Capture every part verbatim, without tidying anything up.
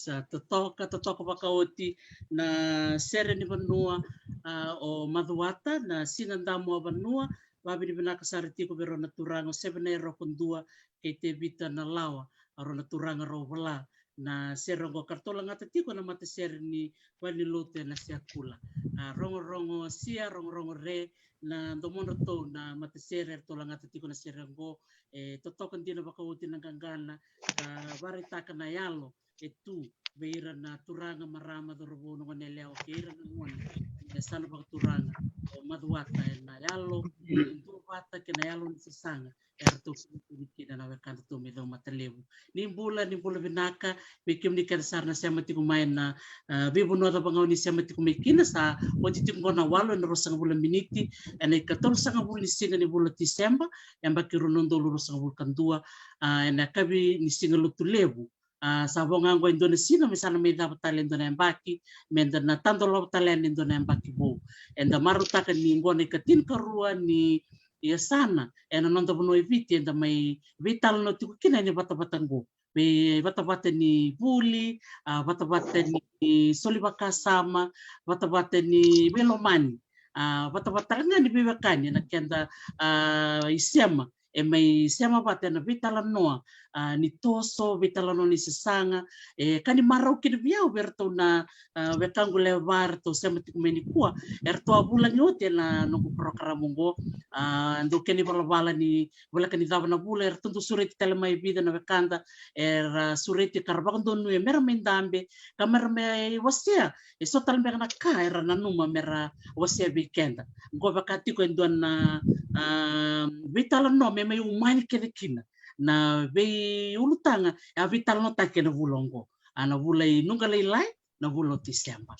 Sa totoka, totoka vakaoti na sere ni vanua, a, o Macuata, na Siga Damu a Vanua. Vavinavinaka sara tiko vei rau na turaga o Sevenai Rokodua kei Tevita Nalawa, a rau na turaga rau vola na sere oqo ka ratou lagata tiko na matasere ni valenilotu ena Siakula. A, rogorogo sia, rogorogo re, na domodratou na matasere eratou lagata tiko na sere oqo. E totoka dina vakaoti na qaqana, ka varaitaka na yalo e tu vei ira na turaga, marama, cauravou, na goneyalewa kei ira na gone e yasana vakaturaga o Macuata, ena yalo ni duavata kei na yalo ni sasaga eratou sema tiko kina na wekadatou mai Caumatalevu. Ni bula, ni bula vinaka vei kemuni kece sara na sema tiko mai na, a, veivanua cava ga o ni sema tiko mai kina. Sa oti tiko qo na walu ena ruasagavulu na miniti ena ikatolusagavulu ni siga ni vula o Tiseba, yabaki rua na udolu ruasagavulu ka dua, a, ena yakavi ni Siga Lotulevu. A, sa vo ga qo e dua na siga me sa na mai cava tale e dua na yabaki, meda na tadolova tale yani e dua na yabaki vou. Eda marautaka ni qo na ikatinikarua ni yasana ena noda vanua e Viti eda mai veitalanoa tiko kina ena vatavata qo. Vei vatavata ni vuli, a, vatavata ni soli vakasama, vatavata ni veilomani, a, vatavata tale ga ni veiwekani ena keda, a, isema e mai sema vata ena veitalanoa, a, ni toso, veitalanoa ni sasaga. E ka ni marau kina vei au vei iratou na, a, wekaqu lewe va eratou sema tiko mai nikua, eratou a vulagi oti ena noqu porokaramu oqo. A, dau kena ivalavala ni voleka ni cava na vula, eratou dau sureti tale mai e vica na wekada era sureti ka ra vakadonuya mera mai dabe ka mera mai wasea e so tale beka na ka era nanuma mera wasea vei keda. Qo vaka tiko e dua na, a, veitalanoa me mai umani kece kina na veiulutaga e a veitalanoataki ena vula oqo, a, na vula i Nuqa Lailai, na vula o Tiseba.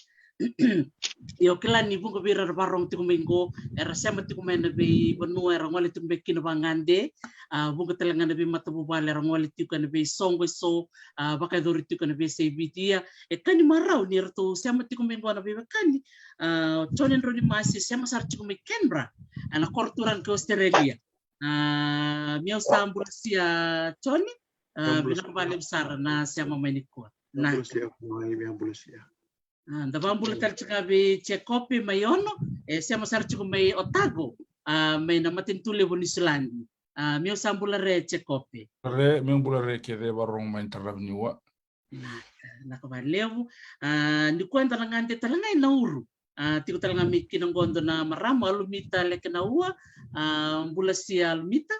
Io, kila ni vuqa vei ira era vakarorogo tiko mai qo era sema tiko mai na veivanua era gole tiko mai kina vagade. A, vuqa tale ga na veimatavuvale era gole tiko ena veisoqo eso, a, vakayacori tiko ena veiyasai Viti. Ia e ka ni marau ni ratou sema tiko mai qo na veiwekani, a, Jone Drau ni Masi, sema sara tiko mai Canberra, a, na koro turaga ki Australia. A, meu sa bula sia Jone. A, vinaka vakalevu sara na sema mai nikua. Na bula sia mai, meu bula sia. A, da vakabula tale tiko ga vei Jekope mai Ono, e sema sara tiko mai Otago, a, mai na matanitu levu o Niusiladi. A, meu sa bula re Jekope. Re, meu bula re kece, vakarorogo mai na taravi ni ua. Vinaka, vinaka vakalevu. A, nikua eda na gade tale ga i Nauru. A, tiko tale ga mai kina qo dua na marama, Alumita Lekenaua. A, bula sia Alumita.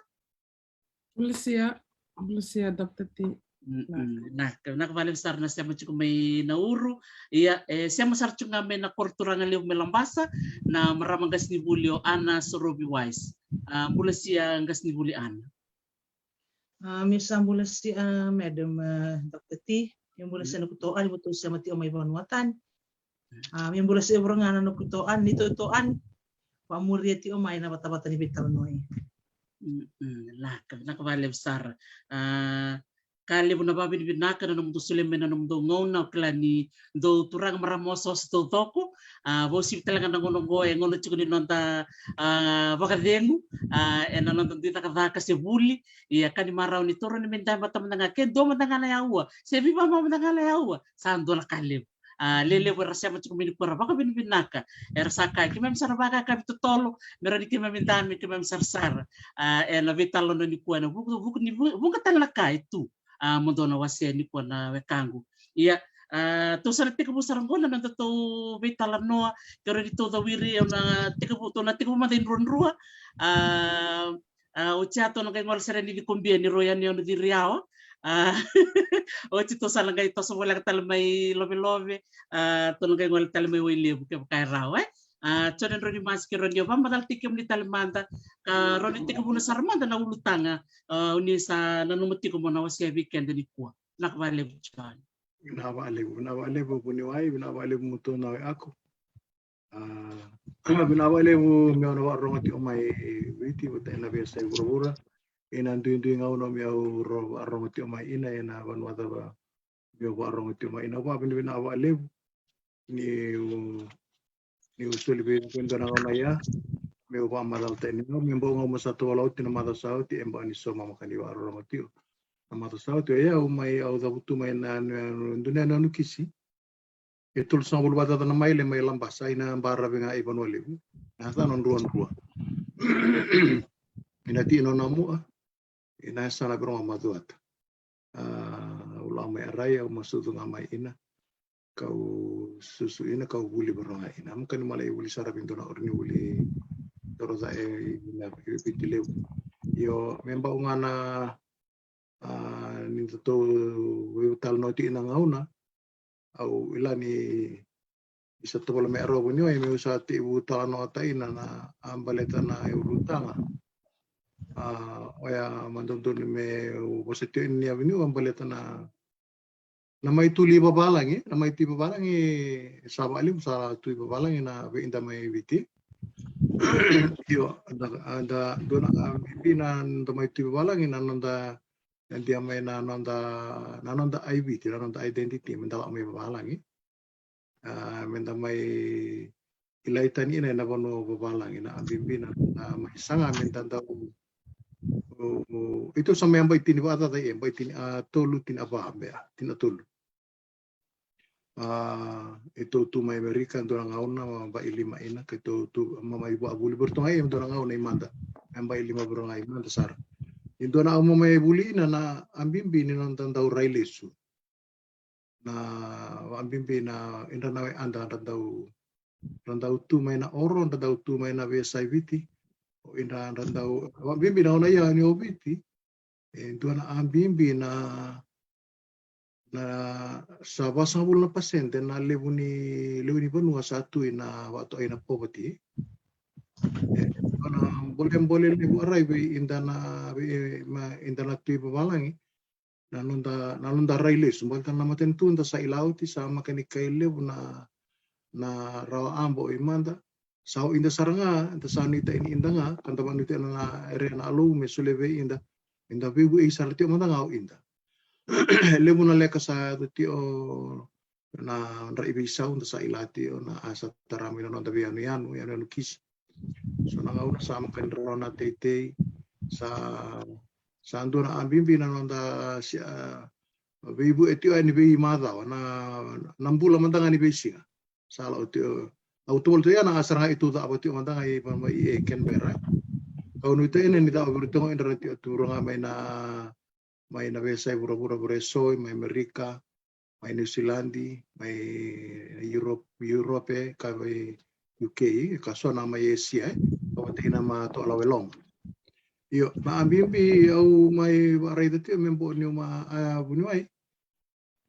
Bula sia, bula sia Doctor T. Mm, mm. Vinaka, vinaka vakalevu sara na sema tiko mai Nauru. Ia, e sema sara tiko ga mai na koro turaga levu mai Labasa na marama qasenivuli o Ana Sorovi Wise. A, bula sia qasenivuli Ana. A, meu sa bula sia, a, Madam, a, Doctor T. Meu bula sia na kuto ani, vutu sia mati o mai vanua tani. A, meu bula sia vura ga na noqu toani, ni totoani. Vakamuria tiko mai na vatavata ni veitalanoa. Mm, mm, vinaka, vinaka vakalevu sara. A, ka levu na vakavinavinaka na nomudou solia mai na nomudou gauna, au kila ni dou turaga marama osooso taucoko. A, vakauasivi tale ga na gauna oqo, e gauna tiko ni noda, a, vakacegu, a, ena noda dui cakacaka se vuli. Ia ka ni marau ni taura ni mai dabe mada ga, ke dua mada ga na yaua, se viva mada ga na yaua, sa dua na ka levu. A, lelevu era sema tiko mai nikua era vakavinavinaka. Era sa kaya, keimami sa na vakayakavi totolo, me rawa ni keimami dabe, keimami sarasara. A, ena veitalanoa nikua, ena vuku, vuku ni vu-, vuqa tale na ka e tu. A, mo dou na wasea nikua na wekaqu. Ia, a, tou sa na tekivu sara qo na nodatou veitalanoa, ke rawa ni tou cawiri, au na tekivu, tou na tekivu mada i druadrua. A, A, oti ya tou na qai gole sara yani Cikobia ni rau yani au na ciri yawa. A, oti tou sa na qai toso voleka tale mai Lovelove. A, tou na qai gole tale mai Wailevu kevaka e rawa, e. A, Jone Drau ni Masi, ke rawa ni o vakamacalataki kemuni tale mada, ka rawa ni tekivuna sara mada na ulutaga, a, o ni sa nanuma tiko mo na wasea vei keda nikua. Vinaka vakalevu Jone. Vinaka vakalevu, vinaka vakalevu vuniwai, vinaka vakalevu mutou na wekaqu. A, vinaka vakalevu meu na vakarorogo tiko mai Viti vata ena veiyasai vuravura. Ena duidui gauna meu vakarorogo tiko mai ina, ena vanua cava meu vakarorogo tiko mai ina. Vakavinavinaka vakalevu niu, niu soli vei iko e dua na gauna ya meu vakamacalataki ni gauna, meu bau gauna sa tovolea oti na macawa sa oti, e bau ni sauma maka ni vakarorogo tiko. Na macawa sa oti, o yau mai, au cavutu mai na, na, na, dua na yanuyanu kisi. E tolusagavulu vakacaca na maile mai Labasa, ina baravi ga i Vanua Levu. Na yacana o Druadrua. Ina tina o Namua, ina yasana vei rau ga Macuata. A, au lako mai Arai, au masucu ga mai ina. Kau susu ina, kau vuli vei rau ga ina. Au makani malai vuli sara vei dua na ori ni vuli toro ca e ina Viti Levu. Io, me bau ga na, a, ni datou veitalanoa tiko ina gauna, au kila ni sa tovolea me rawa vuniwai meu sa tekivu talanoa taina na, a, baleta na ulutaga. A, oya ma dodonu meu vosa tiko ni a vuniwai baleta na, na mai tuli vavalagi, na mai tui vavalagi, sa vakalevu sa tui vavalagi na vei ida mai Viti. Io, da, da, dua na, a, bibi na noda mai tui vavalagi na noda, na dia mai na noda, na noda I V T, na noda identity, me da lako mai vavalagi. A, me da mai kilai tani ina, ina vanua vavalagi, na bibi na, na mai saga me da dau, o, o, ito sa mai yabaki tini vakacaca, e, yabaki tini, a, tolu, tini, a, va, bea, tini, a, tolu. A, ito tu mai Amerika, dua na gauna, ma yabaki lima ina, keitou tu, ma mai vakavuli vei ratou ga, e, dua na gauna i mada. Ma yabaki lima vei rau ga i mada sara. E dua na au ma mai vuli ina na a bibi ni noda dau rai lesu. Na a bibi na idra na wekada dra dau, dra dau tu mai na oro, dra dau tu mai na veiyasai Viti. O idra dra dau, a bibi na gauna ia ni o Viti. E dua na a bibi na, na sa vasagavulu na pasede na levu ni, levu ni vanua sa tu ina vakatokai na poverty. E dua na bolebole levu a rai vei ida na, vei, ma, ida na tui vavalagi. Na noda, na noda rai lesu, baleta na matanitu da sa kila oti, sa maka ni kai levu na, na rawa abo i mada. Sa o ida sara ga, da sa nuitaka ni ida ga, ka da vakanuitaka na ere na Alou me solia vei ida. Eda veivuei sara tiko mada ga o ida. Levu na leka sa yaco tiko na dra i veisau, da sa kila tiko na a sa tara mai na noda veiyanuyanu, yanuyanu kisi. So na gauna sa maka ni rawa na teitei, sa, sa dua na a bibi na noda, a, veivueti o yani veimacawa, na, na bula mada ga ni veisiga. Sa lako tiko, au tovolea tiko ia na a sara ga i tu cava tiko mada ga i vanua i, e, Canberra. Kau nuitaka ina ni cava vei iratou ga, idra na tiko tu ga mai na, mai na veiyasai vuravura, vura eso, mai Amerika, mai Niusiladi, mai Europe, Europe, ka mai U K, ka so na mai Asia, e, ka vata ina ma toa lawe loga. Io, na a bibi au mai vakaraica tiko me bau niu ma, a, vuniwai.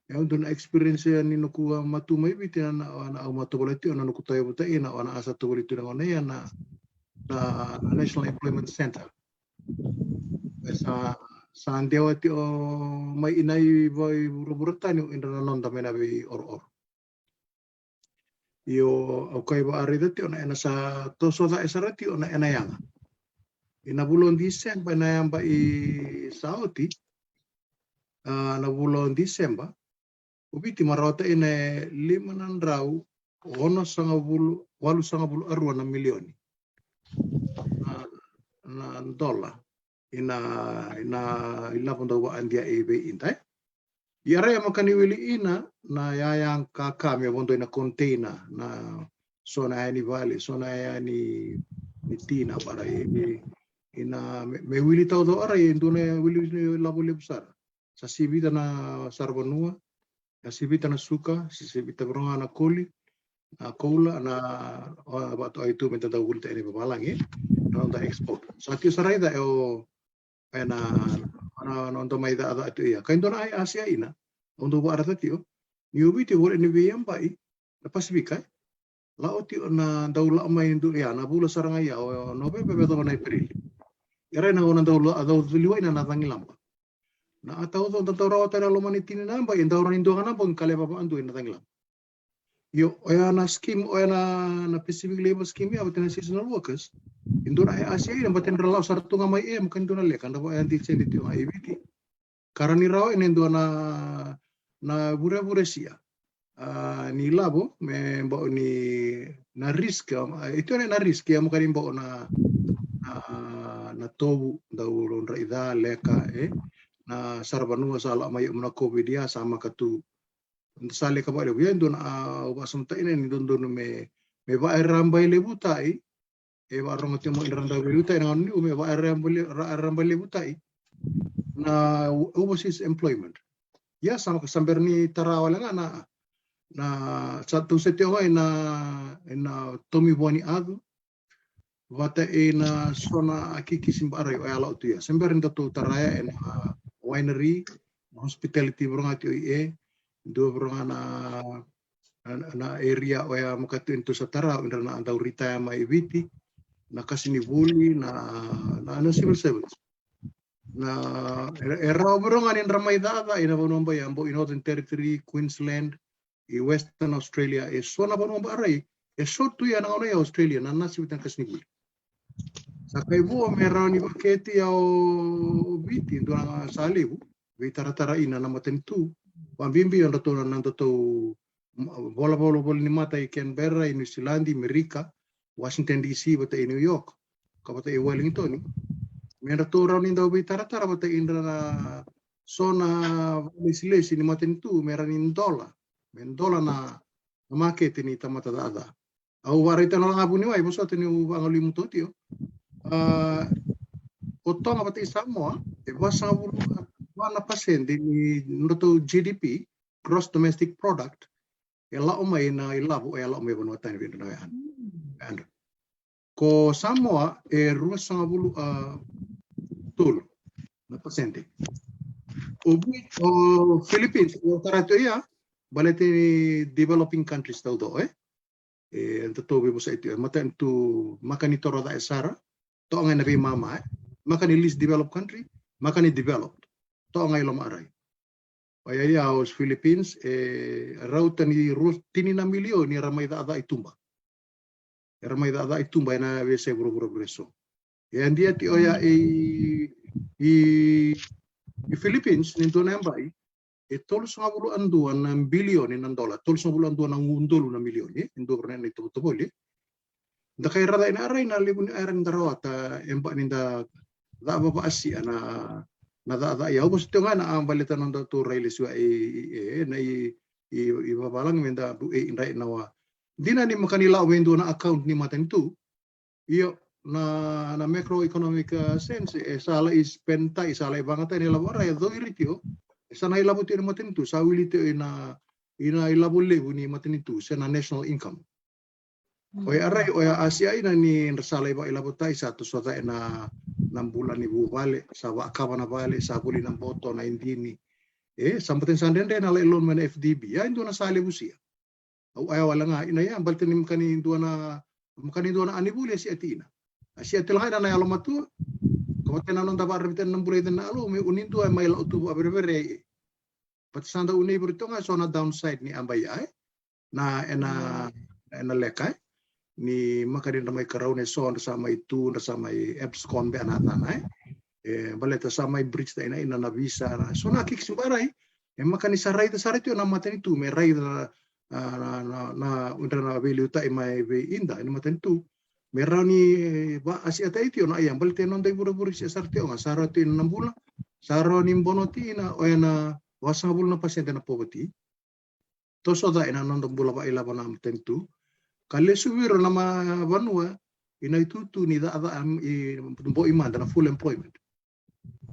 E au dua na experience ni noqu a matu mai Viti, na, na, na au ma tovolea tiko na noqu tauyavu taina, o na a sa tovoli tu na gauna ia na, na National Employment Centre. E sa, sa dewa tiko mai ina i vei vuravura tani o idra na noda mai na vei orooro. Io, au kai vakaraica tiko na ena sa toso ca e sara tiko na ena yaga. Ina vula o December, na yabaki sa oti, a, na vula o December, o Viti ma rawata ina e lima na drau onosagavulu, walusagavulu a rua na milioni na, na dola. Ina, ina ilavo dau vakadia e vei ida, e. Ia ra ia maka ni wili ina na yaya kaka me vodo ina container, na so na yaya ni vale, so na yaya ni, ni tina, bara i, i, ina me, me wili taucau, ara e dua na wili ni lavo levu sara. Sa sivita na saravanua, sa sivita na suka, sa sivita vei rau ga na koli, na koula, na, a, vatu ai tu me da dau vuli tani vavalagi, na noda export. Sa tiko sara i ca e o, e na, na, na noda mai caca tu ia. Kai dua na ai asia ina, au dau vakaraica tiko ni o Viti vole ni vei yabai na Pasifika, e. Lako tiko na dau lako mai dua ia, na vula sara ga ia, o Noveba me yacova na Epereli. Ia ra na gauna dau la, dau liwai na, na cagilaba. Na a taucau, da dau rawata na loma ni tini na yabai, e dau rawa ni dua ga na bogi ka leva vakadua ina cagilaba. Io, oya na scheme, oya na, na Pacific Labour Scheme, ia vata na seasonal workers. E dua na ai asia ina, vata ni ra lako sara tu ga mai e, maka ni dua na leka, da vaya di sende tiko ga i Viti. Ka ra ni rawa ina e dua na, na vurevure sia. A, ni lavo, me bau ni na risk, a, e tiko na risk, ia maka ni bau na, na, na tovu, dau dra i ca, leka, e. na saravanua sa lako mai o ira na COVID ya sa maka tu. Sa leqa vakalevu ya e dua na, a, au vakasamataka ni dodonu me, me vakarabailevutai, e vakarogo tiko mai o ira na veiliutaki na gauna niu me vakarabailevutai na overseas employment. Ia sa maka sa bera ni tara wale ga na, na sa tou se tiko ga ina, ina Tomi Vua ni Acu, vata ina so na akikisi baarai oya lako tu ya. Se bera ni datou tara ya ena winery, na hospitality voroga tiko i e, dua voroga na, na, na area oya maka tu ina tou sa tara o ira na dau retire mai Viti, na qasenivuli, na, na, na civil servants. Na, e, e rawa voroga ni ra mai caca ina vanua bai, a bau i Northern Territory, Queensland, i Western Australia, e so na vanua baarai, e so tu ya na gauna ya Australia, na nasi vata na qasenivuli. Sa qai vo me rawa ni vakete ya o Viti, dua na sa levu, veitaratara ina na matanitu, vakabibi o dratou na, na dratou, m-, volavola voli ni mata i Canberra, i New Zealand, i Merika, Washington D C, vata i New York, ka vata i Wellington. Me dratou rawa ni dau veitaratara vata i dra na so na vakalesilesi ni matanitu, me rawa ni dola, me dola na, na makete ni tamata caca. Au vakaraitaka na laga vuniwai, vosota niu vakagalui mutoa tio. A, o Toga vata i Samoa, e vasagavulu va na pasede ni nodratou G D P, gross domestic product, e lako mai na ilavo, e lako mai vanua tani vei ira na yadra. Ko Samoa e ruasagavulu a tolu na pasede. O Viti, o Philippines, o tara tiko ia, baleta ni developing countries taucoko, e? E, datou veivosaki tiko, e matanitu maka ni toro cake sara, toka ga ina veimama, e? Maka ni least developed country, maka ni developed, toka ga i lomaarai. Oya ia o Philippines, e rauta ni rua, tini na milioni era mai caca i tuba. Era mai caca i tuba ena veiyasai vuravura eso. E a dia tiko oya i, i, i Philippines, ni dua na yabai, e tolusagavulu a dua na bilioni na dola, tolusagavulu a dua na udolu na milioni, e dua vei ira na itovotovoli. Da qai raica ina rai na levu ni era ni da rawata, e ba ni da cava vakasia na, na caca. Ia au vosa tiko ga na a baleta na nodatou rai lesu i, i, e, na i, i, i vavalagi me da bu e indra ina wa. Dina ni maka ni lako vei dua na account ni matanitu. Io, na, na macroeconomic, uh, sense, e sa lai spend tai, sa lai vagatai na ilavo rai, e cowiri tiko, e sa na ilavo tiko ni matanitu, sa wili tiko ina, ina ilavo levu ni matanitu, se na national income. Oya rai, oya a sia ina ni dra sa lai vakailavotai, sa toso cake na, na bula ni vuvale, sa vakakava na vale, sa voli na boto, na idini. E, sa bata ni sa dredre na lai loan mai na F D B, ia e dua na sa levu sia. Au aya wale ga, ina ia, baleta ni maka ni dua na, maka ni dua na anivuli a sia tina. A sia tale ga ina na yalomatua, ka vata na noda vakararavi tale na bula i cena na alo, me uni dua e mai lau tu vakaverevere e. Baleta sa da unei vuri toga, so na downside ni a bai ai. Na ena, ena leka, e. Ni maka ni dra mai karauna e so, dra sa mai tu, dra sa mai abscond be na cana, e. E, baleta sa mai breach ta ina, ina na visa, na, so na kiki sibarai, e maka ni sa raica sara tiko na matanitu, me raica na, na, na, na, dra na veiliutai mai vei ida, ina matanitu. Me rawa ni, e, va, a sia tai tiko na ia, baleta e noda ivurevure sia sara tiko ga, sa rawa tiko ina na bula, sa rawa ni bono tiko ina, o ena, vasagavulu na pasede na poverty. Toso cake ina noda bula vakailavo na matanitu. Ka lesu vei ira na ma vanua, ina itutu ni caca, i, bo i mada na full employment.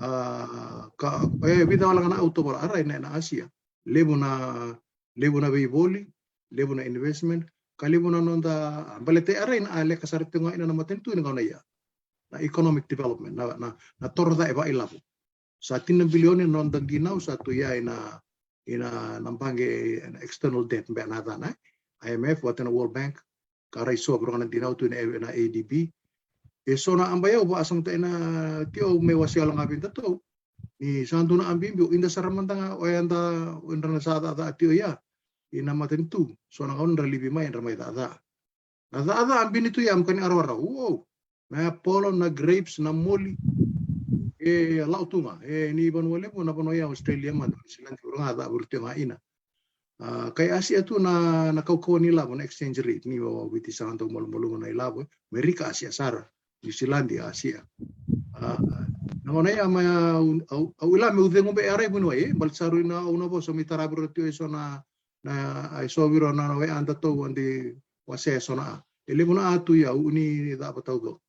A, ka, e, vica wale ga na auto wala, a rai na, na Asia. Levu na, levu na veivoli, levu na investment, ka levu na noda, baleta a rai na a leka sara tiko ga ina na matanitu ni gauna ia. Na economic development, na, na, na toro cake vakailavo. Sa tini na bilioni na noda dinau sa tu ia ina, ina na baqe, na external debt be na cana, e. I M F, vata na World Bank, ka rai so voroga na dinau tu ina, ina A D B. E so na a bai au vakasamataka ina tiko au me wasea wale ga vei datou. Ni sa dua na a bibi, o ida sara mada ga, o eda, o eda na sa caca tiko ia. Ina matanitu, so na gauna dra livi mai, dra mai caca. Na caca a bini tu ia, maka ni arawara, uou. Na apolo, na grapes, na moli. E lau tu ga, e ni vanua levu, na vanua ia Australia mada, New Zealand, vura ga caca vuri tu ga ina. A, kai Asia tu na, na kaukauwa ni lavo, na exchange rate, ni o Viti sa dau malumalumu na ilavo, e. Merika Asia sara, New Zealand Asia. A, Na gauna ya mai au, au, au ila meu cegu be era i vuniwai, e, baleta sa rui na au na vosa me taravi ira tiko e so na, na, a, e so vei ira na, na wea datou a dei wasea e so na a. E levu na a tu i au ni cava taucoko.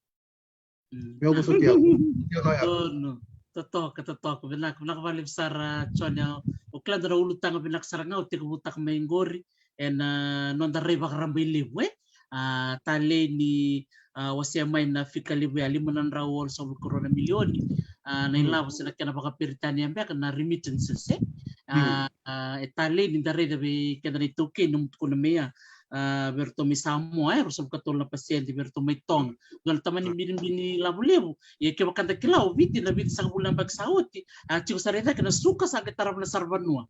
Mm. Meu vosa tiko. Tiko na ya. Tonu. Totoka, totoka. Vinaka, vinaka vakalevu sara, Joni. Au kila dua na ulutaga vinaka sara ga au tekivutaka mai qori. Ena noda rai vakaraba i levu, e. A, talei ni, a, wasea mai na fika levu ya, lima na drau walusagavulu karua na milioni. A, na ilavo se na kena vakaperitania beka na remittances, e. A, a, e talei ni da raica vei keda na iTaukei, nomu tukuna mai ya, a, vei iratou mai Samoa, e, ruasagavulu katolu na pasede, vei iratou mai Toga. Dua na tamani binibini lavo levu. Ia kevaka da kila o Viti na vitusagavulu na yabaki sa oti, a, tiko sara i cake na suka sa qai tarava na saravanua.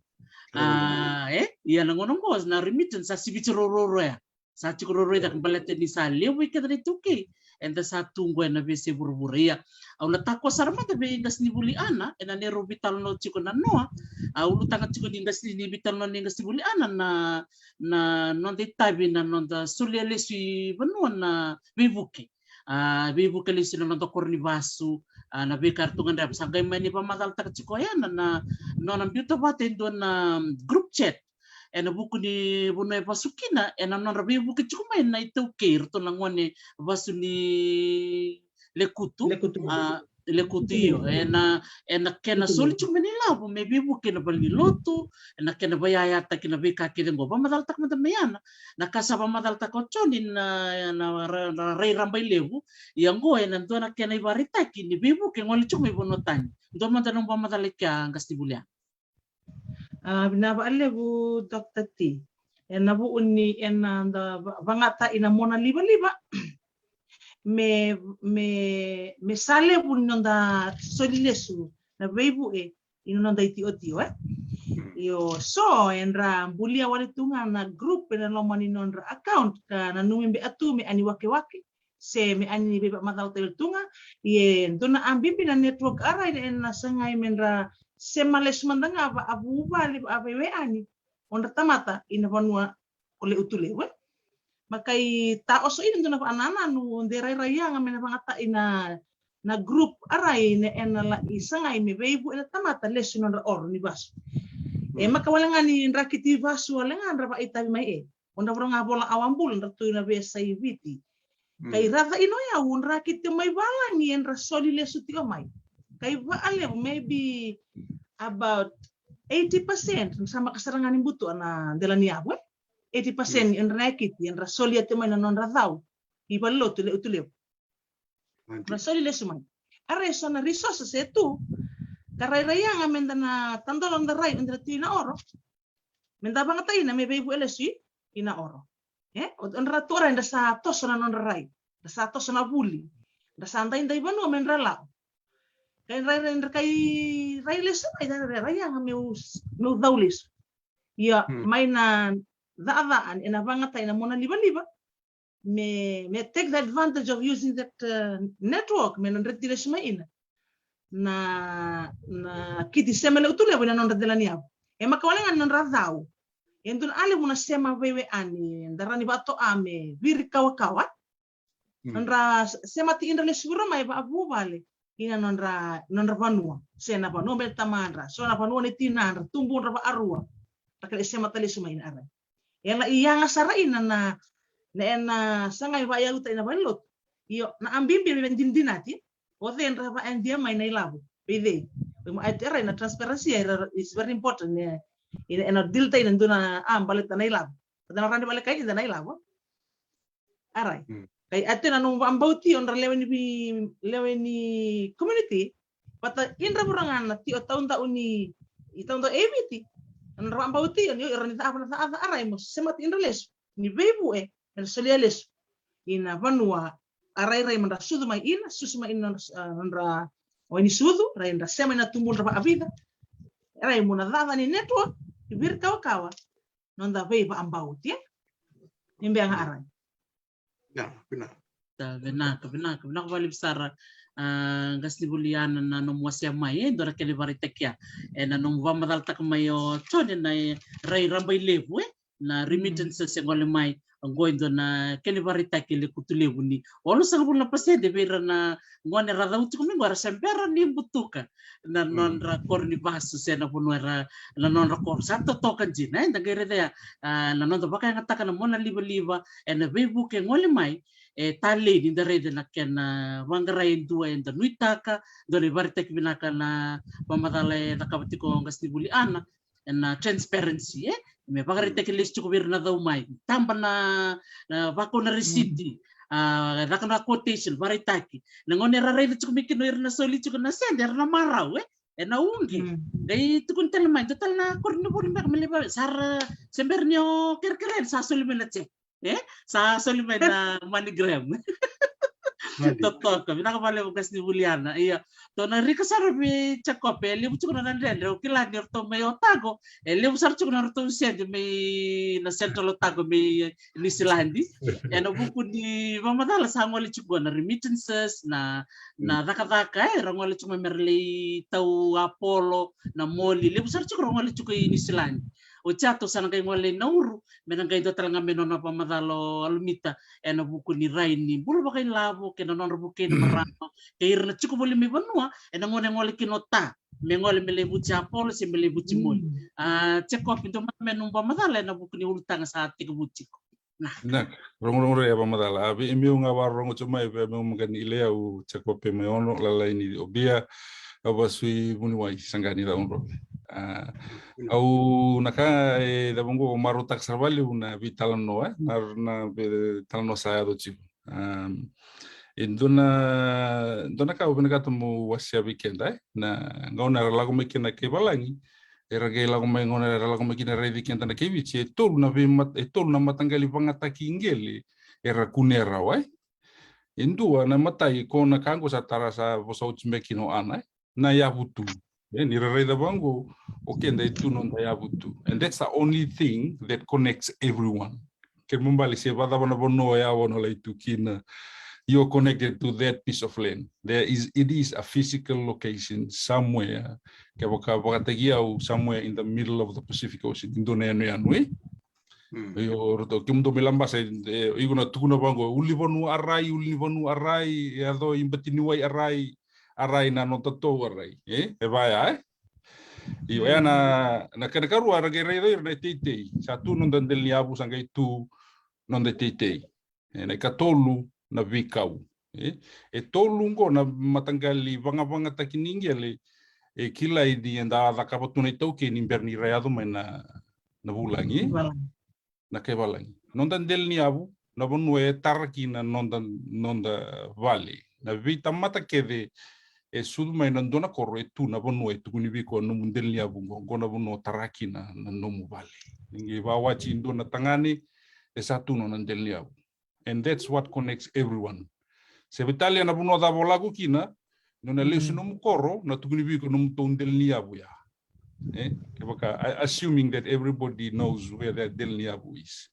A, e, ia na gauna oqo na remittance sa siviti rororo ya. Sa tiko roroi cake baleta ni sa levu vei keda na iTaukei eda sa tu qo ena veiyasai vuravura. Ia, au na takua sara mada vei qasenivuli Ana ena neirau veitalanoa tiko na noa. A, ulutaga tiko ni qase ni veitalanoa ni qasenivuli Ana na, na noda itavi na noda solia lesu i vanua na veivuke. A, veivuke lesu na noda koro ni vasu. A, na veika era tu gadreva, sa qai mani vakamacalataka tiko o Ana na, na nona biuta vata e dua na group chat ena vuku ni vanua e vasu kina, ena nodra veivuke tiko mai na iTaukei, iratou na gone vasu ni Lekutu. Lekutu. A, Lekutu, io. Ena, ena kena soli tiko mai na ilavo me veivuke ena valenilotu, ena kena vaiyayataki na veika kece oqo. Vakamacalataka mada mai Ana na ka sa vakamacalataka o Joni na, na, na rai raba i levu. Ia oqo ena dua na kena ivakaraitaki ni veivuke gole tiko mai vanua tani. Dua mada na nomu vakamacala i kea, qasenivuli Ana. A, vinaka vakalevu, Doctor T. Ena vuku ni ena da va-, vagata ina mona livaliva me, me, me sa levu ni noda soli lesu na veivuke ina noda itiotio, e. Io, so era bulia wale tu ga na group ena loma ni nodra account ka nanumi beka tu me ani wakewake se me ani veivakamacala tale tu ga. Ia e dua na a bibi na network, a rai ena sagai me ra sema lesu mada ga vakavuvale, vakaveiwekani o ira na tamata ina vanua o Le'utulevu, e. Ma qai taoso ina dua na vakanananu de rairai yaga me na vagata ina na group, a rai ena lai sagai me veivuke na tamata lesu nodra oro ni vasu. E maka wale ga ni dra kiti vasu wale ga dra vakaitavi mai, e. O dra vura ga vola awa bula dra tu ina veiyasai Viti. Qai raca ina o yau dra kiti mai valagi e dra soli lesu tiko mai. Qai vakalevu, maybe about eighty percent, sa maka sara ga ni butu na dela ni yavu, e. Eighty percent e dra na kiti e dra solia tiko mai na nodra cau i valenilotu Le'utulevu. Dra soli lesu mai. A rai so na resources e tu ka rairai yaga me da na tadola noda rai me da na tu ina oro. Me da vagata ina me veivuke lesu i, ina oro. E, o, o dra tu, a rai dra sa toso na nodra rai. Dra sa toso na vuli. Dra sa daidai vanua me dra lako. Qai rai, rai, dra qai rai lesu mai, rai, rai, rai yaga meu, meu cau lesu. Ia, mai na cakacaka ena vagata ina mona livaliva, me, me take the advantage of using that, uh, network, me na dreti lesu mai ina na, na kiti sema Le'utulevu ina nodra dela ni yavu. E maka wale ga ni nodra cau. E dua na a levu na sema veiwekani, da rawa ni vakatoa me virikawakawa. Nodra s-, semati idra lesu vura mai vakavuvale ina nodra, nodra vanua. Se na vanua mai na tamadra, so na vanua ni tinadra, tubudra vakarua. Dra qai semata lesu mai ina, a rai. E lai yaga sara ina na, na ena sagai vakayauta ina valenilotu. Io, na a bibi me dinadinati o cei dra vakayadia mai na ilavo. Vei cei. Vei mo, a rai na transparency era is very important, e. Ina, ena dilita ina dua na a baleta na ilavo. Ka da na rawa ni valekai ida na ilavo. A rai. Qai a tu na nomu vakabauti o dra lewe ni vi-, lewe ni community. Vata idra vura ga na tio taudau ni, i taudau e Viti. Nodra vakabauti o ni, o ira ni cakava na cakacaka, a rai mo semati idra lesu ni veivuke me na solia lesu ina vanua a rairai me dra sucu mai ina, susu mai ina, a, nodra wai ni sucu, rai dra sema ina tubudra vakavica. A rai mo na cakacaka ni network, i virikawakawa noda veivakabauti, e. Ni bea ga, a rai. Vinaka, vinaka. Vinaka, vinaka, vinaka vakalevu sara, a, qasenivuli Ana, na nomu wasea mai, e, dua na kena ivakaraitaki ya. Ena nomu vakamacalataka mai o Joni na, e, rai raba i levu, e. na remittances e gole mai, oqo e dua na kena ivakaraitaki e le kutu levu ni walusagavulu na pasede vei ira na gone ra cau tiko mai qo era se bera ni butuka na nodra koro ni vasu se na vanua era na nodra koro. Sa totoka dina, e, da qai raica ya, a, na noda vakayagataka na monalivaliva ena veivuke e gole mai, e talei ni da raica na kena vaqarai e dua eda nuitaka, dua na ivakaraitaki vinaka na vakamacala e cakava tiko o qasenivuli Ana, ena transparency, e? Me vakaraitaki lesu tiko vei ira na cau mai. Taba na, na vakau na risiti, a, caka na quotation, vakaraitaki. Na gauna era raica tiko mai kina o ira na soli tiko na sede, era na marau, e? Ena uqi. Qai tukuni tale mai, dua tale na koronivuli beka me lai vale, sa ra se bera ni o kerekere, sa soli mai na check. E? Sa soli mai na MoneyGram. Totoka, vinaka vakalevu qasenivuli Ana. Ia, tou na rika sara vei Jacob, e levu tiko na dredre, au kila ni ratou mai Otago, e levu sara tiko na ratou sede mai na Central Otago mai Niusiladi. Ena vuku ni vakamacala sa gole tiko na remittances, na, na cakacaka, e, ra gole tiko mai mera lai tau apolo, na moli, levu sara tiko ra gole tiko i Niusiladi. Oti ya tou sa na qai gole i Nauru, me na qai dua tale ga mai nona vakamacala o Alumita, ena vuku ni rai ni bula vakailavo, kei na nodra vukei na marama, kei ira na tiko voli mai vanua, ena gauna e gole kina o ta, me gole me lai vuci apolo, se me lai vuci moli. A, Jacob, dua mada me nomu vakamacala, ena vuku ni ulutaga sa tekivu tiko. Na. Na, rogorogo rai a vakamacala. A, vei Emeu ga vakarorogo tiko mai, vei Emeu Maqani Ilea, o Jacob Emeu Ono, Lalai ni Obia, au vasui Vuniwai, Saqani Cakaudrove. A, au na ka e cava qo, marautaka sara vakalevu na veitalanoa, e, na, na veitalanoa sa yaco tiko. Am, e dua na, dua na ka au vinakata mo wasea vei keda, e, na gauna era lako mai kina na kai valagi, era qai lako mai, gauna era lako mai kina raici keda na kai Viti, e tolu na veimat-, e tolu na mataqali vagataki qele era kunea rawa, e. E dua na imatai, ko na ka qo sa tara, sa vosa oti mai kina o Ana, e, na yavu tu. E, ni ra raica vaqo, o keda e tu noda yavu tu. And that's the only thing that connects everyone. Kena ibalebale se vakacava na vanua o yavu o na lai tu kina, you're connected to that piece of land. There is, it is a physical location somewhere. Kevaka vakataki au, somewhere in the middle of the Pacific Ocean. E dua na yanuyanu, e? Mm. Io, ratou, kemudou mai Labasa, e, e, iko na tukuna vaqo, ulunivanua Arai, ulunivanua Arai, e yaco i Batiniwai Arai, Arai na nodatou Arai, e? E vaya, e? Io, e na, na kena karua, era qai raica ira na iteitei. Sa tu noda dela ni yavu, sa qai tu noda iteitei. E, na ikatolu na veikau. E, e tolu qo na mataqali vagavagataki ni qele, e kilai ni eda a cakava tu na iTaukei ni bera ni ra yaco mai na, na vulagi. Vulagi. Na kai valagi. Noda dela ni yavu, na vanua e tara kina noda, noda vale. Na veitamata kece e sucu mai na dua na koro e tu na vanua e tukuni vei iko nomu dela ni yavu qo, qo na vanua o tara kina na nomu vale. Ni qai vakawati e dua na tagane, e sa tu nona dela ni yavu. And that's what connects everyone. Se veitalia na vanua cava o lako kina, nona lesu nomu koro, na tukuni vei iko nomu tou dela ni yavu ya. E, kevaka, a-, assuming that everybody knows where their dela ni yavu is.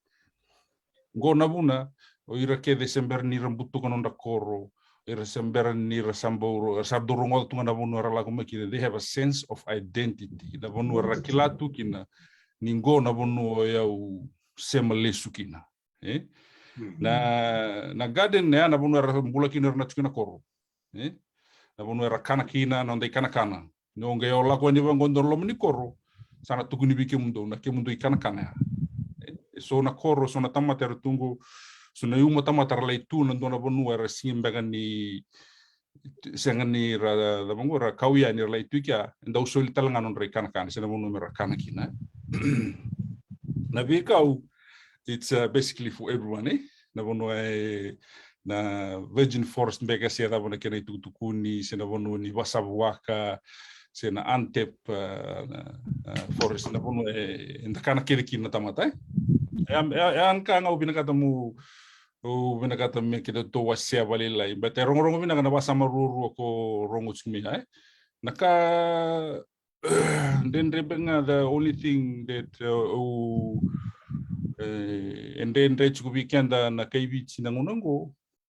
Qo na vuna, o ira kece se bera ni ra butuka nodra koro, ira se bera ni ra sa bau ro-, sa dau rogoca tu ga na vanua era lako mai kina, they have a sense of identity. Na vanua era kila tu kina, ni qo na vanua o yau sema lesu kina. E? Mhm. Na, na garden, e, na vanua era bula kina ira na tiko na koro. E? Na vanua era kana kina, na noda ikanakana. Ni o qai o lako yani vaqo dua na loma ni koro, sa na tukuni vei kemudou, na kemudou ikanakana ya. E? E so na koro, so na tamata era tu qo, so na iuma tamata era lai tu na dua na vanua era sega beka ni sega ni ra, ra, ra, ra kau yani ra lai tu i kea, e dau soli tale ga nodra ikanakana, se na vanua me ra kana kina. Na veikau, it's, uh, basically for everyone, e? Na vanua e, na virgin forest beka se cava na kena itukutukuni, se na vanua ni vasavuaka, se na untapped, uh, na, uh, forest, na vanua e, eda kana kece kina na tamata, e? E, e, e, e, ka ga au vinakata mo, au vinakata me keitou wasea vakalailai. But e rogorogo vinaka na vakasama ruarua ko rogo tiko mai ya, e? Na ka dredre beka ga, the only thing that, uh, au, e, e dredre tiko vei keda na kai Viti na gauna qo,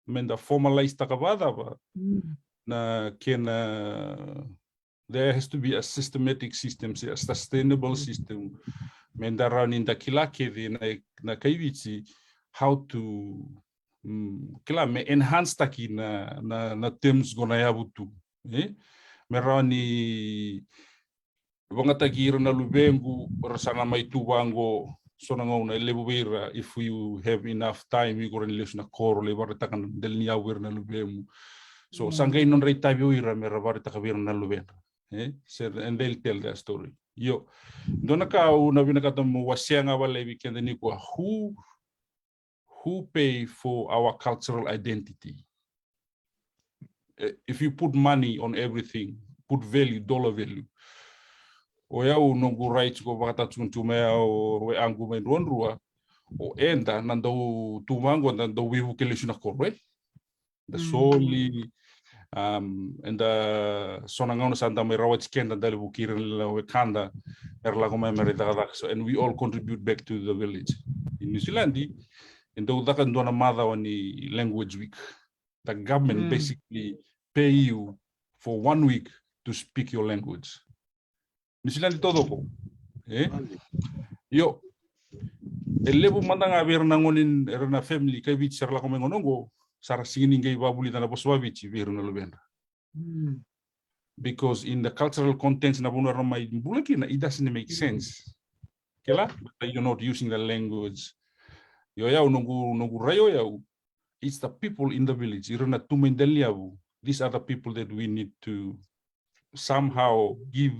meda formalize taka vakacava na kena, there has to be a systematic system, se a sustainable system Me da rawa ni da kila kece na, na kai Viti how to, mm, kila me enhance taki na, na, na terms qo na yavu tu. E? Me rawa ni vagataki ira na luvequ, ra sa na mai tu vaqo, so na gauna e levu vei ira, if you have enough time, iko rawa ni lesu na koro, lai vakaraitaka na dela ni yavu vei ira na luvemu. So, sa qai nodra itavi o ira me ra vakaraitaka vei ira na luvena. E? Se, and they'll tell their story. Io, dua na ka au na vinakata mo wasea ga vakalevu vei keda nikua, who, who pay for our cultural identity? Eh, if you put money on everything, put value, dollar value. O yau noqu rai tiko vakatau tiko mai o weaqu mai Ruarua, o eda na dau tu vaqo, na dau veivuke lesu na koro, e? Da soli, um, eda so na gauna sa da mai rawati keda, da levu kira na wekada era lako mai me ra cakacaka. So, and we all contribute back to the village. In New Zealand, e dau caka dua na macawa ni language week. The government basically pay you for one week to speak your language. New Zealand taucoko. E? Io. E levu mada ga vei ira na gone, ira na family kai Viti era lako mai gona oqo, sa ra sega ni qai vakavulica na vosa vakaViti vei ira na luvedra. Because in the cultural context na vanua era mai bula kina, it doesn't make sense. Kila, but you're not using the language. Io, yau noqu, noqu rai o yau, it's the people in the village, ira na tu mai dela ni yavu. These are the people that we need to somehow give,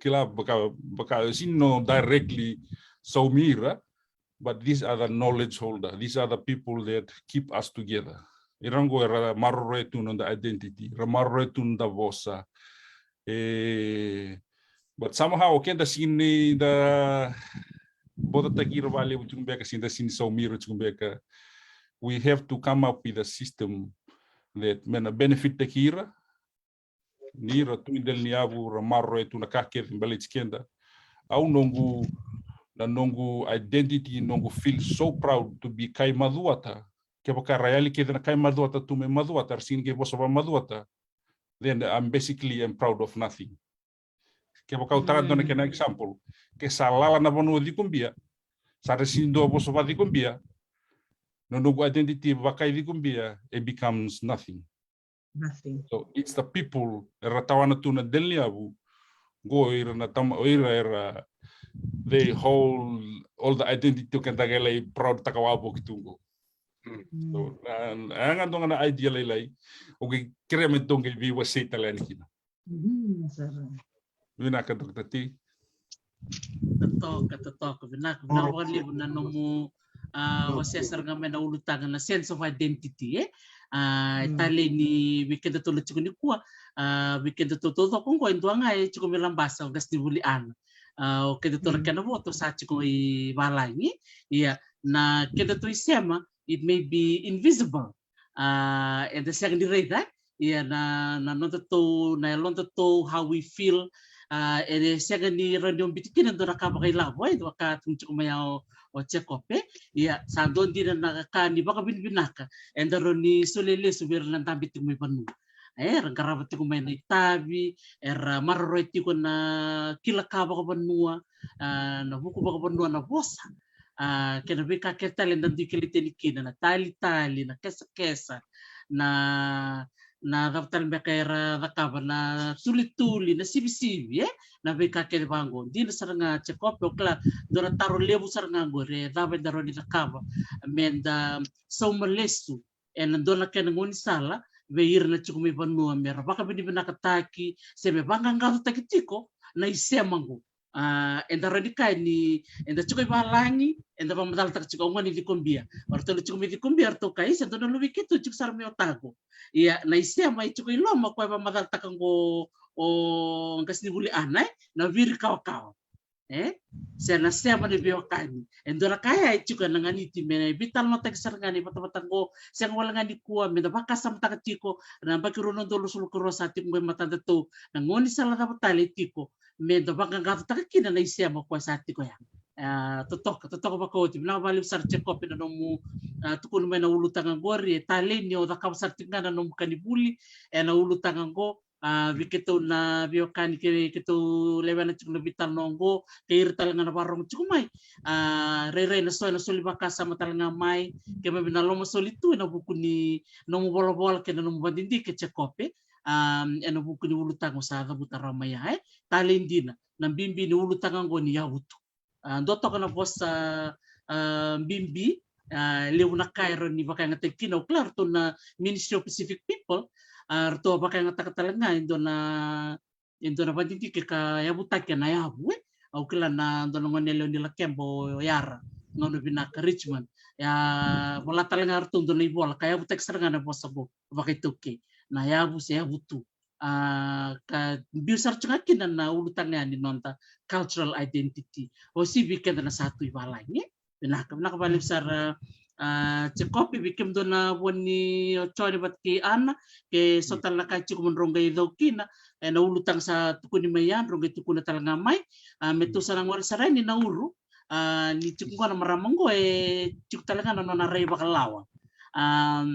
kila, baka, baka, sino directly saumi ira, but these are the knowledge holder. These are the people that keep us together. Ira qo era maroroya tu noda identity, era maroroya tu noda vosa. E, but somehow keda sega ni da bodataki ira vakalevu tiko beka, sega ni da sega ni saumi ira tiko beka. We have to come up with a system that me na benefit taki ira, ni ra tu i dela ni yavu, ra maroroya tu na ka kece baleti keda. Au noqu, na noqu identity, noqu feel so proud to be kai Macuata. Kevaka ra yali kece na kai Macuata tu mai Macuata, ra sega ni qai vosa vakaMacuata, then I'm basically am proud of nothing. Kevaka au tara dua na kena example, ke sa lala na vanua o Cikobia, sa ra sega ni dua vosa vakaCikobia, na noqu identity vakai Cikobia, it becomes nothing. Nothing. So it's the people era tawana tu na dela ni yavu, qo ira na tama, o ira era, they hold all the identity o keda qai lai proud taka wavoki tu qo. So, na, na, yaga dua ga na idea lailai, o qai kerea me dua qai veiwasei tale yani kina. Vinaka, Doctor T. Totoka, totoka, vinaka, vinaka vakalevu na nomu, a, wasea sara ga mai na ulutaga na sense of identity, e? A, e talei ni vei kedatou na tiko nikua, a, vei kedatou taucoko qo e dua ga e tiko mai Labasa, o qasenivuli Ana. A, o kedatou na kena voto sa tiko i valagi. Ia, na kedatou isema, it may be invisible. A, eda sega ni raica, ia na, na nodatou, na yalodatou, how we feel. A, e sega ni rawa ni o biuta kina e dua na ka vakailavo, e dua ka tukuna tiko mai o, o Jacob, e. Ia, sa dua dina na ka ni vakavinavinaka eda rawa ni solia lesu vei ira na dabe tiko mai vanua. E, era qarava tiko mai na itavi, era maroroya tiko na kila ka vakavanua, a, na vuku vakavanua, na vosa. A, kei na veika kece tale eda dui kilai tani kina, na talitali, na kesakesa, na, na cava tale beka era cakava, na tulituli, na sivisivi, e? Na veika kece vaqo. Dina sara ga, Jacob, o kila, dua na taro levu sara ga qori, e cava eda rawa ni cakava me da sauma lesu ena dua na kena gaunisala vei ira na tiko mai vanua me ra vakavinavinakataki se me vaqaqacotaki tiko na isema qo. A, eda rawa ni kaya ni eda tiko i valagi, eda vakamacalataka tiko, au gone ni Cikobia. O ratou na tiko mai Cikobia, o ratou kaya, isa, dua na luvei keitou tiko sara mai Otago. Ia, na isema e tiko i loma, koya e vakamacalataka qo o qasenivuli Ana, e, na viri kawakawa. E? Se na sema ni veiwekani. E dua na ka e tiko ena ganiti me na veitalanoataki sara ga na ivatavata qo, sega wale ga nikua, me da vakasamataka tiko, na yabaki rua na udolu ruasagavulu ka rua sa tiko qo e matadatou, na gaunisala cava tale e tiko me da vaqaqacotaka kina na isema koya sa tiko ya. A, totoka, totoka vakaoti. Vinaka vakalevu sara Jacob na nomu, a, tukuna mai na ulutaga qori, e talei ni o cakava sara tiko ga na nomu ka ni vuli ena ulutaga qo, A, vei keitou na veiwekani kei keitou lewena tiko na veitalanoa oqo, kei ira tale ga na vakarorogo tiko mai. A, rairai na so ena soli vakasama tale ga mai, keimami na lomasoli tu ena vuku ni nomu volavola kei na nomu vadidike Jekope. A, ena vuku ni ulutaga sa cavuta rawa mai ya, e. Talei dina, na bibi ni ulutaga oqo ni yavutu. A, dua toka na vosa, a, bibi, a, levu na ka e rawa ni vakayagataki kina, au kila ratou na Ministry of Pacific People, a, ratou a vakayagataka tale ga e dua na, e dua na vadidike ka yavutaki ena yavu, e. Au kila na dua na gone yalewa ni Lakeba o Yara, gauna vinaka Richmond. Ia, vola tale ga ratou dua na ivola ka yavutaki sara ga na vosa qo, vakaitaukei. Na yavu se yavutu. A, ka biu sara tiko ga kina na ulutaga yani noda cultural identity. O si vei keda na sa tu i valagi. Vinaka, vinaka vakalevu sara, a, Jekope, vei kemudou na vo ni o Joni vata kei Ana, ke so tale na ka tiko mo drau qai cau kina, ena ulutaga sa tukuni mai ya, drau qai tukuna tale ga mai, a, me tou sa na gole sara yani Nauru, a, ni tiko qo na marama qo, e tiko tale ga na nona rai vakalawa. A,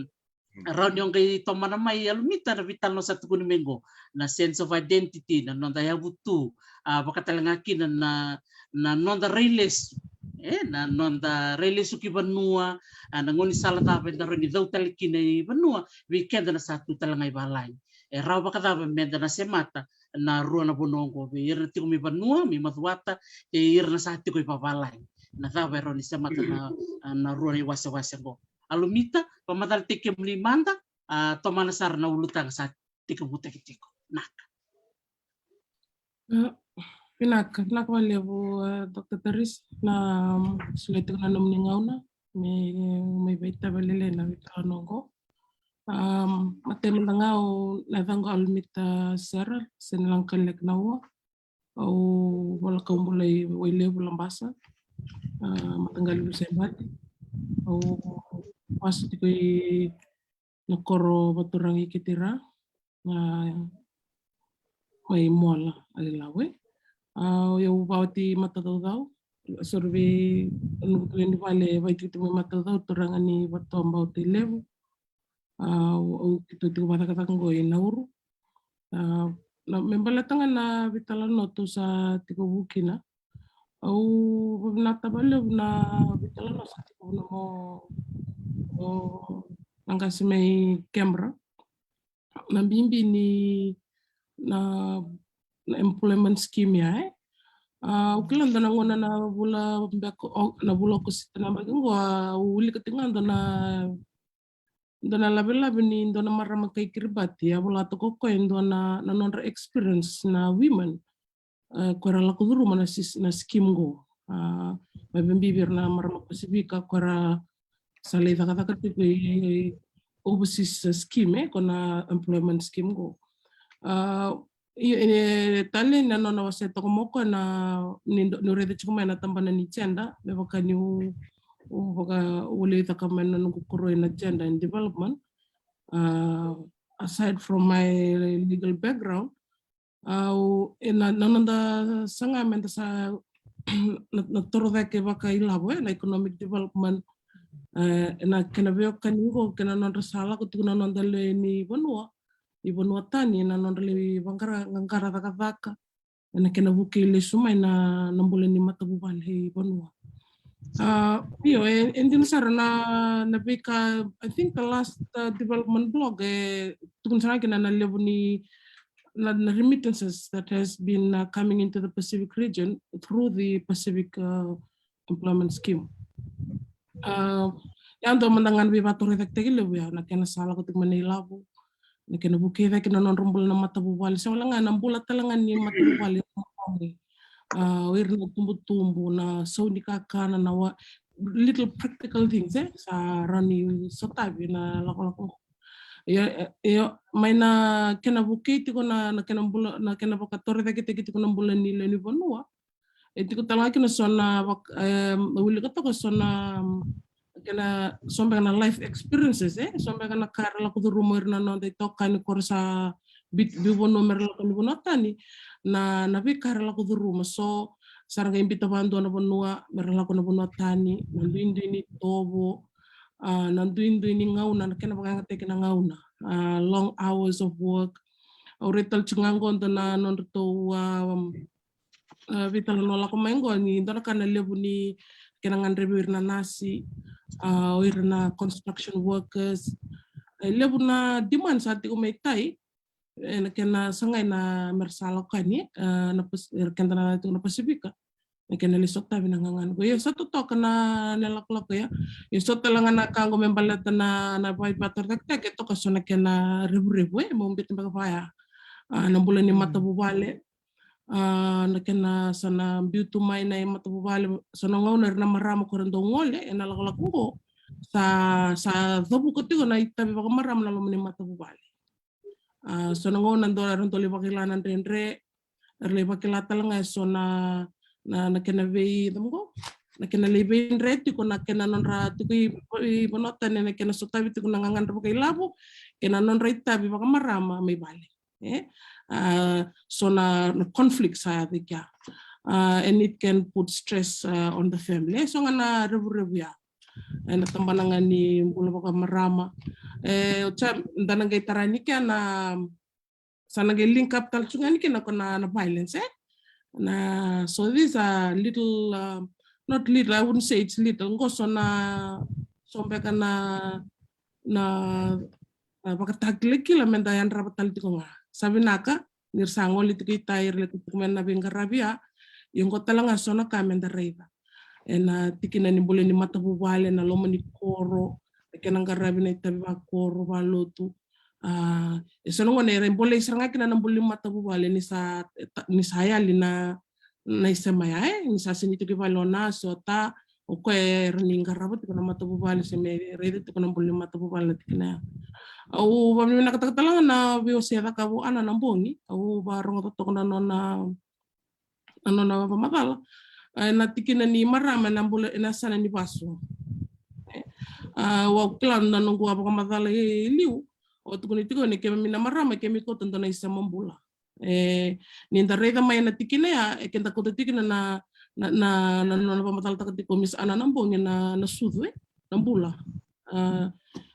rawa ni o qai tomana mai Alumita na veitalanoa sa tukuni mai qo, na sense of identity, na noda yavutu, a, vaka tale ga kina na, na noda rai lesu, e, na noda rai lesu ki vanua, a, na gaunisala cava eda rawa ni cau tale kina i vanua, vei keda na sa tu tale ga i valagi. E rawa vakacava meda na semata na rua na vanua oqo, vei ira na tiko mai vanua, mai Macuata, kei ira na sa tiko i vavalagi. Na cava e rawa ni semata na, na rua na iwasewase oqo. Alumita, vakamacalataki kemuni mada, a, tomana sara na ulutaga sa tekivutaki tiko. Naka. A, vinaka, vinaka vakalevu, a, Doctor Taris, na, um, solia tiko na nomuni gauna me mai vakaitavi lailai na veitalanoa oqo. Um, matai mada ga, o na yacaqu o Alumita Sera, Senilagakaliaki Naua. Au vola kaubula i Wailevu, Labasa. A, mataqali Lusaivati. Au vasu tiko i na koro vakaturaga i Kitira, a, mai Mola, Alilawe. A, au vawati matacaucau, soro vei, na noqu lewe ni vale, vaitikitiki mai matacaucau, turaga ni Vatoa, Bauta, Ilevu. A, au, au keitou tiko vakacakacaka qo i Nauru. A, na, me baleta ga na veitalanoa tou sa tiko vu kina. Au vavinata vakalevu na veitalanoa sa tiko vu na mo, o, na qase mai Canberra. Na bibi ni na, na employment scheme ya, e. A, au kila dua na gauna na vula beka, o, na vula Okosita na yabaki qo, a, au wilika tiko ga dua na dua na lavelave ni dua na marama kai Kiribati, a vola toka o koya e dua na, na nodra experience na women, e, ko era lako curuma na sis-, na scheme qo. A, mai vei ira na marama Pasifika ko era sa lai cakacaka tiko i overseas scheme, e, ko na employment scheme qo. A, io, e, tale na nona wasea toka mai o koya na, ni, ni raica tiko mai na tabana ni gender, me vaka niu, u vaka, u lai caka mai na noqu koroi na gender and development. A, aside from my legal background, a, u, e na, na noda saga meda sa, na, na toro cake vakailavo, e, na economic development, e, na kena veiwekani qo, kei na nodra sa lako tiko na noda lewe ni vanua, i vanua tani, na nodra lai vaqara, qaqara cakacaka, ena kena vukei lesu mai na, na bula ni matavuvale i vanua. A, io, e, e dina sara na, na veika, I think the last, uh, development block, e tukuna sara kina na levu ni, na, na remittances that has been, uh, coming into the Pacific region through the Pacific, uh, employment scheme. A, yadua mada ga na veivakatorocaketaki levu ya, na kena sa lako tiko mai na ilavo, na kena vukei cake na nodra bula na matavuvale, se wale ga na bula tale ga ni matavuvale. A, o ira na tubutubu, na sau ni kakana, na wa-, little practical things, e, sa rawa ni sotavi na lakolako qo. Io, e, io, mai na kena vukei tiko na, na kena bula, na kena vakatorocaketaki tiko na bula ni lewe ni vanua. E tiko tale ga kina so na vak-, em, wilika toka so na, em, kena so beka na life experiences, e? So beka na ka era lako curuma o ira na noda itokani ko ra sa bit-, biu vanua me ra lako ni vanua tani, na, na veika era lako curuma. So, sa ra qai biuta vakadua na vanua, me ra lako na vanua tani, na duidui ni tovo, a, na duidui ni gauna, na kena vakayagataki na gauna, a, long hours of work, Au raica tale tiko ga qo dua na nodratou, um, uh, veitalanoa lako mai qo ni dua na ka na levu ni kena gadrevi o ira na nasi, uh, o ira na construction workers. E levu na demand sa tiko mai tai, e na kena sagai na mera sa lako yani, uh, na Pas-, ira keda na tiko na Pasifika. Na kena lai sotavi na gagana qo. Ia sa totoka na, na lakolako ya. Ia so tale ga na ka qo me baleta na, na vakaivakatorocaketaki, e toka so na kena revurevu, e, mo bete beka vaya. A, na bula ni matavuvale. A, na kena sa na biu tu mai na matavuvale, so na gauna era na marama ko era dau gole, e na lakolako qo. Sa, sa cavuka tiko na itavi vakamarama na loma ni matavuvale. A, so na gauna dau, era dau lai vakila na dredre, era lai vakila tale ga e so na, na, na kena vei, na kena lai veidre tiko na kena nodra tiko i, i vanua tani na kena sotavi tiko na gagadre vakailavo, kei na nodra itavi vakamarama mai vale. E? A, so na, na conflict sa yaco i kea. A, and it can put stress, uh, on the family. E so ga na revurevu ya. E na tabana ga ni bula vakamarama. E, o cha, da na qai tara ni kea na, sa na qai link up tale tu ga ni kea na ko na, na violence, e? Na, so these are little, uh, not little, I wouldn't say it's little. Qo so na, so beka na, na, na vakatakilakila me da yadrava tale tiko ga. Sa vinaka, ni ra sa gole tiko i tai, ra lai tiko mai na veiqaravi ya. Ia qo tale ga so na ka me da raica. E na tikina ni bula ni matavuvale, na loma ni koro, na kena qaravi na itavi vakoro, valotu. A, e so na gauna era bolei sara ga kina na bula ni matavuvale ni sa, ni sa yali na, na isema ya, e, ni sa sega ni tiko i vale o nasi, o ta, o koya era ni qarava tiko na matavuvale se me raica tiko na bula ni matavuvale na tikina ya. Au vakavinavinakataka tale ga na veiwasei e cakava o Ana Nabogi, au varogoca toka na nona, na nona vakamacala. E na tikina ni marama e na bula e na yasana ni vasu. E, a, au kila na noqu a vakamacala i liu, au tukuna tiko ni keimami na marama keimami kauta dua na isema bula. E, ni da raica mai na tikina ya, e keda kauta tiko na, na, na, na, na, na vakamacalataka tiko Miss Ana Nabogi na, na sucu, e, na bula, a,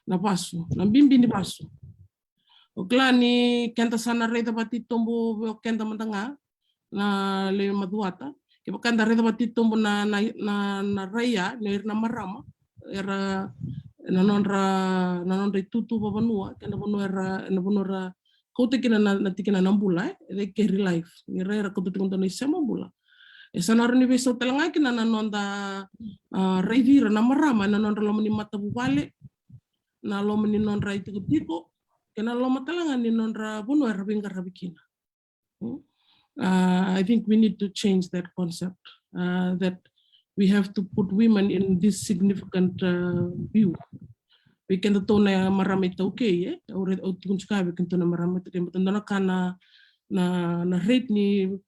na vasu, na bibi ni vasu. O kila ni keda sa na raica vakatitobu vei o keda mada ga na lewe ni macuata. Kevaka da raica vakatitobu na, na, na, na rai ya, ni ira na marama, era, na nodra, na nodra itutu vavanua, kei na vanua era, na vanua era kauta kina na, na tikina na bula, e, they carry life. Ni ra, era kauta tiko dua na isema bula. E sa na rawa ni veisau tale ga kina na noda, a, raici ira na marama, na nodra loma ni matavuvale, na loma ni nodra itikotiko, kei na loma tale ga ni nodra vanua era veiqaravi kina. Hmm? Uh, I think we need to change that concept, uh, that we have to put women in this significant, uh, view. Vei kedatou na marama iTaukei, e? Au re-, au tukuna tiko vei kedatou na marama iTaukei, baleta dua na ka na, na, na rate ni,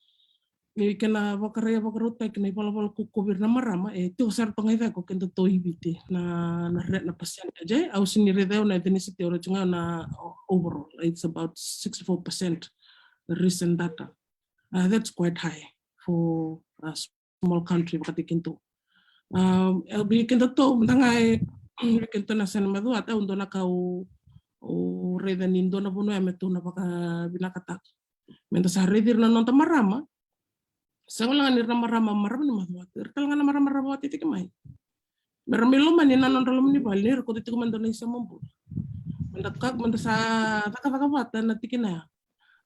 ni kena vakaraia vakarautaki na ivalavala kaukauwa vei ira na marama, e tiko sara toka ga i cake o kedatou i Viti, na, na re-, na percentage, e? Au sega ni raica au na ethnicity, au raica ga na o-, overall, it's about sixty-four percent, the recent data. Uh, that's quite high for a small country vakataki kedatou. Um, e, vei kedatou, mada ga e, vei kedatou na yasana ni macuata, au dua na ka au, au raica ni dua na vanua ya me tou na vakavinakataka. Me da sa raici ira na noda marama. Sega wale ga ni ira na marama, marama ni macuata. Ira tale ga na marama ra vakatitiki mai. Me ra mai lomani na nodra loma ni vale, ni ra kauta tiko mai dua na isema bula. Me da ka, me da sa cakacaka vata na tikina ya.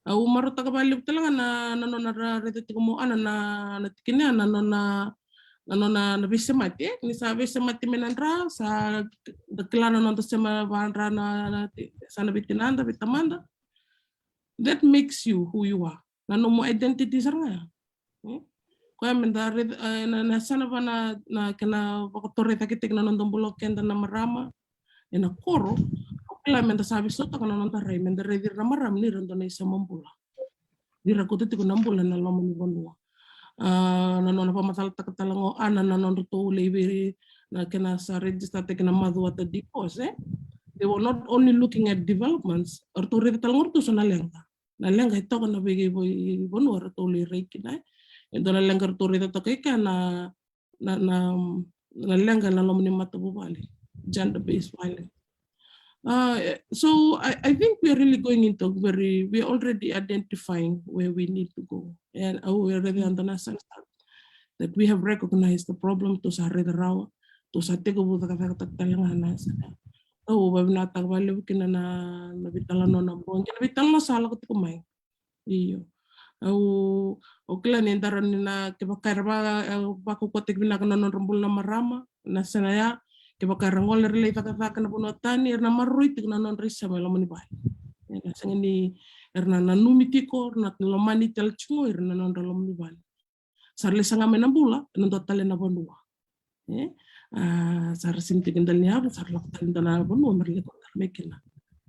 Au marautaka vakalevu tale ga na, na nona ra-, raica tiko mai o Ana na, na tikina ya, na nona, na nona na veisemati, e? Ni sa veisemati mai na dra, sa da kila na noda sema vadra na, na ti-, sa na veitinada, veitamada. That makes you who you are. Na nomu identity sara ga ya. Hmm? Koya me da raica, e, na, na yasana va na, na kena vakatorocaketaki na noda bula o keda na marama ena koro, au kila me da sa veisautaka na noda rai, me da raici ira na marama ni ra dua na isema bula. Ni ra kauta tiko na bula ena loma ni vanua. A, na nona vakamacalataka tale ga o Ana na nodratou lai vei, na kena sa register taki na macuata divorce, e? They were not only looking at developments, eratou raica tale ga o ratou so na leqa. Na leqa e toka na vei, vei vanua eratou lai rai kina, e? E dua na leqa eratou raica toka i kea na, na, na, na leqa ena loma ni matavuvale, gender-based violence. Uh, so I, I think we are really going into a very, we are already identifying where we need to go. And au e raica e dua na sara sa that we have recognized the problem, tou sa raica rawa, tou sa tekivu cakacakataka tale ga na sara. Au vakavinavinakataka vakalevu kina na, na veitalanoa na bogi, na veitalanoa sa lako tiko mai. Io. Au, au kila ni da rawa ni na, kevaka era va, eh, vakaukauataki vinaka na nodra bula na marama, na sena ya, kevaka era gole era lai cakacaka na vanua tani, era na maroroi tiko na nodra isema e loma ni vale. Era na sega ni, era na nanumi tiko, era na lomani tale tiko ira na nodra loma ni vale. Sa ra lai saga mai na bula ena dua tale na vanua. E? A, sa ra sega ni tiko e dela ni yavu, sa ra lako tale e dua na vanua me ra lai koto tale mai kina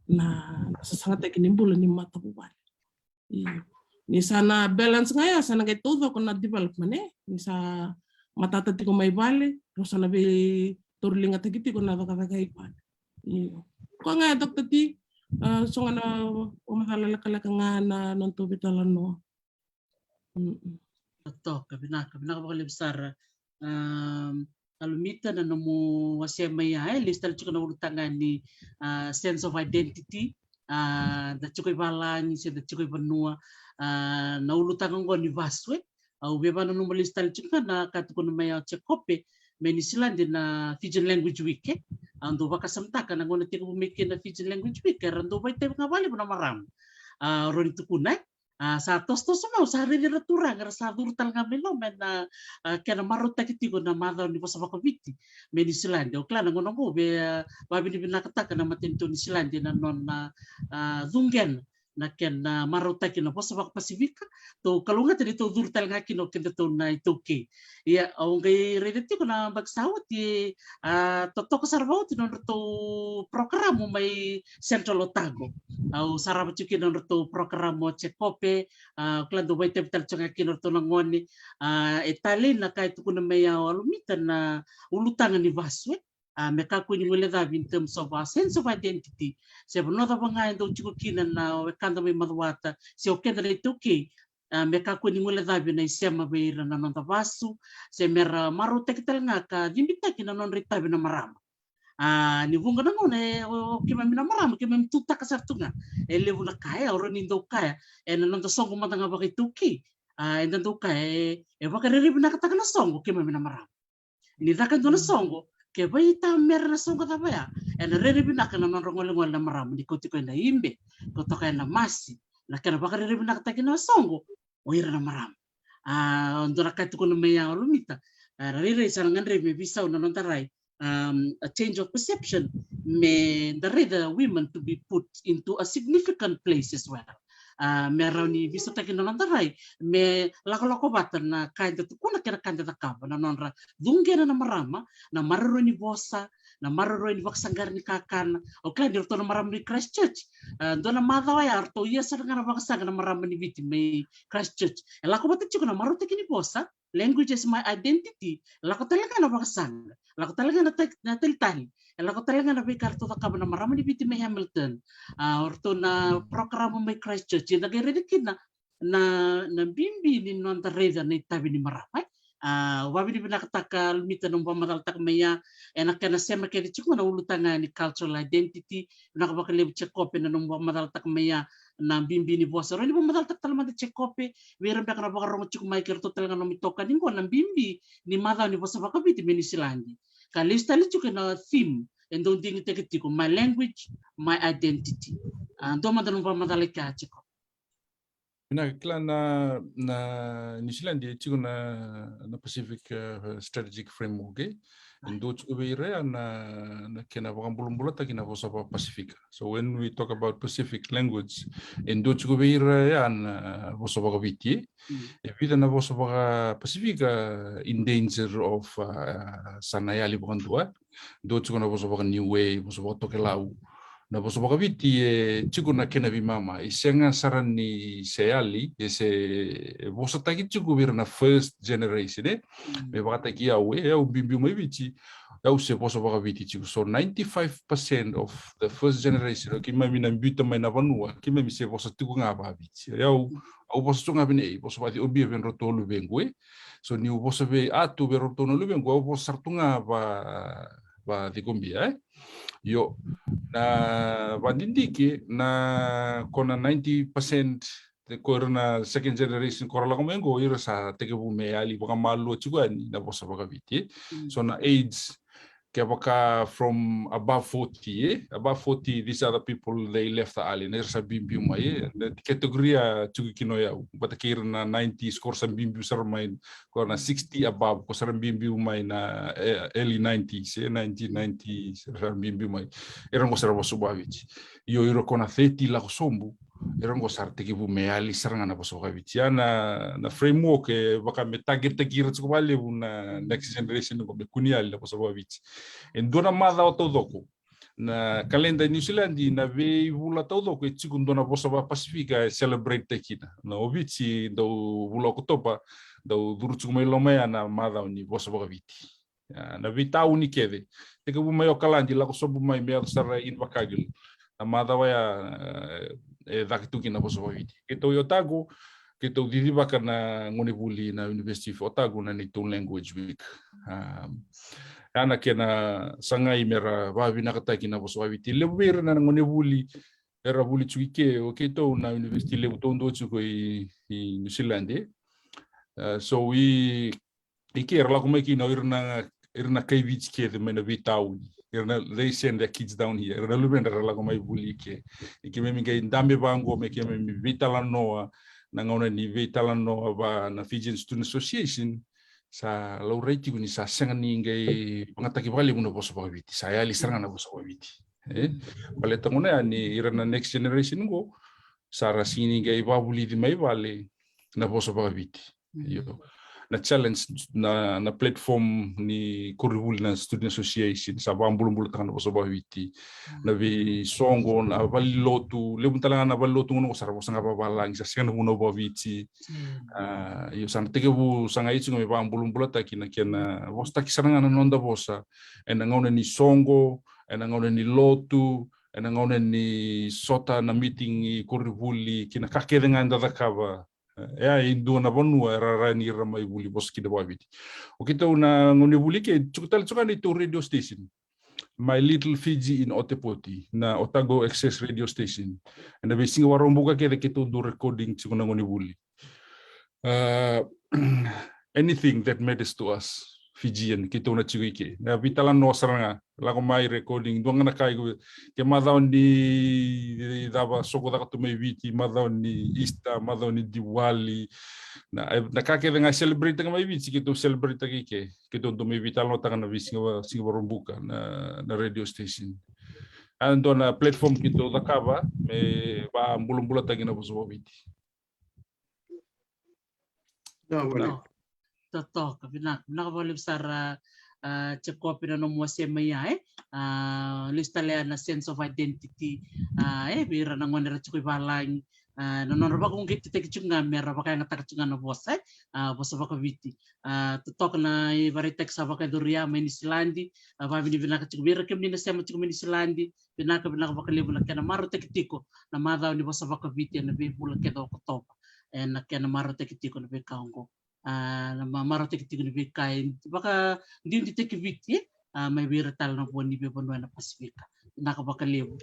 na, na sasagataki ni bula ni matavuvale. Io. Ni sa na balance ga ya, sa na qai taucoko na development, e? Ni sa matata tiko mai vale, rau sa na veitauriligataki tiko na cakacaka i vale. Io. Koya ga ya, Doctor T, a, so ga na vakamacala lekaleka ga na, na nodatou veitalanoa. Mm-mm. Totoka, vinaka, vinaka vakalevu sara. Um, Alumita, na nomu wasea mai ya, e, lesu tale tiko na ulutaga ni, a, sense of identity, a, da tiko i valagi se da tiko i vanua, a, na ulutaga oqo ni vasu, e. Au via vakananuma lesu tale tiko ga na ka tukuna mai ya o Jacope, mai Niusiladi na Fijian Language Week, e. Au dau vakasamataka na gauna tekivu mai kina na Fijian Language Week, era dau vakaitavi ga vakalevu na marama. A, rawa ni tukuna, e. A, sa tosotoso mai, au sa raici ira na turaga era sa curu tale ga mai loma ena, a, kena marautaki tiko na macawa ni vosa vakaviti mai Niusiladi. Au kila na gauna oqo au via, a, vakavinavinakataka na matanitu o Niusiladi ena nona, a, cuqena na kena marautaki na vosa vakaPasifika. Tou kalougata ni tou curu tale ga kina o kedatou na iTaukei. Ia, au qai raica tiko na yabaki sa oti, a, totoka sara vakaoti na nodratou porokaramu mai Central Otago. Au sarava tiko kina na nodratou porokaramu o Jacope, a, au kila dau vakaitavi tale tiko ga kina o ratou na gone, a, e talei na ka e tukuna mai ya o Alumita na ulutaga ni vasu, e. A, me kakua ni guilecavi in terms of a sense of identity. Se vanua cava ga e dau tiko kina na wekada mai Macuata, se o keda na iTaukei, a, me kakua ni guilecavi na isema vei ira na noda vasu, se me ra marautaki tale ga ka cibitaki na nodra itavi na marama. A, ni vuqa na gauna e, o, o keimami na marama, keimami tutaka sara tu ga. E levu na ka e, au rawa ni dau kaya, ena noda soqo mada ga vakaitaukei. A, eda dau kaya, e, e vakarerei vinakataka na soqo keimami na marama. Ni caka e dua na soqo, ke vaitamera na soqo cava ya, ena rairai vinaka na nodra golegole na marama, ni kauti koya na ibe, kauta koya na masi, na kena vakarerei vinakataki na soqo o ira na marama. A, dua na ka e tukuna mai ya o Alumita, a, rairai sa na gadrevi me veisau na noda rai, um, a change of perception, me da raica women to be put into a significant place as well. A, me rawa ni veisautaki na noda rai, me lakolako vata na ka eda tukuna kei na ka eda cakava, na nodra cuqena na marama, na maroroi ni vosa, na maroroi ni vakasaqara ni kakana. Au kila ni ratou na marama ni Christchurch, a, dua na macawa ya ratou ia sara ga na vakasaqa na marama ni Viti mai Christchurch. E lako vata tiko na marautaki ni vosa, language as my identity, e lako tale ga na vakasaqa, e lako tale ga na ta-, na talitali, e lako tale ga na veika ratou cakava na marama ni Viti mai Hamilton. A, o ratou na porokaramu mai Christchurch, eda qai raica kina na, na bibi ni noda raica na itavi ni marama, e. A, au vakavinavinakataka Alumita na nomu vakamacalataka mai ya, ena kena sema kece tiko na ulutaga ni cultural identity, vinaka vakalevu Jacope na nomu vakamacalataka mai ya, na bibi ni vosa. Rawa ni vakamacalataka tale mada Jacope, vei ira beka na vakarorogo tiko mai kei ratou tale ga na nomu itokani qo, na bibi ni macawa ni vosa vakaviti mai Niusiladi. Ka lesu tale tiko ena theme e dau digitaki tiko, my language, my identity. A, dua mada na nomu vakamacala i kea Jacope. Vinaka, kila na, na Niusiladi e tiko na, na Pacific, uh, Strategic Framework, e? E dua tiko vei ira ya na, na kena vakabulabulataki na vosa vakaPasifika. So when we talk about Pacific language, e dua tiko vei ira ya na vosa vakaViti, e? Mm. E vica na vosa vakaPasifika in danger of, uh, sa na yali vakadua, e? Dua tiko na vosa vakaNiue, vosa vakaTokelau. Na vosa vakaViti e tiko na kena veimama, e sega sara ni se yali, e se vosataki tiko vei ira na first generation, e? Mm. Me vakataki au, e, au biubiu mai Viti, au se vosa vakaViti tiko. So ninety-five percent of the first generation, o keimami na biuta mai na vanua, keimami se vosa tiko ga vakaViti. Au, au vosa tu ga vei nei, vosa vakaciqobia vei nodratou luvequ, e? So niu vosa vei, a, tu vei nodratou na luvequ, au vosa sara tu ga va, vakaciqobia, e? Io, Na vadidike na ko na ninety percent ko ira na second generation ko ra lako mai qo, ira sa tekivu me yali vakamalua tiko yani na vosa vakaviti. So na age, kevaka from above forty, e? Above forty, these are the people they left early, na ira sa biubiu mai, e? Na category a tiko kina o yau, vata kei ira na nineties, ko ra sa biubiu sara mai, ko na sixty above, ko sa ra biubiu mai na, e, early nineties, e? Nineteen nineties, ra sa biubiu mai. Ira qo sa ra vosa vakaviti. Io, ira ko na thirty lako sobu, ira qo sa ra tekivu me yali sara ga na vosa vakaviti. Ia na, na framework e vaka me target-taki ira tiko vakalevu na next generation qo me kua ni yali na vosa vakaviti. E dua na macawa taucoko na kaleda e New Zealand, na veivula taucoko e tiko dua na vosa vakaPasifika e celebrate-taki kina. Na o Viti dau vula Okotova, dau curu tiko mai loma ya na macawa ni vosa vakaviti. A, na veitauni kece. Tekivu mai Okaladi, lako sobu mai me yaco sara Invercargill. Na macawa ya, e, e caka tu kina na vosa vakaviti. Keitou i Otago, keitou cicivaka na gonevuli na University of Otago na neitou Language Week. A, ya na kena sagai me ra vakavinakataki na vosa vakaviti. Levu vei ira na gonevuli era vuli tiko i ke, o keitou na university levu taudua tiko i, i New Zealand, e. A, so i i ke era lako mai kina o ira na, ira na kai Viti kece mai na veitauni. Ira na, they send their kids down here. Ira na luvedra era lako mai vuli i ke. Ni keimami qai dabe vaqo me keimami veitalanoa, na gauna ni veitalanoa va na Fijian Student Association, sa laurai tiko ni sa sega ni qai vagataki vakalevu na vosa vakaviti, sa yali sara ga na vosa vakaviti. E? Baleta gona ya ni ira na next generation qo, sa ra sega ni qai vakavulici mai vale na vosa vakaviti. Io. Na challenge na, na platform ni koronivuli na Student Association, sa vakabulabulataka na vosa vakaviti. Na veisoqo, na valenilotu, levu tale ga na valenilotu gona qo sa ra vosa ga vavalagi, sa sega na vunau vakaviti. A, io, sa na tekivu sagai tiko me vakabulabulataki na kena vosataki sara ga na noda vosa ena gauna ni soqo, ena gauna ni lotu, ena gauna ni sota na meeting i koronivuli, kei na ka kece ga eda cakava. E, e dua na vanua era rawa ni ra mai vuli vosa kina vakaviti. O keitou na gauna ni vuli ke, tiko tale tiko ga na neitou radio station, My Little Fiji in Ōtepoti, na Otago Access Radio Station. Ena veisiga Vakaraubuka kece keitou dau recording tiko na gauna ni vuli. A, anything that matters to us Fijian, keitou na tiko i ke. Na veitalanoa sara ga, lako mai recording, dua ga na ka iko, ke macawa ni cava, soqo caka tu mai Viti, macawa ni Easter, macawa ni Diwali. Na, na ka kece ga celebrate-taka mai Viti, keitou celebrate-taka i ke. Keitou dau mai veitalanoataka na veisiga Va-, siga Vakaraubuka, na, na radio station. A dua na platform keitou cakava me vakabulabulataki na vosa vakaviti. Totoka, vinaka, vinaka vakalevu sara, a, Jacob, na nomu wasea mai ya, e. A, lesu tale ya na sense of identity, a, e, vei ira na gone era tiko i valagi, a, na nodra vakauqeti tiko ga me ra vakayagataka tiko ga na vosa, e, a, vosa vakaviti. A, totoka na ivakaraitaki sa vakayacori ya mai Niusiladi, a, vakavinavinaka tiko vei ira kemuni na sema tiko mai Niusiladi, vinaka, vinaka vakalevu na kena marautaki tiko na macawa ni vosa vakaviti ena veivula kece o Okotova. Ena kena marautaki tiko na veika oqo. A, na ma-, marautaki tiko na veika e vakadiuditaki Viti, a, mai vei ira tale na vo ni veivanua ena Pasifika. Vinaka vakalevu.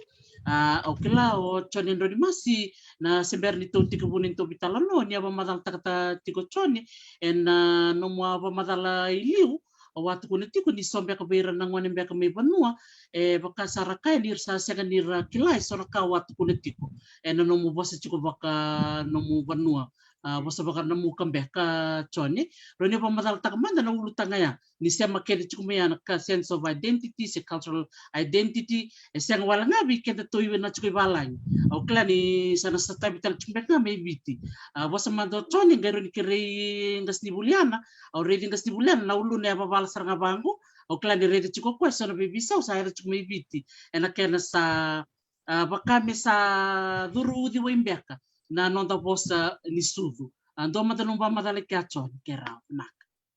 A, au kila o Jone Dronimasi, na se bera ni tou tekivu na neitou veitalanoa, ni a vakamacalataka tiko Jone, ena, a, nomu a vakamacala i liu, au a tukuna tiko ni so beka vei ira na gone beka mai vanua, e vaka sa ra kaya ni ra sa sega ni ra kila e so na ka au a tukuna tiko. Ena nomu vosa tiko vaka nomu vanua, a, vosa vaka nomu ka beka, Jone. Rawa ni vakamacalataka mada na ulutaga ya. Ni sema kece tiko mai ya na ka sense of identity, se cultural identity, e sega wale ga vei keda tou ena tiko i valagi. Au kila ni sa na sotavi tale tiko beka ga mai Viti. A, vosa mada o Jone, qai rawa ni kerei qasenivuli Ana, au raici qasenivuli Ana, na uluna e vavala sara ga vaqo, au kila ni raica tiko o koya so na veiveisau sa yaco tiko mai Viti. Ena kena sa, a, vaka me sa curu uciwai beka na noda vosa ni sucu. A, dua mada nomu vakamacala i kea Jone, ke rawa, vinaka.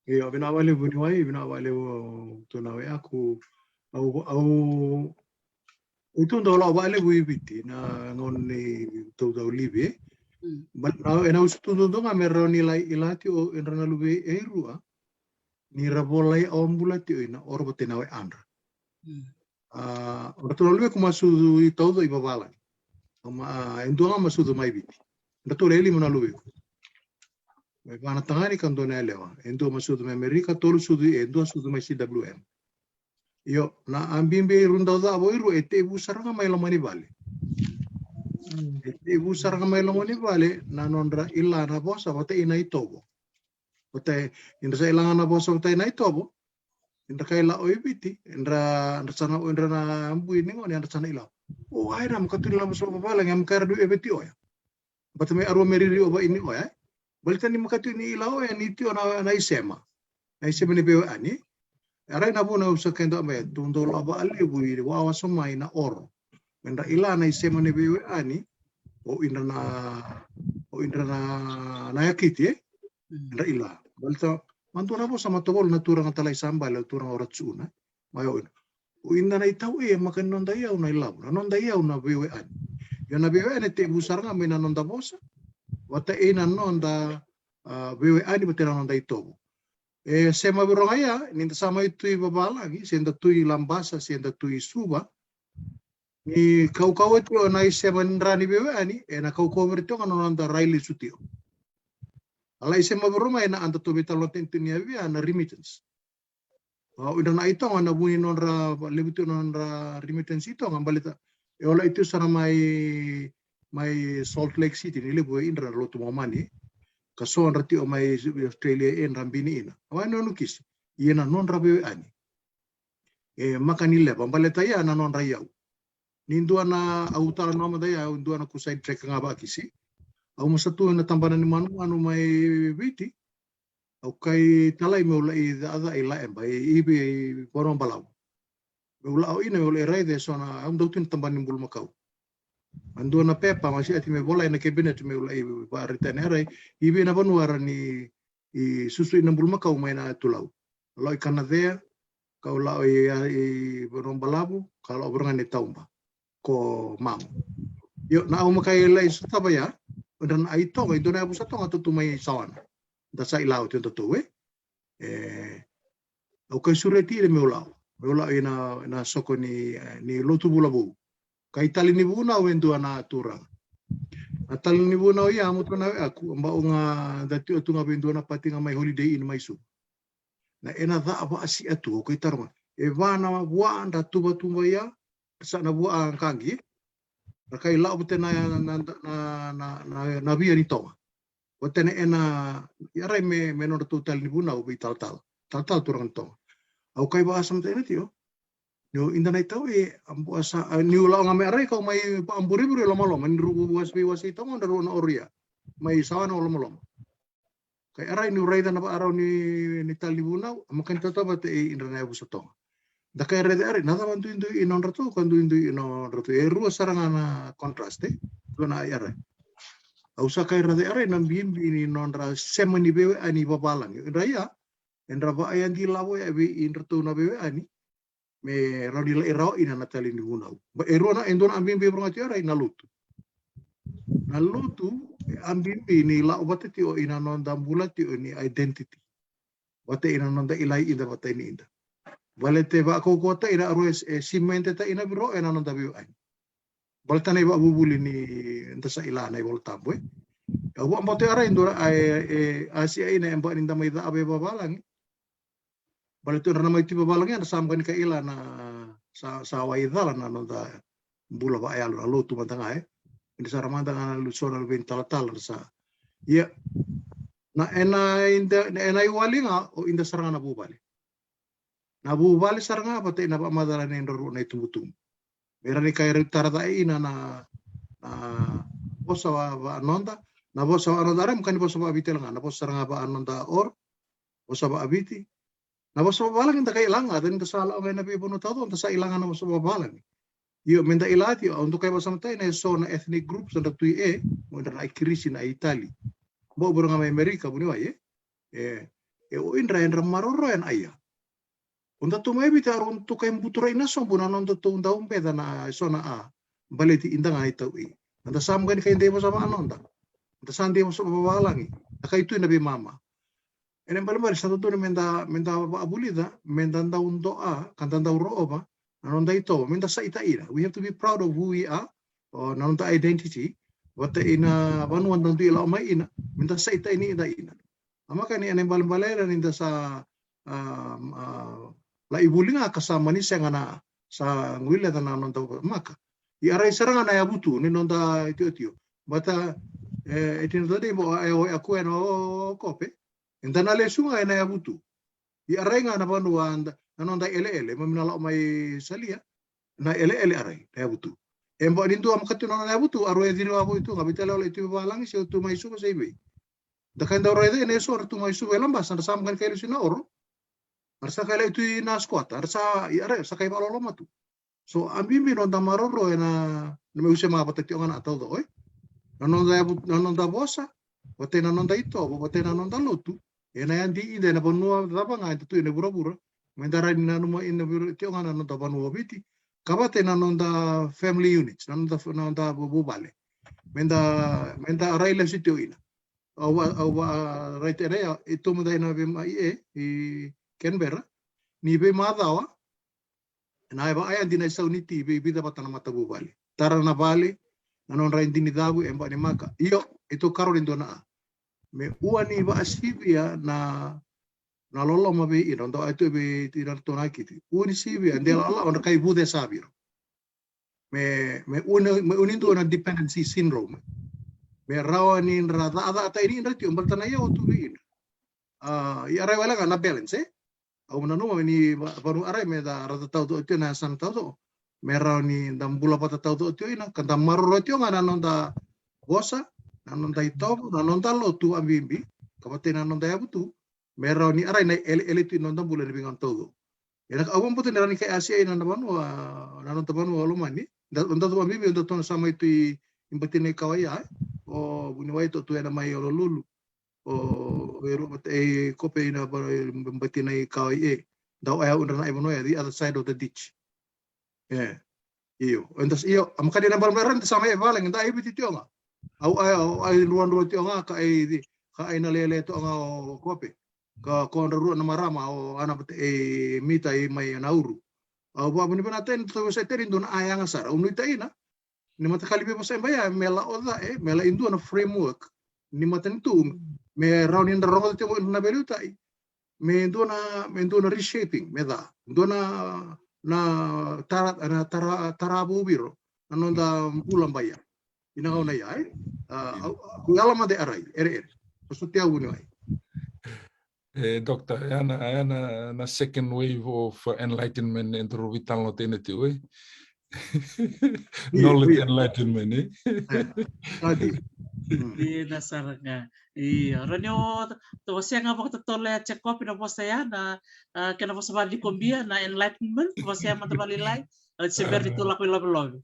Io, vinaka vakalevu niwai, vinaka vakalevu tu na wekaku. Au, au, au tu dau lako vakalevu i Viti na gauna ni taucau livi. Mm. But na, ena usutu dodonu ga me rawa ni lai ilati o, e dra na luve e rua ni ra volai au a bula tiko ina, o ra vata na wekadra. Mm. A, o ratou na luvequ ma sucu i taucoko i vavalagi. O ma, a, e dua ga ma sucu mai Viti. Ratou le lima na luvequ. E va na tagane ka dua na yalewa. E dua ma sucu mai Amerika, tolu sucu, e dua sucu mai C W M. Io, na a bibi e rua dau cava o irua, e tekivu sara ga mai loma ni vale. Mm. E tekivu sara ga mai loma ni vale na nodra ila na vosa vata i na itovo. Vata e, ni dra sa ila ga na vosa vata i na itovo, ni dra kai la o i Viti, ni dra, ni dra sa na, ni dra na bui ni gone, ni dra sa na ila. O, ai, na maka tu ni la vosa vavalagi, a maka era du e veti oya. Bata me arua me riri o va ini oya, e. Baleta ni maka tu ni ila oya ni tio na, na isema. Na isema ni veiwe ani. Era i na vuna usa keda me tu dou la va a levu i wa waso mai na oro. Me dra ila na isema ni veiwe ani, o indra na, o indra na, na yakiti, e? Mm. Indra ila. Baleta, ma dua na vosa ma tovolo na turaga talai sa bale, o turaga o Ratsuna. Mai o ina. O ina na itau e, maka ni noda iyau na ilavo, na noda iyau na veiwe ani. Ia na veiwe ani e tekivu sara ga mai na noda vosa, vata e na noda, a, veiwe ani, vata e na noda itovo. E sema vei roga ia, ni da sa mai tu i vavalagi, se da tu i Labasa, se da tu i Suva. Ni kaukauwa tiko na isema ni dra ni veiwe ani, e na kaukauwa vei tiko ga na noda rai lesu tiko. A la isema vei roga e na a da tou veitalanoa tiko ni a via na remittance. A, o indra na itoga na vu ni nodra, levu tiko nodra remittance itoga, baleta e ola i tiko sara mai, mai Salt Lake City, ni levu e indra na lotu Momani. Ka so dra tiko mai Australia e dra bini ina. A wa e nonu kisi. Ia na nodra veiwe ani. E maka ni leva, baleta ia na nodra iyau. Ni dua na, au talanoa mada ia, au dua na ku side track ga vakisi. Au masa tu na tabana ni manumanu mai Viti. Au kai talai meu lai caca i Laeba, i, i, i Vanua Balavu. Meu la o ina, meu lai raica e so na, au dau tu na tabana ni bulumakau. A dua na pepa, ma si ati me vola ina cabinet meu lai varitani arai, i vei na vanua era ni, i susu ina bulumakau mai na tulau. Lao i Kanacea, kau lao i, i Vanua Balavu, ka lao vuragani tauba. Ko mamu. Io, na au makai lai sotava ia, o dra na aitoga, i dua na yavusa toga totu mai sawana. Da sa i lao tio totou, e. E, au kai sureti ira meu lao. Meu lao ina, na soko ni, e, ni lotu Vulavou. Kai tali ni vunau e dua na turaga. Na tali ni vunau ia, mutu na aku, amba unga da tio tu ga vei dua na pati ga mai Holiday Inn mai Suva. Na ena ca va a si atu, o kai taroga. E va na vua dra tuva tuva ia, sa na vua a kagi. Ra kai lao vate na, na, na, na, na via ni toga. Vate na ena, ia rai me, me nodra tou tali ni vunau vei talatala. Talatala turaga ni toga. Au kai va a sa mata ena tio. Niu inda na itau e, a bua sa, a, niu lao ga me arai kau mai, a buriburi lomaloma, ni ruvu vasi vei wasi toga, na rua na oria. Mai sawana o lomaloma. Kai arai niu raica na vaarau ni, ni tali ni vunau, a makani tautauvata e indra na yavusa toga. Da kai raica arai, na cava duidui i nodratou, ka duidui i nodratou. E rua sara ga na contrast, e? Dua na ai arai. Au sa kai raica arai, na bibi ni nodra sema ni veiwe ani vavalagi. Indra ia, indra vaai adi lavo ia vei indratou na veiwe ani. Me rawa ni lai rawa ina na tali ni vunau. Ba, e rua na, e dua na a bibi e vuragati arai na lotu. Na lotu, e a bibi ni lau vata tio ina noda bula tio ni identity. Vata ina noda ilai ida vata ini ida. Vale te vakaukauwata ina arua e, e simedeta ina viro ena noda veiwe ani. Baleta na ivakavuvuli ni da sa ila na iVolatabu, e. Au vakabauta e arai dua na, e, e, a si a ina e ba ni da mai cava e vavalagi. Baleta era na mai tu i vavalagi, era sa maka ni ka ila na, sa, sa wai cala na noda bula vakayalo na lotu mada ga, e. Ina sa ra mada ga na luso na luveni talatala, sa. Ia, na ena, ina, na ena iwali ga, o ida sara ga na vuvale. Na vuvale sara ga, vata ina vakamacala ni dra rua na itubutubu. Me ra ni kai ra tara cai ina na, na vosa va, va noda, na vosa va noda, arai maka ni vosa va Viti la ga, na vosa sara ga va noda or, vosa va Viti. Na vosa vavalagi da kai ilaga, da ni da sa lao ga ina veivanua tauco, da sa ilaga na vosa vavalagi. Io, me da ila tio, au da kai vosa matai na e so na ethnic groups, da tui e, mo indra na ai Kirisi na ai Itali. Mo vura ga mai Amerika, vuniwai, e. E, e o indra, indra maroro ena aia. O da tu mai Viti a rua tu kai buturai na sobu na noda tu dau beca na e so na a. Baleti inda ga i tau i. Nada sa maka ni kai dei vosa va noda. Nada sa dei vosa vavalagi. Na kai tu ina veimama. Ena ibalebale sa dodonu me da, me da vakavulica, me da dau doa, ka da dau roova, na noda itovo, me da sa ita ina. We have to be proud of who we are, o na noda identity, vata ina vanua da dui lako mai ina, me da sa ita ina, ita ina. A maka ni ena ibalebale era ni da sa, um, uh, la ivuli ga ka sa mani sega na sa guileca na noda maka. I arai sara ga na yavutu ni noda itiotio. Vata, e, e tino tadei mo, e, o, e, aku ena o, o, kope. Eda na lesu ga ena yavutu. I arai ga na vanua, na noda eleele, ma mina lako mai salia, na eleele arai, na yavutu. E ba ni dua makati na nona yavutu, aro e ciri wavo itu, ga vita lalo itu valagi, se tu mai Suva se i vei. Da kai dau raica ena eso ra tu mai Suva e Labasa, ra sa maka ni kai lesu na oro. Ra sa kai lai tu i na squatter, ra sa, i arai, ra sa kai valolo matu. So, a bibi noda maroro ena, na me use ma vata tioga na tauco, oi. Na noda, na noda vosa, vata na noda itovo, vata na noda lotu, ena yadi ida ena vanua cava ga eda tu ena vuravura, me da rai ni nanuma ina vura tioga na noda vanua o Viti, ka vata na noda family units, na noda, na noda vuvale. Me da, me da rai lesu tio ina. Au va, au va rai tere, e tu mada ina vei mai e, i Canberra, ni vei macawa, na e va aya dina i sauniti, vei vica vata na matavuvale. Tara na vale, na nodra e dini cavu, e ba ni maka. Io, e tu karo ni dua na a. Me ua ni va sivia na na loloma vei ira, dau atu vei ira na tonakiti. Ua ni sivia, de lala, o na kai vuce sa viro. Me, me ua ni, me ua ni dua na dependency syndrome. Me rawa ni ra ca, ca ta ini ira tio, balta na ia o tu vei ira. A, i arai wale ga na balance, e? Au na numa ni va, varu arai me da ra ta tauco tio na sana tauco. Me rawa ni da bula vata tauco tio ina, ka da maroro tio ga na noda vosa, na noda itovo, na noda lotu a bibi, ka vata na noda yavutu, me rawa ni arai na ele, ele tu i noda bula ni veigauna taucoko. Ena ka au vabauta ni rawa ni kai asia ina na vanua, na noda vanua o lomani. Da, da tu a bibi, da tona sa mai tu i, i batina i kawa ia, e? O vuniwai to tu ena mai o lolulu. O, o e rua vata, e kope ina ba, batina i kawa ia, e. Da o aya undra na i vanua ia, the other side of the ditch. E. Io, eda, io, a makadi na balabala da sa mai e vale, da e Viti tioga. Au, au, au, ai rua rua tioga, ka ai, ka ai na lele tioga o kope. Ka kodra rua na marama, o ana vata e mita i mai na uru. Au va, vuni vana teni, tu sa teni dua na a yaga sara, au nuita ina. Ni matakali vei vasa e ba ia, me la o ca, e, me la i dua na framework. Ni matanitu, me rawa ni da rogoca tiko na veiliutaki. Me dua na, me dua na reshaping, me ca. Dua na, na tara, na tara, tara vou viro. Na noda bula ba ia. Ina gauna ia, e? A, au, au, ku yala mada e arai, ere, ere. Ko sotia vuniwai. E, Doctor, ya na, ya na, na second wave of enlightenment e dau veitalanoataki tiko, e? Io, knowledge io. Enlightenment, e? E, adi. Mm. Dina sara ga. Io, rawa ni o, to wasea ga vakatotolo ya Jacob na vosa ya na, a, kena vosa vakacikobia na enlightenment, wasea mada vakalailai, a, se bera ni tu lako i lovelovi.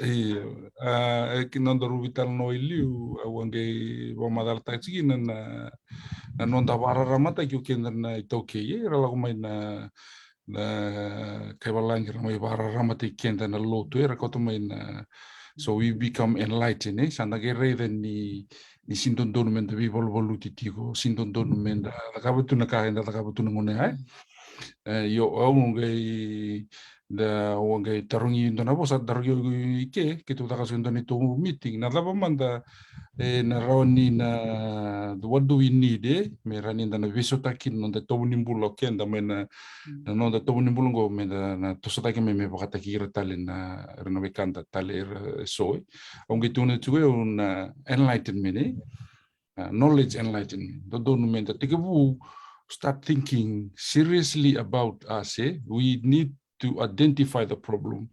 Io, a, e ki nodaru veitalanoa i liu, au a qai vakamacalataka tiko kina na, na, na noda vakararamataki o keda na iTaukei, e, ra lako mai na, na kai valagi ra mai vakararamataki keda na lotu, e, ra kauta mai na, so we become enlightened, e, sa da qai raica ni, ni sega ni dodonu me da veivaluvaluti tiko, sega ni dodonu me da cakava tu na ka eda cakava tu na gauna ya, e. E, io, au qai, da, au qai tarogi dua na vosa, tarogi au i ke, keitou caka so dua na neitou meeting. Na cava mada, e, na rawa ni na, what do we need, e? Me rawa ni da na veisautaki na noda itovo ni bula o keda, mai na, mm, na noda itovo ni bula qo, me da na toso cake mai me vakataki ira tale na, ira na wekada tale ira eso, e. Au qai tukuna tiko au na enlightenment, e? A, knowledge enlightenment. Dodonu me da tekivu start thinking seriously about us, e? We need to identify the problem.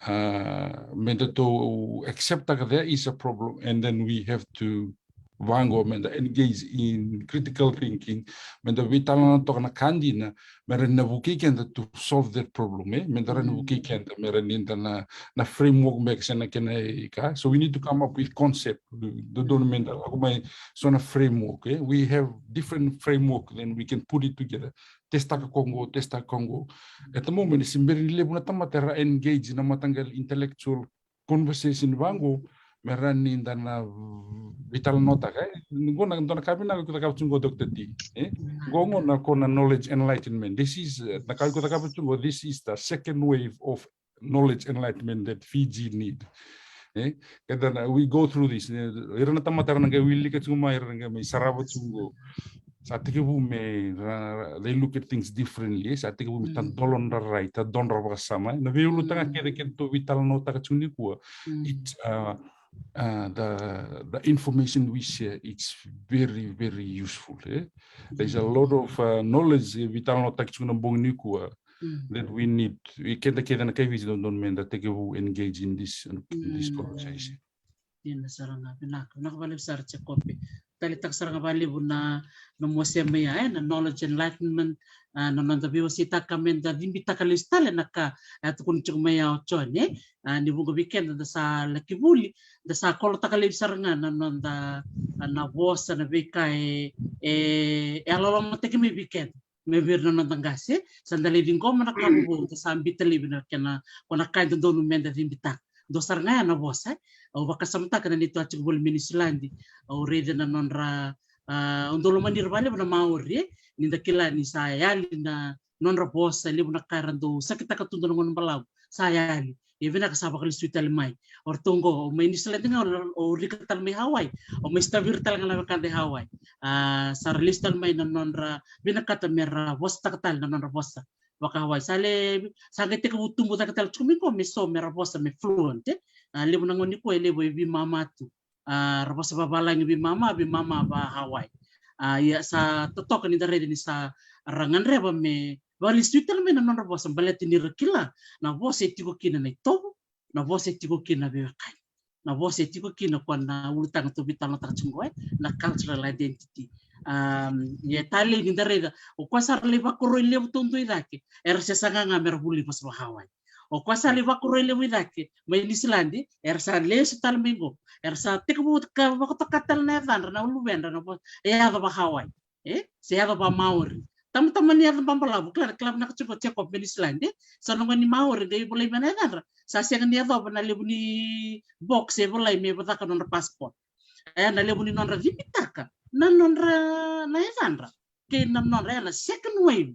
A, me da tou accept-taka there is a problem, and then we have to vaqo, me da engage in critical thinking, me da veitalanoa toka na ka dina, me rawa ni na vukei keda to solve that problem, e? Me da rawa ni vukei keda, me rawa ni da na, na framework beka se na kena i ka. So we need to come up with concept. Dodonu me da lako mai so na framework, e? We have different framework, then we can put it together. Testaka ko qo, testaka ko qo. At the moment, se bera ni levu na tamata era engage na mataqali intellectual conversation vaqo, me rawa ni da na veitalanoataka, e? Qo na, dua na ka vinaka o iko cakava tu qo, Doctor T, e? Qo, qo na, qo na knowledge enlightenment. This is, e, na ka o iko cakava tu qo, this is the second wave of knowledge enlightenment that Fiji need. E? And then, uh, we go through this. E, ira na tamata era na qai wilika tu mai, era na qai mai sarava tu qo. Sa tekivu me, ra, ra, they look at things differently, e? Sa tekivu me tadodra rai, tadodra vakasama, e? Na veiulutaga kece keitou veitalanoataka tu nikua. It's, uh, uh, the, the information we share, it's very, very useful, e? There's a lot of, uh, knowledge, e, veitalanoataki tu na bogi nikua that we need, e, keda kece na kai Viti dodonu me da tekivu engage in this, in this conversation. Dina sara ga, vinaka, vinaka vakalevu sara Jacob. Taleitaka sara ga vakalevu na, na nomu wasea mai ya, e, na knowledge enlightenment, a, na noda veiwaseitaka me da cibitaka lesu tale na ka, a, tukuna tiko mai ya o John, e. A, ni vuqa vei keda da sa laki vuli, da sa kolotaka laivi sara ga na noda, a, na vosa, na veika e, e, e yalolomamataki mai vei keda. Me vei ira na noda qase, sa da lai ciqoma na ka vovou, da sa biuta laivi na kena, ko na ka e dodonu me da cibitaka. Dua sara ga ya na vosa, e. Au vakasamataka na neitou a tiko voli mai Niusiladi, au raica na nodra, a, au dau lomani ira vakalevu na Maori, e. Ni da kila ni sa yali na nodra vosa, e levu na ka era dau sakitaka tu dua na gauna balavu, sa yali. Ia vinaka sa vakalesui tale mai. O ratou qo, au mai Niusiladi ga, au rika tale mai Hawaii. Au mai sotavi ira tale ga na wekada e Hawaii. A, sa ra lesu tale mai na nodra vinakata me ra vosataka tale na nodra vosa vaka-Hawaii. Sa le, sa qai tekivu tubu cake tale tiko mai qo me so me ra vosa me fluent, e. A, levu na gone nikua e levu e veimama tu. A, ra vosa vavalagi veimama, veimama va-Hawaii. A, ia sa totoka ni da raica ni sa ra gadreva me vakalesui tale mai na nodra vosa, baleta ni ra kila na vosa e tiko kina na itovo, na vosa e tiko kina na veiwekani, na vosa e tiko kina ko na ulutaga tou veitalanoataka tiko qo, e, na cultural identity. Um, ia e talei ni da raica, o koya sa ra lai vakoroi levu taudua i cake, era se saga ga me ra vuli vosa va-Hawaii. O koya sa lai vakoroi levu i cake mai Niusiladi, era sa lesu tale mai qo, era sa tekivu ka vakatoka tale na yacadra na luvedra na vo-, e yaca va-Hawaii. E? Se yaca va-Maori. Tamata mani yaca babalavu, kila, kila vinaka tiko o Jacob mai Niusiladi, e? Sa na gone ni Maori, qai volai mai na yacadra. Sa sega ni yacova na levu ni box e volai me vacaka nodra passport. E, na levu ni nodra cibitaka na nodra, na yacadra. Kei na nodra, e, na second wave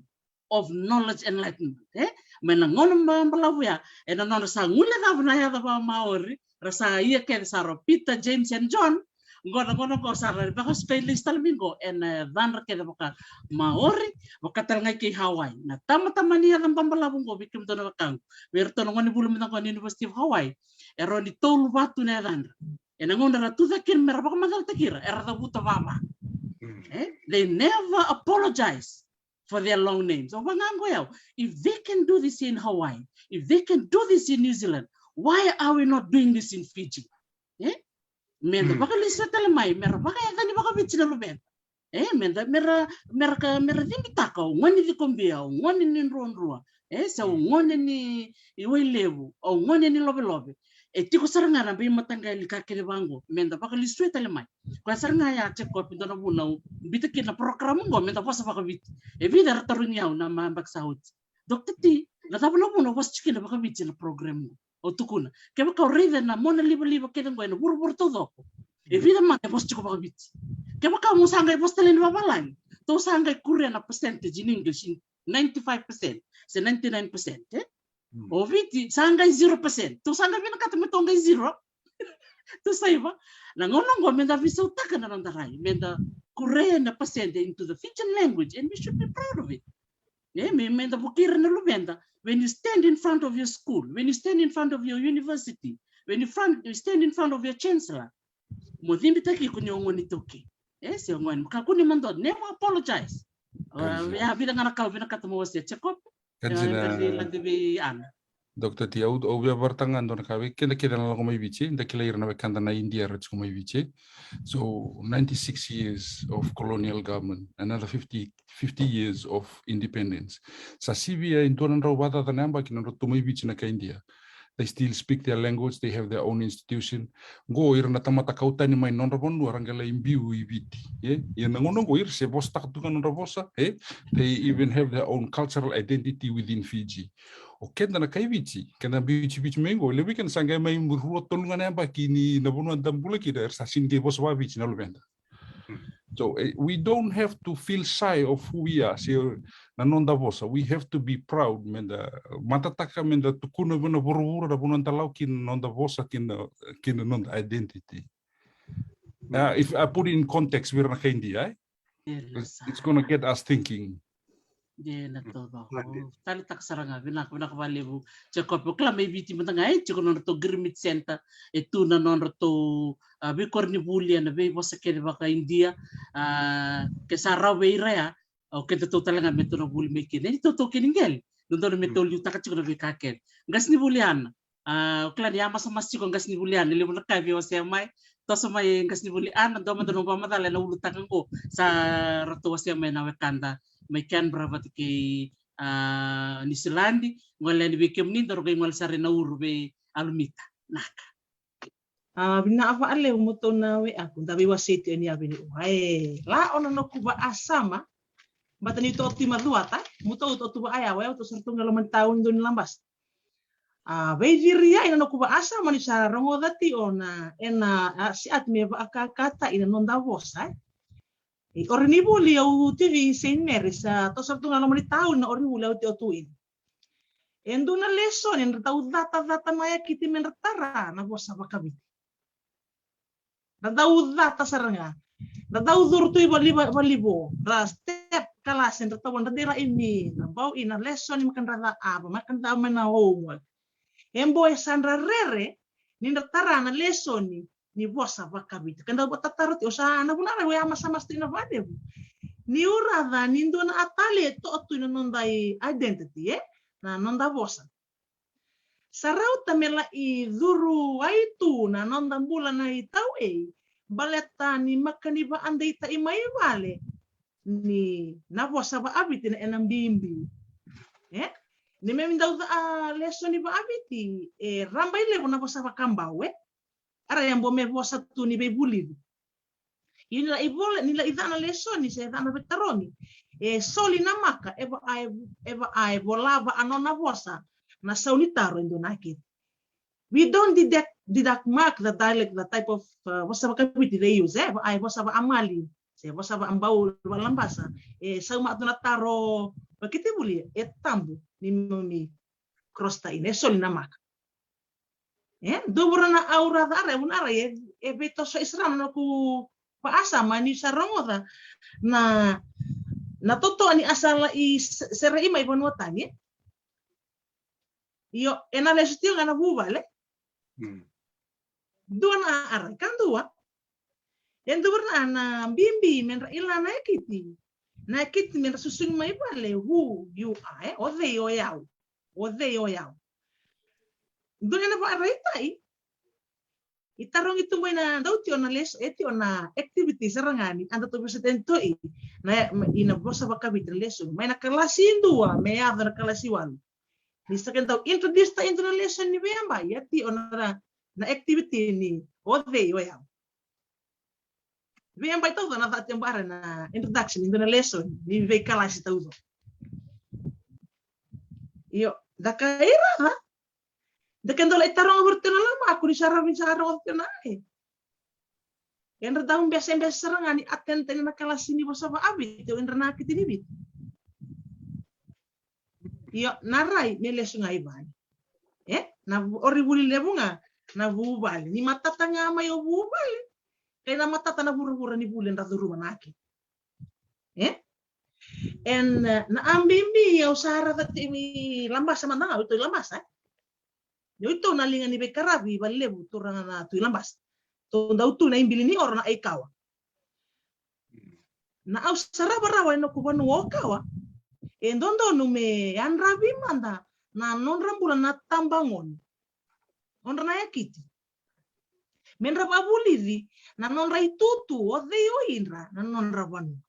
of knowledge enlightenment, e? Mai na gauna ba-, balavu ya, e na nodra sa guilecava na yaca va-Maori, ra sa ia kece sara o Peter, James and John, qo na gauna qo sa ra vakasukai lesu tale mai qo, e na yacadra kece vaka-Maori, vaka tale ga kei Hawaii. Na tamata mani yaca babalavu qo, vei kemudou na wekaqu, vei iratou na gone vuli mada qo na University of Hawaii, e rawa ni tolu va tu na yacadra. E na gauna ra tucake kina me ra vakamacalataki ira, era cavuta vava. E? They never apologize for their long names. Au vaqo o yau, if they can do this in Hawaii, if they can do this in New Zealand, why are we not doing this in Fiji? E? Me da vakalesuya tale mai, me ra vakayacani vakaviti na luveda. E, me da, me ra, me ra ka, me ra cibitaka, au gone ni Cikobia, au gone ni Druadrua. E, se au gone ni Wailevu, au gone ni Lovelove. E tiko sara ga na veimataqali ka kece vaqo, me da vakalesuya tale mai. Koya sara ga ya, Jacob, e dua na vuna au biuta kina na program qo, me da vosa vakaviti. E vica era tarogi au na yabaki sa oti. Doctor T, na cava na vuna o vosa tiko kina vakaviti na program qo? Au tukuna, kevaka o raica na monalivaliva kece qo e na vuravura taucoko, e vica mada e vosa tiko vakaviti. Kevaka mo sa qai vosa tale ni vavalagi, tou sa qai kuria na percentage in English in ninety-five percent se ninety-nine percent, e? O Viti sa qai zero percent. Tou sa qai vinakata me tou qai zero. Tou saiva. Na gauna qo me da veisautaka na noda rai, me da kuria na percent into the Fijian language, and we should be proud of it. E, me, me da vukei ira na luveda. When you stand in front of your school, when you stand in front of your university, when you front, you stand in front of your chancellor, mo cibitaki iko ni o gone iTaukei. E, se o gone, kakua ni mada, never apologize. Ia, vica ga na ka au vinakata mo wasea, Jacob. Ka dina, Doctor T, au, au via vakaraitaka ga dua na ka vei keda kece na lako mai Viti, da kilai ira na wekada na Idia era tiko mai Viti. So, ninety-six years of colonial government, another fifty, fifty years of independence. Sa sivia e dua na drau vakacaca na yabaki na nodratou mai Viti na kai Idia. They still speak their language, they have their own institution. Qo ira na tamata kau tani mai nodra vanua ra qai lai biu i Viti. Ia, ia na gauna qo ira se vosataka tu ga nodra vosa, e? They even have their own cultural identity within Fiji. O keda na kai Viti, keda Viti, Viti mai qo, levu keda sa qai mai rua tolu ga na yabaki ni na vanua da bula kina, era sa sini qai vosa vaka-Viti na luveda. So eh, we don't have to feel shy of who we are. Se na noda vosa, we have to be proud. Meda matataka, meda tukuna vei na vuravura na vanua da lako kina, na noda vosa kina, kina noda identity. Uh, if I put it in context, vei ira na kai Idia, eh? It's, it's gonna get us thinking. Ia na toro. Talitaka sara ga, vinaka, vinaka vakalevu. Jacob, o kila mai Viti mada ga e tiko na nodratou Grimit Center, e tu na nodratou, a, veikoronivuli ena veivosa kece vaka-Idia, a, ke sa rawa vei ira ya, o kedatou tale ga me tou na vuli mai kina. Ni tou tou kei ni qele, dodonu me tou liutaka tiko na veika kece. Qasenivuli Ana, a, o kila ni a masamasa tiko qasenivuli Ana, e levu na ka e veiwasea mai. Toso mai qasenivuli Ana, dua mada na nomu vakamacala ena ulutaga qo, sa ratou wasea mai na wekada mai Canberra vata kei, a, Niusiladi, gole yani vei kemuni, daru qai gole sara i Nauru vei Alumita. Naka. A, vinaka vakalevu mo tou na weaku, da veiwasei tu yani a vei ni ua. E, la o na noqu vakasama, bata ni tou tu i Macuata, mo tou tu vakayawa, e, tou sara tu ga loma ni tauni dou ni Labasa. A, veiciri ai na noqu vakasama ni sa rogoca tiko na, ena, a, siati me vakakakatai na noda vosa, e. E, koronivuli au tu vei Saint Mary's, a, tou sara tu ga loma ni tauni na koronivuli au tiko tu kina. E dua na lesoni, dra dau catacata na yakiti me dra tara na vosa vaka-Viti. Dra dau cata sara ga. Dra dau curu tu i vali, va, valivo. Dra step kalasi, dra tau, dra dera i mi, dra bau i na lesoni, maka dra cava, maka dra mai na homework. E bo e sa dra rere, ni dra tara na lesoni, ni vosa vaka-Viti. Ka dau vakatataro tiko sa na vuna rai, au a masamasa tu i na valevu. Niu raica, ni dua na atali e toka tu i na noda i identity, e? Na noda vosa. Sa rauta me lai curu ai tu na noda bula na i tau ei, baleta ni maka ni vakadeitaki mai vale ni na vosa vaka-Viti na ena bibi. E? Ni me mi dau ca a lesoni vaka-Viti, e raba i levu na vosa vakabau, e? Ara e bo me vosa tu ni veivulici. Ia ni lai vola, ni lai ca na lesoni se ca na veitarogi. E soli na maka, e va a e, e va a e vola vaka nona vosa na sau ni taro e dua na kiti. We don't deduct, deduct mark the dialect, the type of, uh, vosa vaka-Viti they use, e va a e vosa vaka-Mali, se vosa vaka-Bau, vaka-Labasa. E sau maka tu na taro vakatekivu, e tabu ni mo mi cross ta ina, e soli na maka. E, dua vura na au raica, ara, e vuna ara, e, e veitoso i sara na noqu vakasama ni sa rogoca na, na toto ni a sa lai s-, sere i mai vanua tani, e. Io, e na lesu tiko ga na vuvale. Mm. Dua na ara, ka dua. E dua vura na, na bibi me dra ila na yakiti. Na yakiti me dra susugi mai vale, who you are, e? O cei o yau. O cei o yau. Dua na vakaraitai. I tarogi tu mai na dau tiko na leso, e tiko na activity sara ga ni a datou vesu tani tu i na, i na vosa vaka-Viti na leso. Mai na kalasi dua me yaco na kalasi walu. Ni sa qai dau introduce ta i dua na lesson ni veiyabai, a tiko na, na activity ni o cei o yau. Veiyabai taucoko na cati bara na introduction ni dua na lesson ni veikalasi taucoko. Io, da qai raica. Da qai dau lai taroga vei iratou na lamaku ni sa rawa ni sa rogoca tiko na ai. Era dau besebese sara ga ni attend tani na kalasi ni vosa vaka-Viti, o ira na kiti ni Viti. Io, na rai me lesu ga i vale. E? Na vu-, o ri vuli levu ga na vuvale. Ni matata ga mai o vuvale. Kei na matata na vuravura ni vuli era curuma na kiti. E? And, e, na abibi au sa raica tiko i Labasa mada ga, o iratou i Labasa, e? Ni o iratou na liga ni veiqaravi vakalevu turaga na tu i Labasa. Tou dau tu na ibili ni oro na Aikawa. Na au sarava rawa e noqu vanua o Kawa. E dodonu me yadravi mada na nodra bula na tabagone. Nodra na yakiti. Me dra vakavulici na nodra itutu, o cei o idra, na nodra vanua.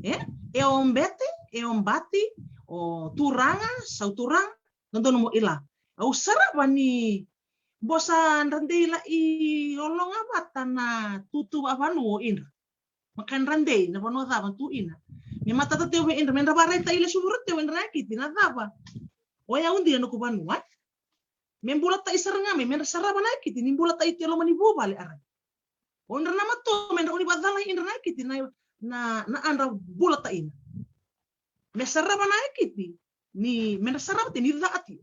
E? E o bete, e o bati, o turaga, sauturaga, dodonu mo ila. Au sarava ni bo sa dra dei lai ologa vata na tutu vakavanua o idra. Maka dra dei, na vanua cava tu ina. Me matata tiko vei idra, me dra vakaraitaki lesu vei iratou o idra na kiti, na cava. O yau dina noqu vanua. Me bulataʻi sara ga mai, me dra sarava na ekiti ni bulataʻi tu e loma ni vuvale, arai. O dra na matua, me dra oni vacalai dra na ekiti na, na, na a dra bulataʻi na. Me sarava na ekiti ni, me dra sarava tu ni ca ati.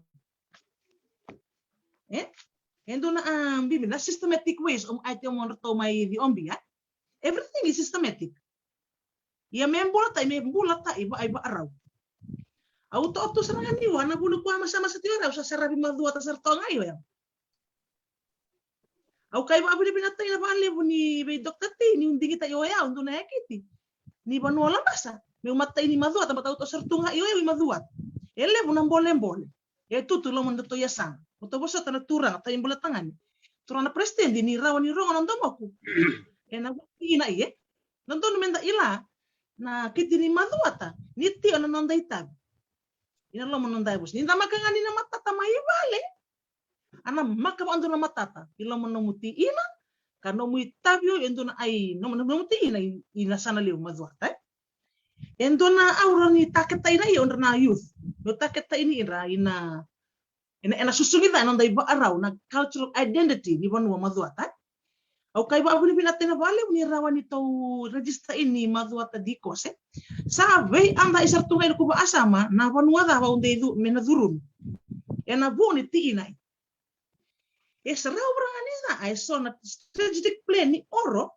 E? E dua na, a, bibi na systematic ways, o mai te mo dra tou mai di obi, a? Everything is systematic. Ia me bulataʻi, me bulataʻi, va, i vaʻarau. Au toʻoto sara ga ni wa, na vuna kua masamasa ti o yau, sa saravi macuata sara toga i o yau. Au kai vavinavinatai na valevu ni vei Doctor T, ni u digitaʻi o yau, dua na ekiti. Ni vanua Labasa, me u mataʻi ni macuata, bata au toʻo sara tu ga i o yau i macuata. E levu na bolebole. E tutu loma ni doto ia sara. Mo tou vosota na turaga, tai boletagane. Turaga na president, ni rawa ni rogo na domoku. E na vaki ina ie. Dodonu meda ila na kiti ni macuata ni tio na noda itavi. Ina loma noda yavusa. Ni da maka ga ni na matata mai vale. A na maka vakadua na matata. I loma nomu tiina. Ka nomu itavi o, e dua na ai, nomu, nomu tiina i, i na sana levu macuata, e? E dua na auro ni taketaina ia o dra na youth. No taketaini dra i na Ena, ena susugi ca e noda ivakarau na cultural identity ni vanua Macuata. Au kai vakavinavinaka tena vakalevu ni rawa ni tou register ini Macuata Dikose. Sa vei ada i sara tu ga i noqu vakasama na vanua cava au dei cu me na curumi. Ena vu ni tiina. E sa rawa varaga ni ca e so na strategic plan ni oro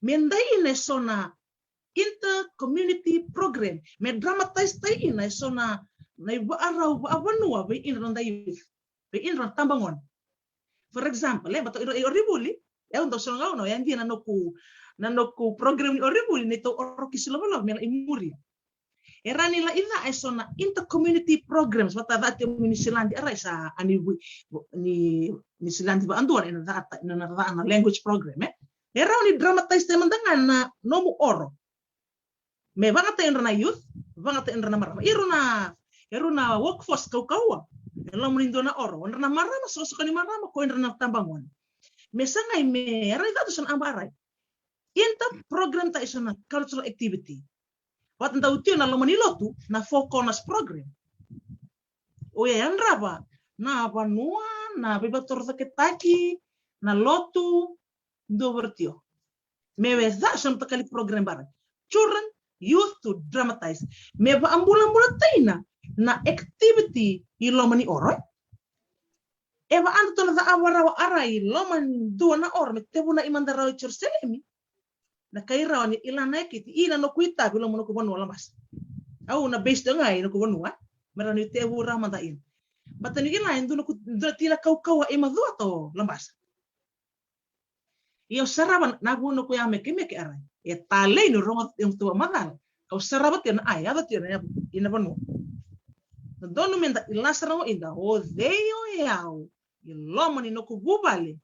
me dai ina e so na inter-community program me dramatize tai ina e so na, na ivakarau vakavanua vei ira na noda youth, vei ira na tabagone. For example, e, bata ira i Orivuli, e, au dau so na gauna, e, dia na noqu, na noqu program ni Orivuli, na itou oro kisi lovalova me lai muri. E rawa ni lai ca e so na inter-community programs, vata ca tiko mai Niusiladi, a rai sa a ni, ni Niusiladi vakadua, ena ca, ena ca na language program, e. E rawa ni dramatize tai mada ga na nomu oro. Me vakatai ira na youth, vakatai ira na marama. Ira na, ira na workforce kaukauwa. E loma ni dua na oro. Ira na marama, sokosoka ni marama, ko ira na tabagone. Me sagai me, e rai ca tu so na aba a rai. Inter program tai so na cultural activity. Vata dau tio na loma ni lotu, na Four Corners program. O ya yadrava na vanua, na veivatorocaketaki, na lotu, dua vata tio. Me vei ca so na takali program bara. Children, youth to dramatize. Me vakabulabula taina na activity i loma ni oro. E vakadoto na cakacaka rawa a rai i loma ni dua na oro me tevu na i mada rawa i Jerusalemi. Na kai rawa ni ila na ekiti, ina noqu itavi loma noqu vanua Labasa. Au na base tu ga i noqu vanua, me rawa ni tevu rawa mada ina. Bata ni ila e dua noqu, dua na tina kaukauwa i Macuata o Labasa. Ia au sarava na vu noqu ya mekemeke a rai. E talei ni rogo e tu a macala. Au sarava tio na ai, ava tio na ina vanua. Na donu meda ila sara go ida, o cei o yau, i loma ni noqu vuvale,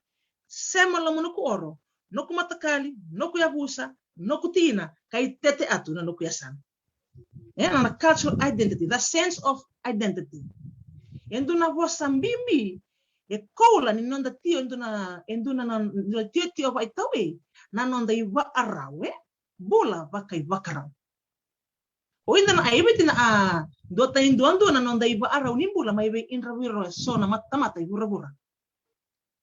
sema loma noqu oro, noqu matakali, noqu yavusa, noqu tina, kai tete atu na noqu yasana. E, na, na cultural identity, the sense of identity. E dua na vosa bibi, e koula ni noda tio, e dua na, e dua na, na, na tio, tio vakaitau e, na noda ivakarau, e, bula vakaivakarau. O ida na ai vei tina a, dua tani dua dua na noda ivakarau ni bula mai vei ira viro so na matamata i vuravura.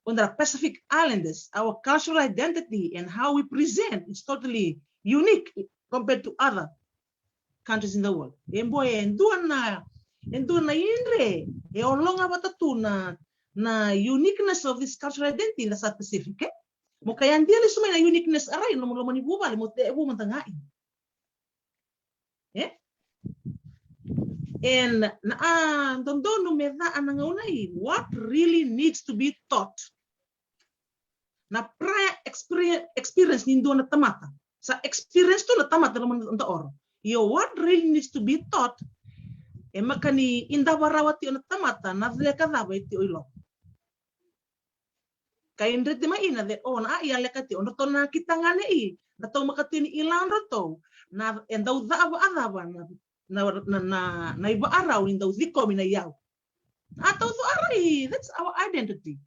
O ira Pacific Islanders, our cultural identity and how we present is totally unique compared to other countries in the world. E boy, e dua na, e dua na idre, e ologa vata tu na, na uniqueness of this cultural identity in the South Pacific, e? Mo kai a dia lesu mai na uniqueness a rai, loma, loma ni vuvale, mo tevu mada ga i. E? E na, na, a, dodonu me ca a na gauna i, what really needs to be taught. Na prior experience, experience ni dua na tamata. Sa experience tu na tamata loma noda oro. Io, what really needs to be taught, e maka ni idava rawa tio na tamata, na ceka cava e tio i loma. Kai dreti mai ina ce o na a ia leka tio, o dratou na kitagane i, dratou maka tio ni ila o dratou, na e dau cava a cava, na, na, na, na, na ivakarau ni dau cikomi na iyau. A tau cu a rai, that's our identity.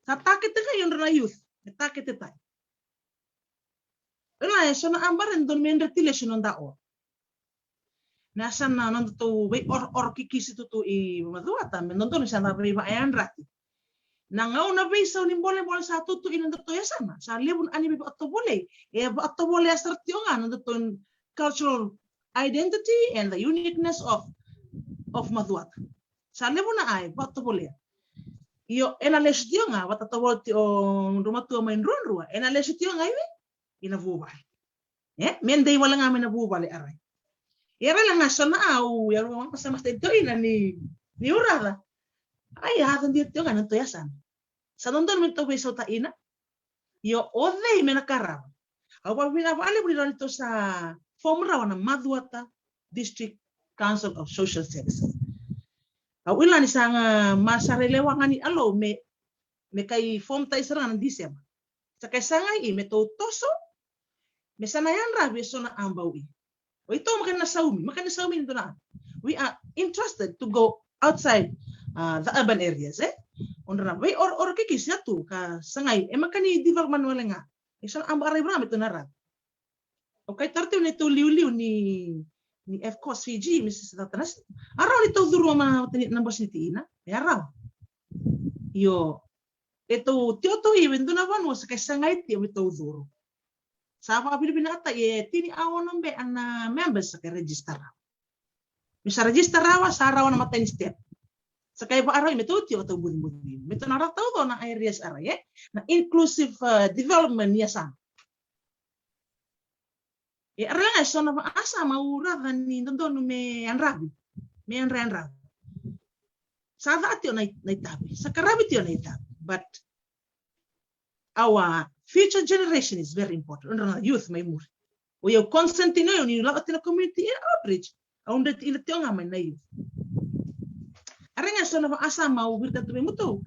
Sa takete kai o dra na youth, e takete tai. Ena e so na abara e donu me dreti lesu noda oro. na yasana nodatou veiorooro kikisi tu tu i Macuata, me dodonu sa na veivakayadrati. Na gauna veisau ni bolebole sa tu tu i nodatou yasana, sa levu na ani veivakatovolei. E vakatovolea sara tiko ga nodatou cultural identity and the uniqueness of, of Macuata. Sa levu na a e vakatovolea. Io, ena lesu tiko ga, vakatovolea tiko o drau matua mai Druadrua, ena lesu tiko ga i vei, i na vuvale. E, me dei wale ga mai na vuvale, arai. Ia, arai la ga so na au, ia, au masamasa tiko ina ni, ni uraca. Ai, a, dodonu tiko ga na nodatou yasana. Sa dodonu me tou veisautaka ina. Io, o cei me na qarava? Au vakavinavinaka vakalevu ni rawa ni tou sa form rawa na Macuata District Council of Social Services. Au kila ni sa ga, ma sa railewa ga ni alo me, me qai form taki sara ga na December. Sa qai sagai i me tou toso, me sa na yadravi e so na a bau i. O i tou maka ni na saumi, maka ni na saumi ni dua na a. We are interested to go outside, uh, the urban areas, e? O dra na veiorooro kikisi a tu ka sagai, e maka ni development wale ga. E so na a bau a rai vra me tou na ravi. O qai tara tiko na i tou liuliu ni, ni F cos Fiji, Mrs Tatanasi. A rawa ni tou curu ma tani na bosi ni tiina, e a rawa. Io, e tou tio tou i vei dua na vanua sa qai sagai tio me tou curu. Sa vakavinavinakataki e tini a ono be a na members sa qai register rawa. Me sa register rawa, sa rawa na matai ni step. Sa qai vakarau i me tou tio tou bucibuci. Me tou na rau tauco na areas arai, e? Na inclusive, uh, development ni yasana. E, arai la ga e so na vakasama au raca ni dodonu me yadravi. Me yadra, yadravi. Sa ca tio na i, na itavi. Sa qaravi tio na itavi. But our future generation is very important. O dra na youth mai muri. O i au constant tiko ni lako tiko na community outreach. Au dre tiko ina tio ga mai na youth. Arai ga e so na vakasama au viritaka tu vei mutou.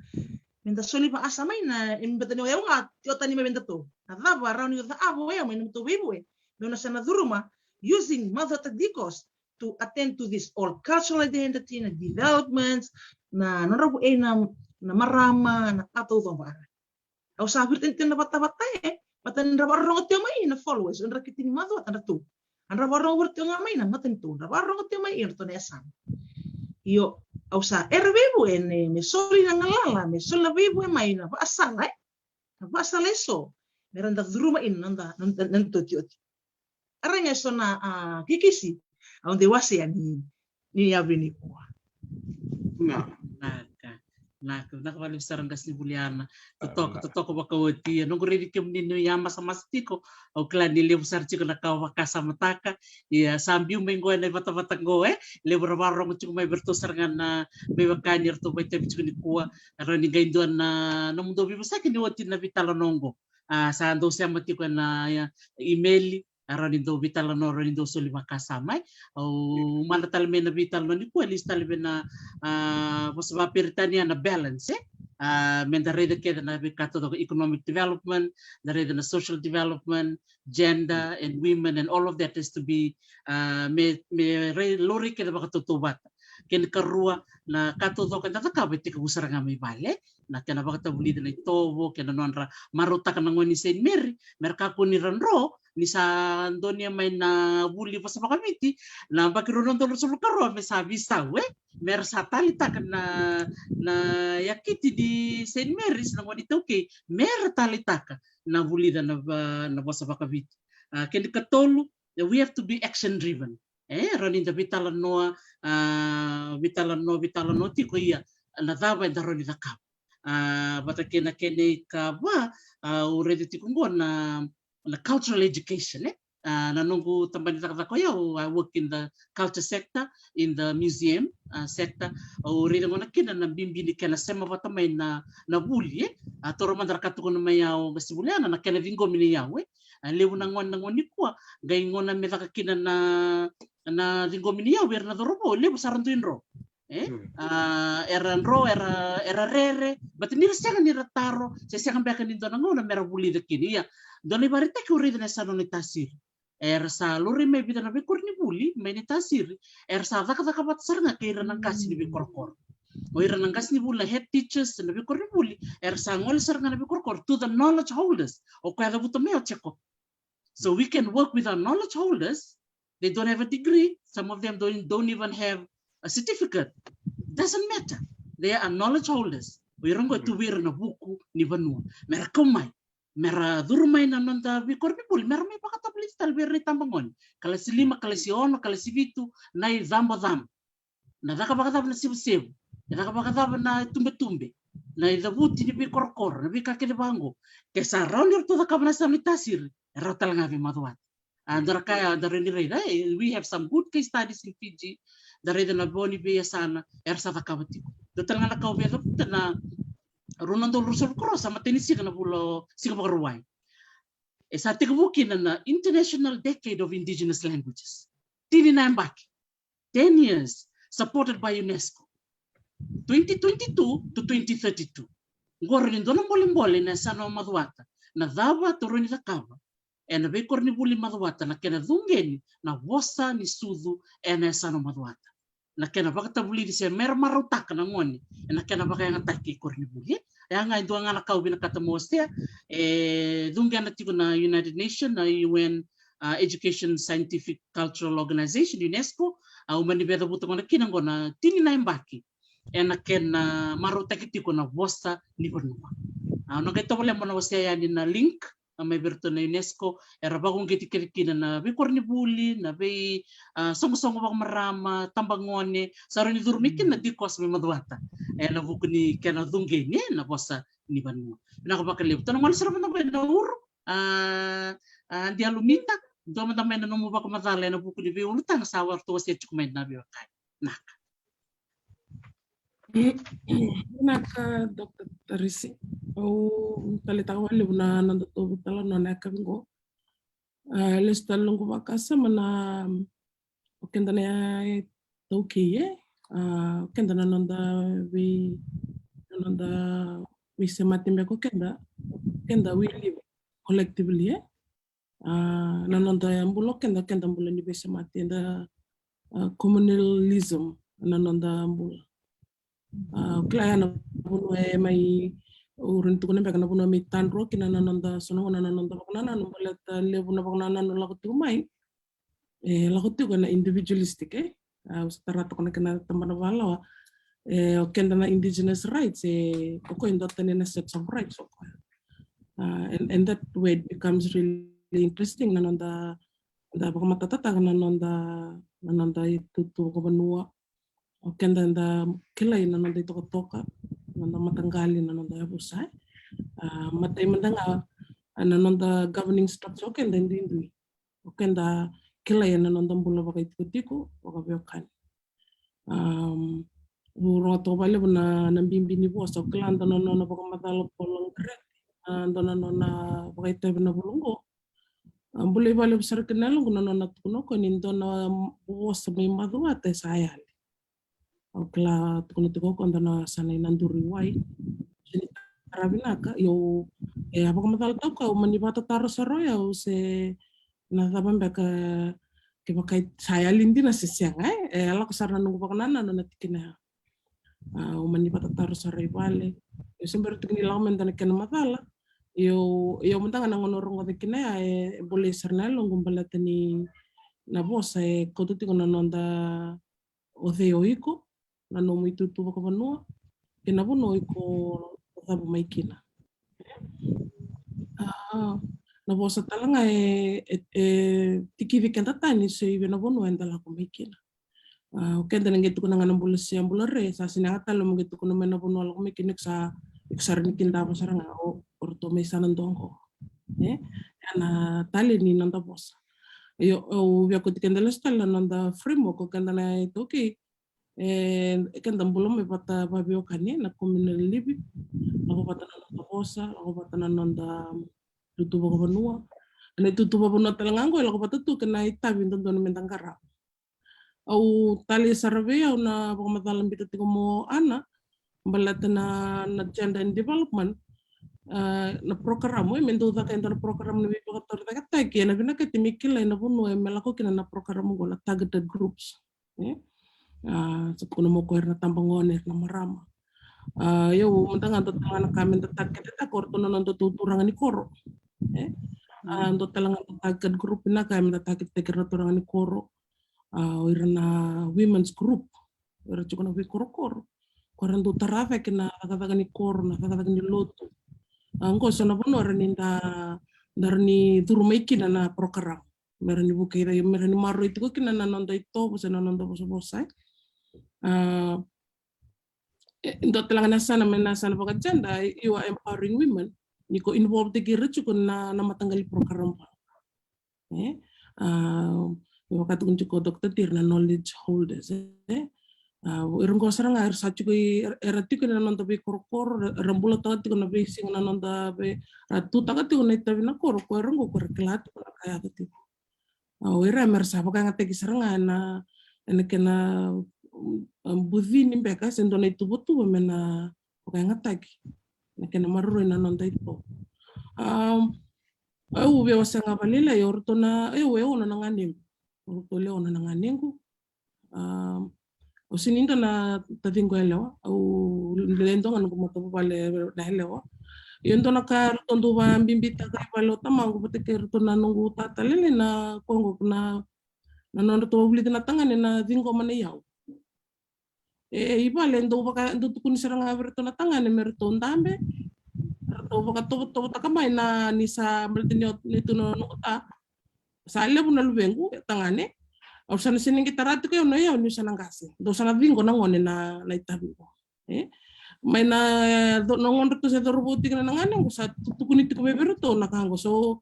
Me da soli vakasama ina, e me bata ni o i au ga tio tani mai vei datou. Na cava rawa ni o cakava o i au mai na mutou veivue. Me o na sa na curuma using Macuata Decos to attend to this all cultural identity, na developments, na nodra vua, e, na, na marama, na a taucoko vaka. Au sa viritaka tiko na vatavata e, vata ni dra vakarorogo tiko mai na followers, o dra kiti ni Macuata dra tu. A dra vakarorogo vata tiko ga mai na matanitu, dra vakarorogo tiko mai iratou na yasana. Io, au sa era veivue, e, me soli na galala, me soli na veivue mai na vakasala, e. Na vakasala e so, me ra da curuma ina na noda, na, na, na noda iotioti. Arai ga e so na, a, kikisi au dei wasea ni, ni yavini kua. Na. Naka, naka, naka valevu sara qase ni vuli Ana. Totoka, totoka vakaoti. Ia noqu raici kemuni ni a masamasa tiko, au kila ni levu sara tiko na ka o vakasamataka. Ia sa biu mai qo ena ivatavata qo, e? Levu ra vakarorogo tiko mai vei iratou sara ga na veivakani eratou vakaitavi tiko nikua. Rawa ni qai dua na, na nomudou veivosaki ni oti na veitalanoa qo. A, sa dou sema tiko ena, ia, email, a, rawa ni dou veitalanoa, rawa ni dou soli vakasama, e. Au mada tale mai na veitalanoa nikua, lesu tale vei na, a, vosa vakaperitania na balance, e. A, me da raica kece na veika taucoko, economic development, da raica na social development, gender and women and all of that has to be, a, me, me rai, laurai kece vakatautauvata. Kena ikarua, na ka taucoko eda cakava e tekivu sara ga mai vale. Na kena vakatavulica na itovo, kei na nodra marautaka na gone ni Saint Mary, me ra kakua ni ra dro, ni sa donuya mai na vuli vosa vakaviti, na yabaki rua na udolu ruasagavulu ka rua me sa veisau, e? Me ra sa taleitaka na, na yakiti ni Saint Mary's, na gone iTaukei, me ra taleitaka na vulica na va-, na vosa vakaviti. A, kena ikatolu, we have to be action driven. E, rawa ni da veitalanoa, a, veitalanoa, veitalanoa tiko ia, na cava eda rawa ni cakava. A, vata kei na kena ikava, a, au raica tiko qo na, na cultural education, e. A, na noqu tabana ni cakacaka o yau, I work in the culture sector, in the museum, a, sector. Au raica qo na kena na bibi ni kena sema vata mai na, na vuli, e. A, toro mada ra ka tukuna mai au qase ni vuli Ana, na kena ciqomi ni yau, e. A, levu na gone, na gone nikua, qai gauna me caka kina na, na ciqomi ni yau vei ira na cauravou, levu sa ra dui dro. E? A, era dro, era, era rere, but ni ra sega ni ra taro, se sega beka ni dua na gauna me ra vulica kina. Ia, dua na ivakaraitaki au raica na yasana o Naitasiri. Era sa laurai mai e vica na veikoronivuli mai Naitasiri, era sa cakacaka vata sara ga kei ira na qase ni veikorokoro. O ira na qasenivuli, na head teachers na veikoronivuli, era sa gole sara ga na veikorokoro to the knowledge holders. O koya cavuta mai o Jacob. So we can work with our knowledge holders They don't have a degree. Some of them don't, don't even have a certificate. Doesn't matter. They are knowledge holders. O ira qo e tu vei ira na vuku ni vanua. Me ra kau mai, me ra curu mai na noda veikoronivuli, me ra mai vakatavulici tale vei ira na itabagone. Kalasi lima, kalasi ono, kalasi vitu, na icabocabo. Na caka vakacava na sevusevu, na caka vakacava na tubetube, na icavuti ni veikorokoro, na veika kece vaqo. Ke sa rawa ni ratou cakava na yasana ni tasiri, e rawa tale ga vei Macuata. A, dua na ka ya, dua na ni raica, e, we have some good case studies in Fiji. Da raica na vo ni veiyasana era sa cakava tiko. Dua tale ga na ka au via cavuta, na rua na udolu ruasagavulu ka rua, sa matai ni siga na vula o Siga Vakarauwai. E sa tekivu kina na International Decade of Indigenous Languages. Tini na yabaki, ten years, supported by UNESCO. Twenty twenty-two to twenty thirty-two. Qori ni dua na bolebole na yasana o Macuata. Na cava tou rawa ni cakava ena veikoronivuli Macuata na kena cuqeni na vosa ni sucu ena yasana o Macuata. Na kena vakatavulici se me ra marautaka na gone ena kena vakayagataki koronivuli. E a ga e dua ga na ka au vinakata mo wasea, e cuqena tiko na United Nations, na U N, a, Education Scientific Cultural Organization, UNESCO, au mani via cavuta gona kina qo na tini na yabaki ena kena marautaki tiko na vosa ni vanua. A, au na qai tovolea mo na wasea yani na link, a, mai vei iratou na UNESCO, era vakauqeti kece kina na veikoronivuli, na vei, a, soqosoqo vakamarama, tabagone, sa rawa ni curu mai kina na DCOSS mai Macuata ena vuku ni kena cuqeni na vosa ni vanua. Vinaka vakalevu. Tou na gole sara mada mai na uru, a, a, Adi Alumita, dua mada mai na nomu vakamacala ena vuku ni veiulutaga sa ratou wasea tiko mai na veiwekani. Naka. Vinaka, Doctor Tarisi. Au taleitaka vakalevu na nodatou veitalanoa na yakavi qo. A, lesu tale noqu vakasama na o keda na iTaukei, e? A, o keda na noda vei, na noda veisemati beka o keda, o keda we live collectively, e? A, na noda bula o keda, keda bula ni veisemati, eda, a, communalism na noda bula. A, o kila ya na vanua e mai, au rawa ni tukuna beka na vanua e mai tadroa kina na noda, so na gauna na noda vakanananu, baleta levu na vakanananu lako tiko mai, e lako tiko ena individualistic, e? A, au sa tara toka na kena tabana vakalawa, e, o keda na indigenous rights, e, o koya e dua tani na sets of rights o koya. A, and, and that way it becomes really interesting na noda, da vakamatatataka na noda, na noda itutu vakavanua. O keda da kilai na noda itokatoka, na noda mataqali, na noda yavusa, e. A, matai mada ga, a, na noda governing structure o keda e duidui. O keda kilai na noda bula vakaitikotiko, vakaveiwekani. Am, au rogoca toka vakalevu na, na bibi ni vosa, o kila dua na nona vakamacala o Paul Grant, a, dua na nona vakaitavi na vula qo. A, bulai vakalevu sara kina na yaloqu na nona tukuna o koya ni dua na vosa mai Macuata e sa yali. Au kila tukuna tiko o koya dua na yasana i Naduri, Wai. Se ni tara vinaka, io, e a vakamacala toka, au mani vakatataro sara o yau se na cava beka, kevaka e sa yali dina se sega, e? E a lako sara na noqu vakanananu na tikina ya. A, au mani vakatataro sara i vale. Io, se bera tiko ni lako mai dua na kena macala. Io, io mada ga na gauna au rogoca kina ya, e, e bolei sara na yaloqu baleta ni na vosa e kauta tiko na noda o cei o iko, na nomu itutu vakavanua, kei na vanua o iko cavu mai kina. A, na vosa tale ga e, e, e tikivi keda tani se i vei na vanua eda lako mai kina. A, o keda na qai tukuna ga na bula se bula re, sa sinaga tale mo qai tukuna mai na vanua lako mai kina, iko sa, iko sa rawa ni kidava sara ga o, o ratou mai sana dogo. E? Ena tale ni noda vosa. Io, au via kauti keda lesu tale na noda framework, o keda na iTaukei, e, keda bula mai vata vakaveiwekani, na communal living, lako vata na noda vosa, lako vata na noda itutu vakavanua. Na itutu vakavanua tale ga qo e lako vata tu kei na itavi dodonu meda qarava. Au talei sara vei au na vakamacala biuta tiko mo Ana, baleta na, na gender and development, a, na program, e, me dau caka e dua na program na veivakatorocaketaki, ena vinakati me kilai na vanua e me lako kina na program qo na targeted groups. E? A, sa tukuna mo koya era na tabagone, era na marama. A, io, mada ga dua tale ga na ka meda targetetaka o ratou na nodatou turaga ni koro. E? A, dua tale ga na target group vinaka me da target-taki ira na turaga ni koro. A, o ira na women's group, o ira tiko na veikorokoro, ko ira dau tara cake na cakacaka ni koro, na cakacaka ni lotu. A, qo so na vanua rawa ni da, da rawa ni curu mai kina na program, me rawa ni vukei, me rawa ni maroroi tiko kina na noda itovo se na noda vosavosa, e. A, e, dua tale ga na yasana, me na yasana vaka-gender, you are empowering women. Ni ko involve-taki ira tiko na, na mataqali program vaka. E, a, me vaka tukuni tiko o Doctor T, ira na knowledge holders, e. A, ira qo sara ga era sa tiko i, era, era tiko ena noda veikorokoro, ra, ra bulataka tiko na veisiga na noda vei, ra tutaka tiko na itavi na koro, ko ira qo ko ira kila tiko na ka yaco tiko. A, o ira me ra sa vakayagataki sara ga ena, ena kena, um, um, bucini beka se dua na ituvatuva me na vakayagataki, na kena maroroi na noda itovo. Um, au veiwasei ga vakalailai, o ratou na, au, e ono na ganequ. O ratou lewe ono na ganequ. Um, au sega ni dua na taciqu yalewa, au le dua ga noqu matavuvale na yalewa. Ia dua na ka ratou dau vakabibitaka i vale o tamaqu vata kei ratou na noqu tata lailai na koya qo na, na nodratou vulici na tagane na ciqoma na iyau. E, i vale dau vaka, dau tukuni sara ga vei ratou na tagane me ratou dabe, ratou vakatovotovotaka mai na ni sa baleta ni o, ni tu na noqu ta. Sa levu na luvequ e tagane. Au sa na sega ni qai tara tiko au na iyau niu sa na qase. Dau sa na ciqo na gone na, na itavi qo. E? Mai na, e, co-, na gone ratou se cauravou tiko na ganequ sa tu-, tukuni tiko mai vei ratou na ka qo. So,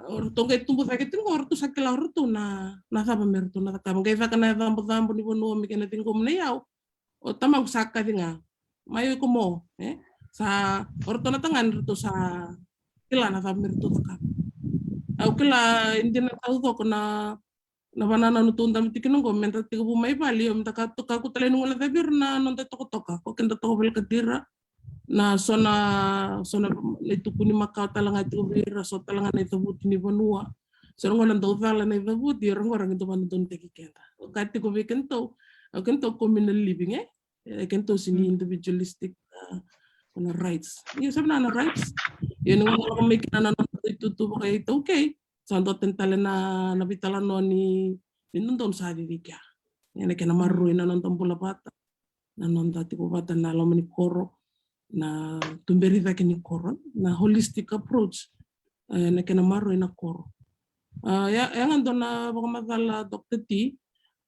o ratou qai tubu cake tiko qo, o ratou sa kila o ratou na, na cava me ratou na cakava. Qai caka na icabocabo ni vanua me kena ciqoma na iyau. O tamaqu sa kaci ga. Mai o iko mo, e? Sa, o ratou na tagane ratou sa kila na cava me ratou cakava. Au kila e dina taucoko na, na vanua na nodatou dabe tiko qo, me da tekivu mai vale, io, me da ka, ka kua tale ni guilecavi ira na noda tokatoka, ko keda toka vale ka tira. Na so na, so na, na itukuni makawa tale ga tiko vei ira, so tale ga na icavuti ni vanua. So na gauna dau cala na icavuti, ira qo ra qai dau vanodonutaki keda. O ka tiko vei kedatou, o kedatou communal living, e? E, kedatou sega ni individualistic, a, na rights. Io, sa vinaka na rights. Io, ni gauna lako mai kina na noda itutu vakaitaukei, sa dua tani tale na, na veitalanoa ni, ni dodonu sa cici kea. Ena kena maroroi na noda bula vata, na noda tiko vata na loma ni koro, na tuberi cake ni koro, na holistic approach, e, na kena maroroi na koro. A, ia, ia ga dua na vakamacala Doctor T,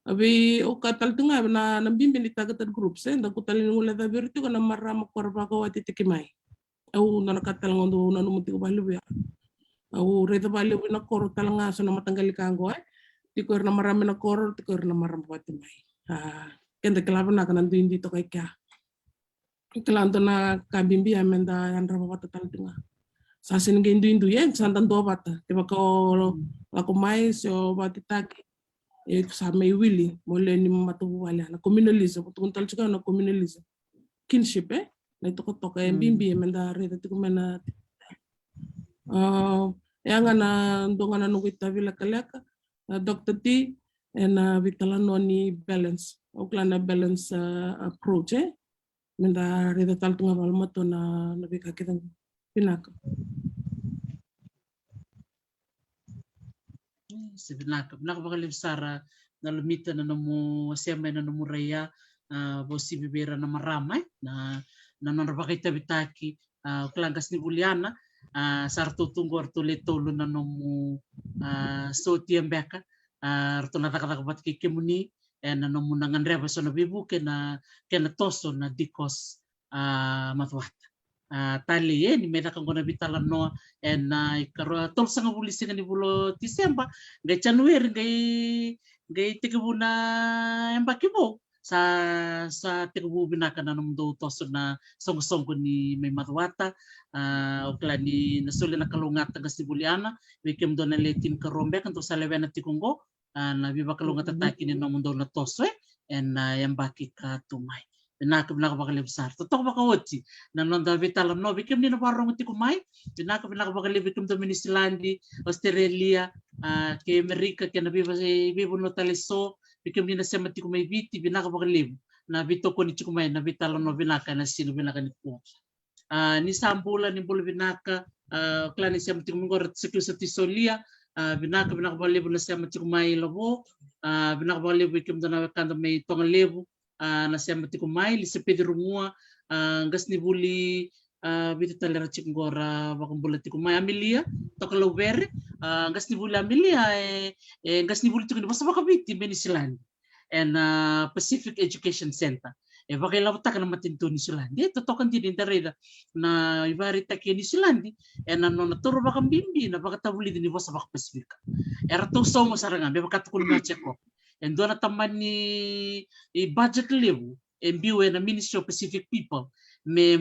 a vei, au kaya tale tu ga na, na bibi ni targeted groups, e, da kua tale ni guilecavi ira tiko na marama ko ra vakawati tiko mai. Au dua na ka tale ga au dau nanuma tiko vakalevu ya. Au raica vakalevu ina koro tale ga so na mataqali ka qo, e. Tiko ira na marama ina koro, tiko ira na marama vati mai. A, keda kila vinaka na duidui toka i kea. Kila dua na ka bibi ya me da yadrava vata tale tu ga. Sa sega ni qai duidui, e, sa da duavata. Kevaka o lako mai se o vakatitaki, e, sa mai wili, mo lewe ni matavuvale, na communalism, tukuna tale tiko na communalism. Kinship, e? Na itokatoka, e, bibi, e, me da raica tiko mai na, a, e, a ga na dua ga na noqu itavi lekaleka, a, Doctor T, ena veitalanoa ni balance. Au kila na balance, a, approach, e? Me da raica tale tu ga vakalomatua na, na veika kece qo. Vinaka. Se vinaka, vinaka vakalevu sara na Lomita na nomu wasea mai na nomu rai ya, a, vakauasivi vei ira na marama, e, na, na nodra vakaitavitaki, a, au kila qase ni vuli Ana, a, sa ratou tu qo ratou le tolu na nomu, a, sotia beka, a, ratou na cakacaka vata kei kemuni, ena nomu na gadreva so na veivuke na kena toso na DCOSS, a, Macuata. A, talei, e, ni mai caka qo na veitalanoa ena ikarua, tolusagavulu ni siga ni vula o Tiseba, qai Janueri, qai, qai tekivu na yabaki vou. Sa, sa tekivu vinaka na nomudou toso na soqosoqo ni mai Macuata. A, au kila ni na soli na kalougata qase ni vuli Ana vei kemudou na le tinikarua beka dou sa lewena tiko qo, a, na veivakalougatataki ni nomudou na toso, e, ena, a, yabaki ka tu mai. Vinaka, vinaka vakalevu sara. Totoka vakaoti na noda veitalanoa vei kemuni na vakarorogo tiko mai. Vinaka, vinaka vakalevu vei kemudou mai Niusiladi, Australia, a, kei Amerika, kei na veiva-, veivanua tale eso, vei kemuni na sema tiko mai Viti, vinaka vakalevu na veitokoni tiko mai na veitalanoa vinaka ena siga vinaka nikua. A, ni sa bula, ni bula vinaka, A, kila ni sema tiko mai qo ra sa kiu sa ti solia. A, vinaka, vinaka vakalevu na sema tiko mai Lavo. A, vinaka vakalevu i kemudou na wekada mai Togalevu. A, na sema tiko mai Lisapeci Rugua. A, qasenivuli, a, vitu tale ra tiko qo ra vakabula tiko mai. Amelia Tokalauvere. A, qasenivuli Amelia, e, e qasenivuli tiko ni vosa vakaviti mai Niusiladi ena Pacific Education Centre. E vakailavotaka na matanitu o Niusiladi. E totoka dina ni da raica na ivakaraitaki e Niusiladi ena nona taura vakabibi na vakatavulici ni vosa vakaPasifika. Eratou sauma sara ga me vaka tukuni mai o Jacob. E dua na tamani budget levu e biu ena Ministry of Pacific People me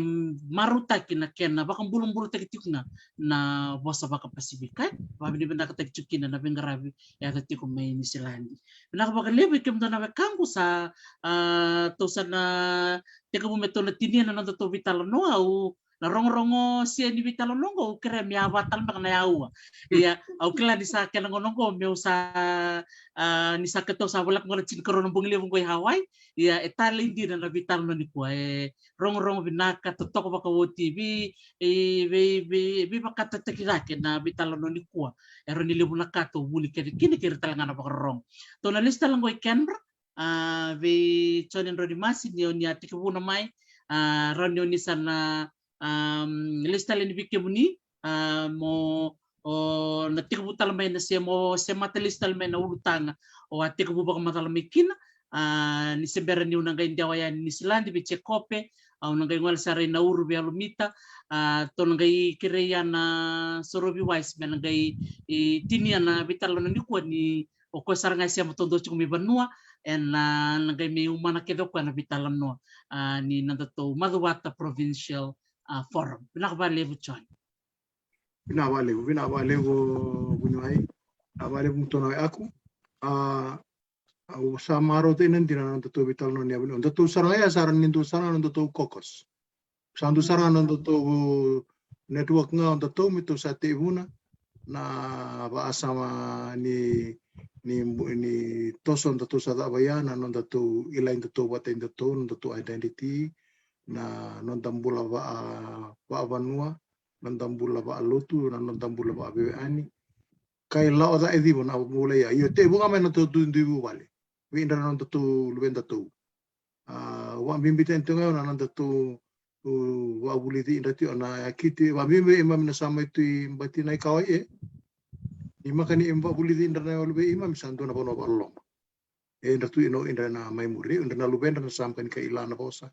marautaki na kena vakabulabulataki tiko ga na vosa vakaPasifika. E vakavinavinakataki tiko kina na veiqaravi e yaco tiko mai Niusiladi. Vinaka vakalevu i kemudou na wekaqu, sa, a, tou sa na tekivu me tou na tinia na nodatou veitalanoa. Au na rogorogo sia ni veitalanoa qo, au kerea me yava tale beka na yaua. Ia, au kila ni sa kena gauna qo meu sa, a, ni sa keitou sa voleka qo na tinikarua na bogi levu qo i Hawaii. Ia, e talei dina na veitalanoa nikua, e rogorogo vinaka, totoka vakaoti, vei, e, vei, vei, veivakatataki cake na veitalanoa nikua. E rawa ni levu na ka tou vuli kece kina kei ira tale ga na vakarorogo. Tou na lesu tale qo i Canberra, a, vei Joni Dronimasi, ni o ni a tekivuna mai, a, rawa ni o ni sa na, a, lesu tale yani vei kemuni, a, mo, o na tekivu tale mai na sema, o semata lesu tale mai na ulutaga o a tekivu vakamacala mai kina. A, ni se bera niu na qai dewa yani Niusiladi vei Jekope, au na qai gole sara i Nauru vei Alumita. A, tou na qai kerei Ana Sorovi Wise me na qai, e, tinia na veitalanoa nikua ni o koya sara ga e sema taudua tiko mai vanua, ena, a, na qai mai umana kece o koya na veitalanoa, a, ni nodatou Macuata Provincial, a, Forum. Vinaka vakalevu, John. Vinaka vakalevu, vinaka vakalevu, vuniwai. Vinaka vakalevu, mutono e aku. A, au sa marautaka na dina na nodatou veitalanoa ni yavuni. O datou sara ga ya sara ni dua sara na nodatou caucus. Sa dua sara na nodatou network ga o datou me tou sa teivuna na vakasama ni, ni, ni toso datou sa cava ya, na nodatou ilai datou vata i datou, nodatou identity, na noda bula vaka, vakavanua, noda bula vakalotu, na noda bula vakaveiwekani. Kai lako ca e civo na bula ya. Io, tevu ga mai na tou duidui vuvale vei ira na nodatou luvedatou. A, vakabibitaka tiko ga na nodatou, u, vakavulici ira tiko na yakiti, vakabibi vei keimami na sa mai tu i bati na i Kauai, e. Ni maka ni keimami vakavulici ira na yalo vei keimami sa dua na vanua vakaloloma. E, ira tu ina o ira na mai muri, ira na luvedra na sa maka ni kila na vosa,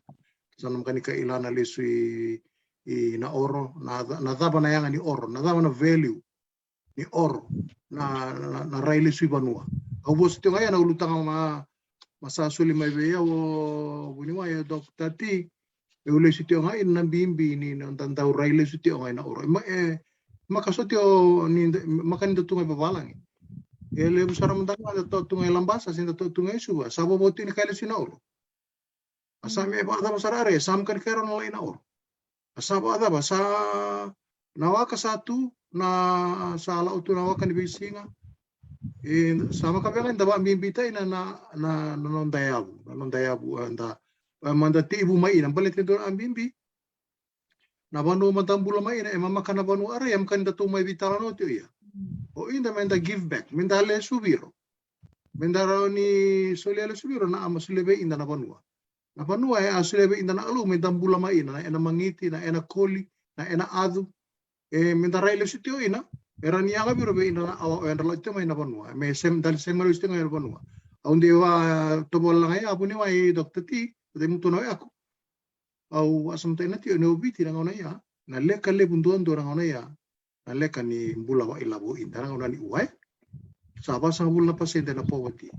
sa na maka ni kila na lesu i, i Naoro, na ca-, na cava na yaga ni Oro, na cava na value ni Oro, na, na, na rai lesu i vanua. Au vosa tiko ga ya na ulutaga ma, ma sa soli mai vei au o vuniwai, o Doctor T, meu lesu tiko ga ina na bibi ni noda dau rai lesu tiko ga i Naoro. E ma, e, maka soti o ni da, maka ni da tu ga i vavalagi. E levu sara mada ga da tu ga i Labasa, se da tu ga i Suva. Sa vovo tiko ni kai lesu i Naoro. A sa me vakacava sara, are sa maka ni kai rau na lai Naoro. A sa vakacava, sa na waka sa tu, na sa lau tu na waka ni veisiga. E, sa maka vega da vakabibitaka na, na, na, na noda yavu, na noda yavu, e, da, e, mada tevu mai ina, baleta e dua na bibi. Na vanua mada bula mai ina, e mamaka na vanua, are, e maka ni datou mai veitalanoa tiko ya. O ida me da give back, me da lesu viro. Me da rawa ni solia lesu viro na a ma solia vei ida na vanua. Na vanua e a solia vei ida na Kalou me da bula mai ina, na ena magiti, na ena koli, na ena acu. E me da rai lesu tiko ina, e rawa ni yaga viro vei ida na awa o yadra lau tiko mai na vanua. Me sem, da sema lesu tiko mai na vanua. Au dei vakatovola ga ya vuniwai, Doctor T, vata mutu na o yaku. Au vakasamataka ina tiko ni o Viti na gauna ya, na leka levu duadua na gauna ya, na leka ni bula vakailavo o ida na gauna ni ua e. Sa vasagavulu na pasede na poverty.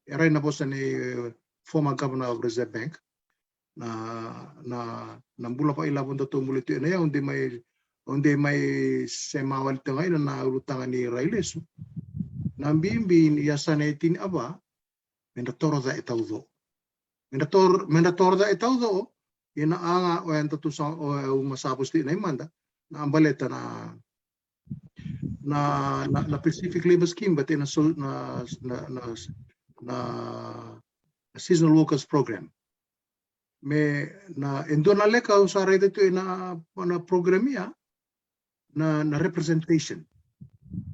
E rai na vosa ni, e, former governor of Reserve Bank. Na, na, na bula vakailavo datou bula tu ena ya, au dei mai, au dei mai sema wale tiko ga ina na ulutaga ni rai lesu. Na bibi ni yasana e tini a va, me da toro ca e tauco. Me da toro, me da toro ca e tauco, ina a ga o yadatou sa, o, o uma sa vosa tiko ina i mada, na a baleta na, na, na, na Pacific Labour Scheme, but ina so, na, na, na, na Seasonal Workers Program. Me na, e dua na leka au sa raica tu ina, na program ya, na, na representation.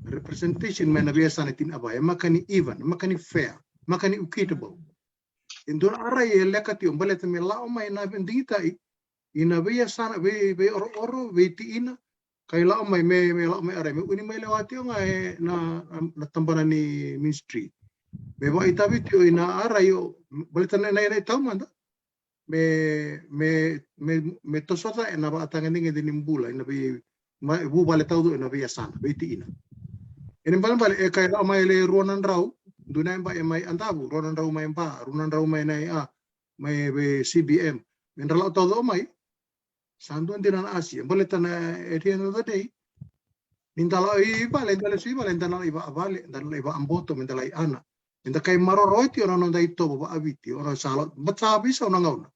Representation mai na veiyasana tinikava e maka ni even, maka ni fair, maka ni equitable. E dua na arai e leka tiko baleta me lako mai na digitaki ina veiyasana, vei, veiorooro, veitiina, ka i lako mai me, me lako mai arai me uni mai lewa tiko ga e na, na, na tabana ni ministry. Me vakaitavi tiko ina arai o, baleta na, na, na i taumada me, me, me, me toso ca ena vakatagedegede ni bula ina vei, ma, vuvale taucoko ena veiyasana, veitiina. Ena ibalebale e kai lako mai le rua na drau, dua na yabaki e mai Adavu, rua na drau mai Ba, rua na drau mai na i a, mai vei C B M. Me dra lako taucoko mai, sa dua dina na asi. E baleta na, at the end of the day, ni da lako i vale, da lesu i vale, da na lai vakavale, da na lai vakaboto, me da lai ana. Me da kai maroroya tiko na noda itovo vakaviti, o na sa lako, but sa veisau na gauna.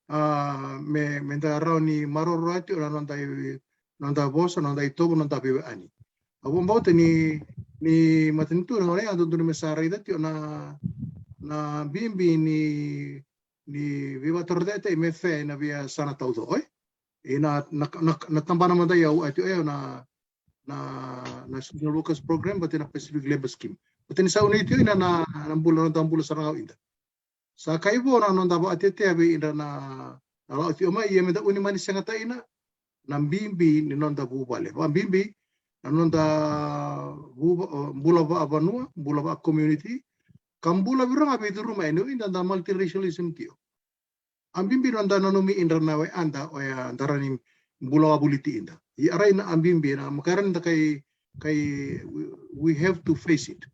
A, me, me da rawa ni maroroya tiko na noda i, noda vosa, noda itovo, noda veiwekani. Au vakabauta ni, ni matanitu na gauna ya dodonu me sa raica tiko na, na bibi ni, ni veivakatorocaketaki me fair ina veiyasana taucoko, e. Ina, na, na, na tabana mada ya au a tiko, e, na, na National Workers Program, vata na Pacific Labour Scheme. Vata ni sa uni tiko ina na, na bula, noda bula sara ga o ida. Sa kai vo na noda vakatetea vei ira na, na lako tiko mai, ia me da uni mani segata ina na bibi ni noda vuvale. Vakabibi na noda vuva-, o, bula vakavanua, bula vaka community, ka bula vei ira ga veicuruma, e ni o ida da multiracialism tiko. A bibi noda nanumi ira na wekada oya da rawa ni bula vakavoliti ida. I arai na a bibi na makaira ni da kai, kai, we, we have to face it.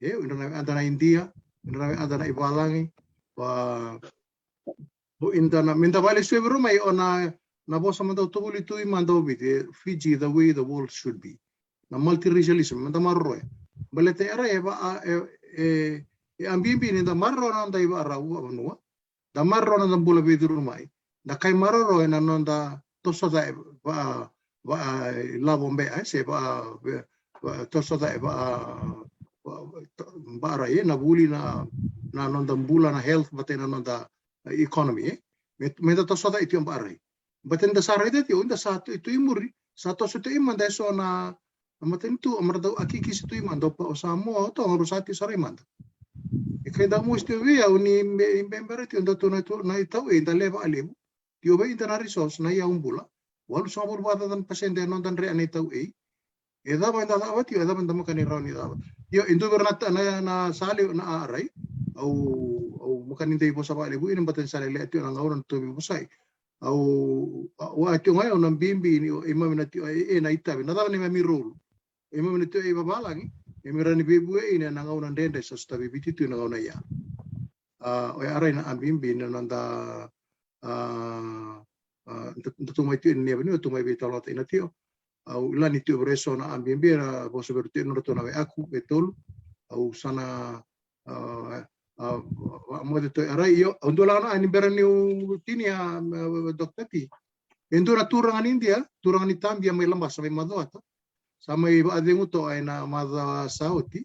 E, ira na wekada na Idia, ira na wekada na ivalagi, va, o ida na, me da vale suevi ro mai o na, na vosa mada o tovoli tu i mada o Viti, e, Fiji, the way the world should be. Na multiracialism, me da maroroya. Baleta e arai e va, a, e, e, e a bibi ni da maroroya na noda ivakarau vakavanua. Da maroroya na noda bula veicuruma mai. Da kai maroroya na noda toso ca e va, va, e, lavo bea, e, se va, va, va, toso ca e va, va, va, to-, ba arai, e, na vuli na, na noda bula na health, vata na noda, e, economy, e. Me, me da toso ca e tiko ba arai. Baleta ni da sa raica tiko, ni da sa tu, tu i muri, sa toso tiko i mada e so na, na matanitu, a mara dau akikisi tu i mada, o pa o Samoa, o Toga, rau sa tiko sara i mada. E kai dau mosi tiko vei au ni me, me bera tiko, dau tu na tu, na i tau e, da lewa vakalevu. Tiko vei ida na resource, na i au bula. Walusagavulu vakacaca na pasede e noda dre na i tau e. E cava eda cava tiko, e cava eda maka ni rawa ni cava. Io, e dua vei ira na ta-, na, na sa levu na a arai. Au, au maka ni dei vosa vakalevu, ina bata ni sa lelea tiko na gauna na tovi vosai. Au, au a tiko ga au na bibi ni, o, e mami na tiko, e, e na itavi. Na cava ni mami rolu. E mami na tiko, e vavalagi. E mi rawa ni veivue ina na gauna dredre sa sotavi Viti tu na gauna ia. A, o ya arai na a bibi na noda a, a, da, da tu mai tiko ni avenue, tu mai vei talata ina tiko. Au ila ni tiko vei eso na a bibi, era vosa vei iratou na ratou na wekaku, e tolu. Au sa na, a, a, a, moce tu e arai, io, au dua la na, a ni bera niu tini a, a, Doctor T. E dua na turaga ni Idia, turaga ni Tabia mai Labasa, mai Macuata. Sa mai vakacegu toka ena macawa sa oti.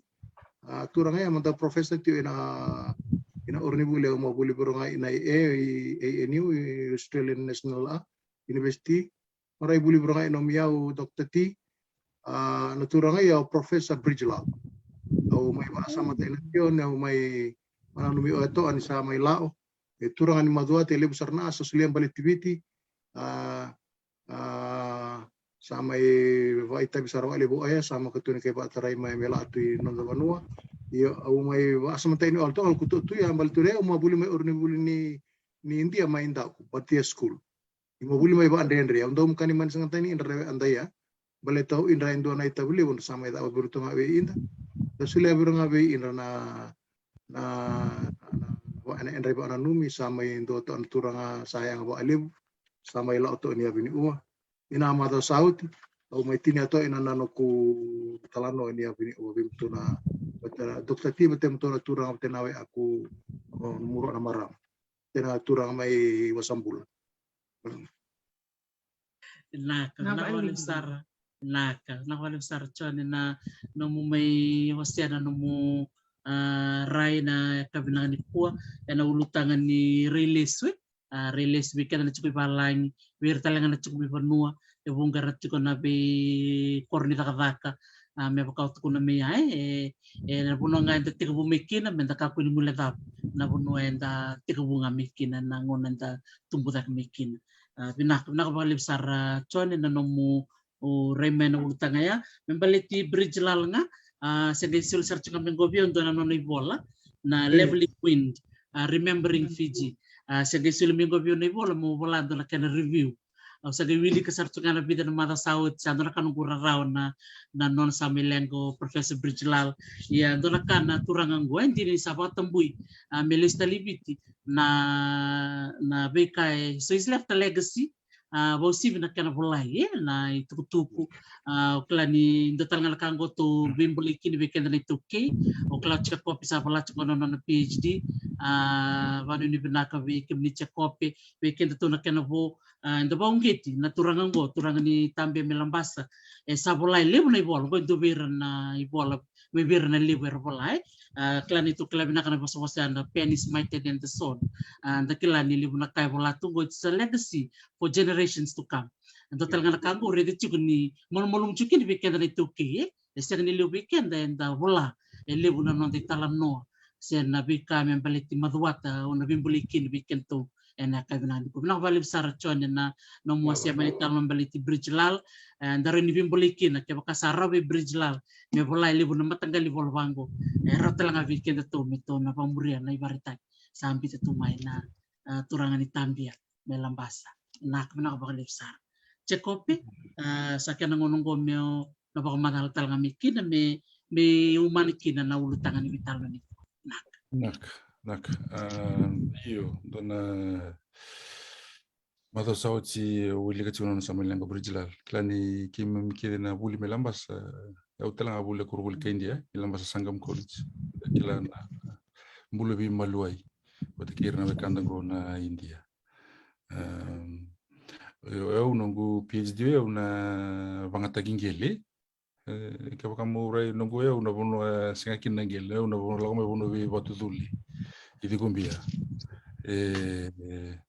A, turaga ya mada professor tiko ena, ena koronivuli au mai vuli vei ira ga ena A, A N U, Australian National, a, University. Mai vuli vei ira ga ena Miau, Doctor T. A, na turaga ya o Professor Bridge Lau. Au mai vakasamata ena tio, au mai, mai nanumi o ya toka ni sa mai lako. E turaga ni Macuata, e levu sara na a sa solia baleti Viti. A, a, sa mai vakaitavi sara vakalevu o ya, sa mai katua ni kai vakatarai mai me lako tu i noda vanua. Ia au mai vakasamataka ni o ya toka, au kutu tu ya, baleta tu ya au mai vuli mai koronivuli ni, ni Idia mai Daku, Bhatia School. Ia mai vuli mai vakadredre, au dau maka ni mani saga tani idra e dau ya. Baleta o idra e dua na itavi levu, sa mai cava vei iratou ga vei ida. Da solia vei ira ga vei ira na, na, na, na, na, na idra vakananumi, sa mai dua toka na turaga sa yaga vakalevu. Sa mai lako toka ni avi ni ua. Ina macawa sa oti, au mai tini toka ina noqu talanoa ni avi ni ua vei iratou na, vata, Doctor T, vata iratou na turaga, vata na wekaku, o, muru na marama. Vata na turaga mai Wasabula. Naka, naka vakalevu sara. Naka, naka vakalevu sara John, na nomu mai wasea na nomu, a, rai na yakavi nikua, ena ulutaga ni rai lesu, e. A, rai lesu vei keda na tiko i valagi, vei ira tale ga na tiko mai vanua, e vuqa era tiko na veikoro ni cakacaka, a, me vaka au tukuna mai ya, e, e na vanua ga eda tekivu mai kina, me da kakua ni guilecava na vanua eda tekivu ga mai kina, na gauna eda tubu cake mai kina. A, vinaka, vinaka vakalevu sara, John, na nomu rai mai na ulutaga ya. Me baleti Bridge Lal ga, a, se qai soli sara tu ga mai qo vei au e dua na nona ivola, na Leveling Wind, a, Remembering Fiji. A, se qai soli mai qo vei au na ivola, meu vola e dua na kena review. Au sa qai wilika sara tu ga na vica na macawa sa oti, sa dua na ka noqu rarawa na, na nona sa mai leqa o Professor Bridge Lal. Ia, dua na ka na turaga qo, e dina ni sa vakatabui, a, me lesu tale i Viti na, na veika e, so he's left a legacy, a, vakauasivi na kena volai, e, na itukutuku. A, au kila ni dua tale ga na ka qo tou veibolei kina vei keda na iTaukei. Au kila o Jacob sa vola tiko na nona PhD. A, vakanuinui vinaka vei kemuni Jacob, vei kedatou na kena vo, a, eda vakauqeti na turaga qo, turaga ni Tabea mai Labasa. E sa vola e levu na ivola, qo e dua vei ira na ivola, mai vei ira na levu era vola, e. A, kila ni tou kila vinaka na vosavosa ya na pen is mightier than the sword. A, da kila ni levu na ka e vola tu qo, it's a legacy for generations to come. Dua tale ga na ka qo, raica tiko ni malumalumu tiko kina vei keda na iTaukei, e. E sega ni levu vei keda eda vola e levu na noda italanoa se na veika me baleti Macuata, au na veibolei kina vei kedatou ena yakavi vinaka nikua. Vinaka vakalevu sara, John, ena nomu wasea mai na italanoa me baleti Bridge Lal. E, da rawa ni veibolei kina, kevaka sa rawa vei Bridge Lal me vola e levu na mataqali ivola vaqo, e rawa tale ga vei kedatou me tou na vakamuria na ivakaraitaki sa biuta tu mai na, a, turaga ni Tabea mai Labasa. Vinaka, vinaka vakalevu sara. Jacob, a, sa kena gauna qo meu na vakamacala tale ga mai kina me, me umani kina na ulutaga ni veitalanoa nikua. Vinaka. Vinaka, vinaka. A, io, dua na macawa sa oti au wilika tiko na nona sa mai leqa o Bridge Lal. Kila ni keimami kece na vuli mai Labasa, au tale ga vuli, au koronivuli ka Idia, e, i Labasa Sangam College. Kila na bula veimaliwai vata kei ira na wekada qo na Idia. Em, o yau, noqu PhD o yau na vagataki qele. E, kevaka mo rai noqu, o yau na vanua e sega kina na qele, o yau na vanua lako mai vanua vei Vatuculi, i Cikobia. E, e,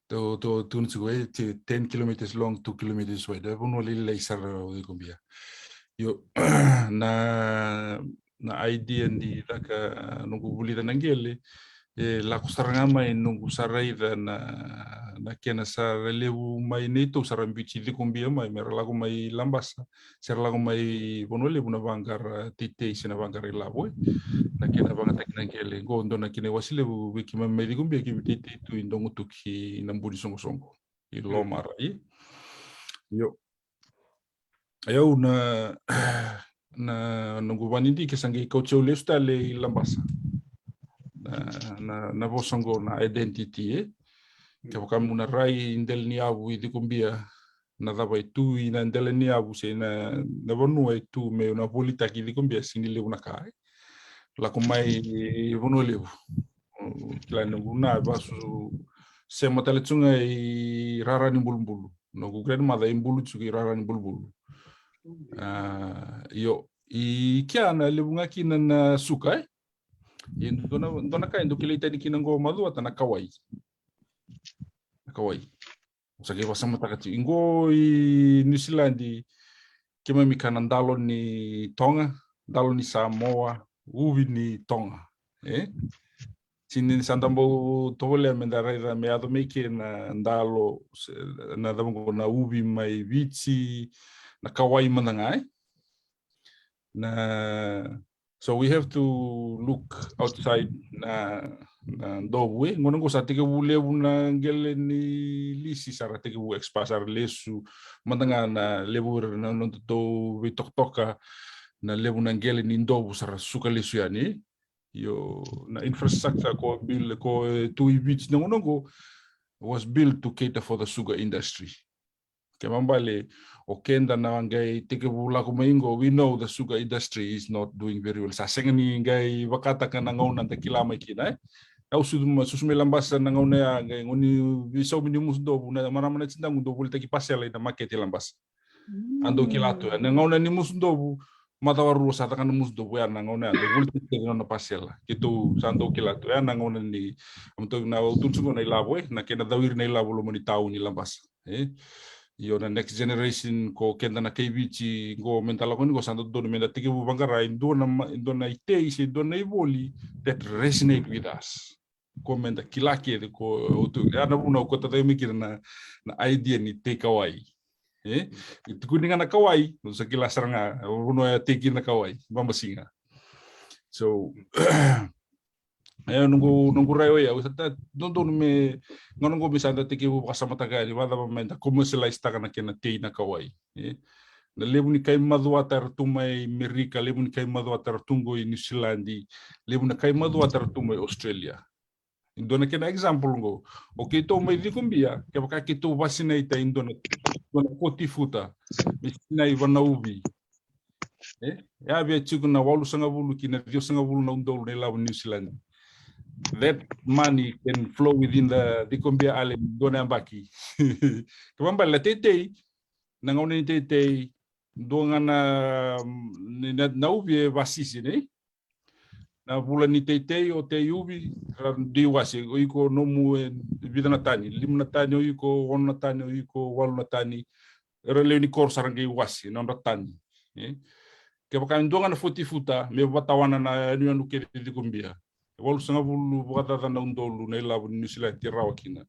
tou, tou tukuna tiko, e, ti-, ten kilometers long, two kilometers wide. E vanua lailai sara o Cikobia. Io, na, na idea ni caka, noqu vulica na qele, e lako sara ga mai noqu sa raica na, na kena sa levu mai neitou sa ra biuti Cikobia mai, me ra lako mai Labasa, se ra lako mai Vanua Levu na vaqara teitei se na vaqara ilavo, e. Na kena vagataki na qele, qo dua na kena iwase levu vei keimami mai Cikobia, keimami teitei tu i Dogotuki, i Nabua ni Soqosoqo, i Lomara, e. Io. Au na, na noqu vanidi ke sa qai kauti au lesu tale i Labasa. Na, na, na vosa qo na identity, e. Kevaka mo na rai i dela ni yavu i Cikobia, na cava e tu i na dela ni yavu se na, na vanua e tu meu na volitaki i Cikobia, sega ni levu na ka, e. Lako mai Vanua Levu. Kila ni noqu na vasu sema tale tu ga i rara ni bulubulu. Noqu grandmother e bulu tiko i rara ni bulubulu. A, io, i kea na levu ga kina na suka, e. Ia dua na, dua na ka e dau kilai tani kina qo Macuata na kawai. Na kawai. Sa qai vakasamataka tiko. Qo i Niusiladi, keimami kaya na dalo ni Toga, dalo ni Samoa, uvi ni Toga. E? Sega ni sa da bau tovolea me da raica me yaco mai ke na dalo, se, na cava qo, na uvi mai Viti, na kawai mada ga, e? Na So we have to look outside na, na dovu, e. Gauna qo sa tekivu levu na qele ni lisi, sa ra tekivu expand, sa ra lesu mada ga na levu era na nodatou veitokatoka, na levu na qele ni dovu sa ra suka lesu yani. Io, na infrastructure ko build, ko, e, tu i Viti na gauna qo was built to cater for the sugar industry. Kena ibalebale, o keda na qai tekivu lako mai qo, we know the sugar industry is not doing very well. Sa sega ni qai vakataka na gauna da kila mai kina, e. Au susu mai, susu mai Labasa na gauna ya, qai gauna ni veisaumi ni musu dovu, na marama na tinaqu dau volitaki pasela i na makete i Labasa. A dau kila tu ya na gauna ni musu dovu, macawa rua sa caka na musu dovu, ya na gauna ya dau volitaki kece na nona pasela. Keitou sa dau kila tu ya na gauna ni, au tukuna tiko na ilavo, e, na kena cawiri na ilavo loma ni tauni Labasa. E? Io, na next generation ko keda na kai Viti qo, me da lako ni qo, sa dodonu me da tekivu vaqara e dua na ma-, e dua na itei se dua na ivoli that resonate with us. Ko me da kila kece ko o tu. Ya na vuna ko tata me kira na, na idea ni tei kawai. E? E tukuni ga na kawai, o sa kila sara ga, o vuna ya tei kina na kawai, vabasiga. So, e, noqu, noqu rai oya, au sa ta, dodonu me, ga noqu me sa da tekivu vakasamataka yani, vacava me da commercialize taka na kena tei na kawai. E? Na levu ni kai macuata era tu mai Merika, levu ni kai macuata era tu qo i New Zealand, levu na kai macuata era tu mai Australia. E dua na kena example qo. O keitou mai Cikobia, kevaka keitou vasinaita e dua na, dua na foti futa, me sinai vua na uvi. E? E a via tiko na walusagavulu ki na ciwasagavulu na udolu na ilavo New Zealand. That money can flow within the Cikobia Island, dua na yabaki. Kevaka bale na teitei, na gauna ni teitei, dua ga na, ni na, na uvi e vasisi, ne? Na vula ni teitei, o tei uvi, ra dui wase, o iko nomu e vica na tani, lima na tani o iko, ono na tani o iko, walu na tani, era lewe ni koro sa ra qai wase na nodra tani. E? Kevaka e dua ga na foti futa, me vatawana na yanuyanu kece Cikobia. E walusagavulu vakacaca na udolu na ilavo ni New Zealand e rawa kina.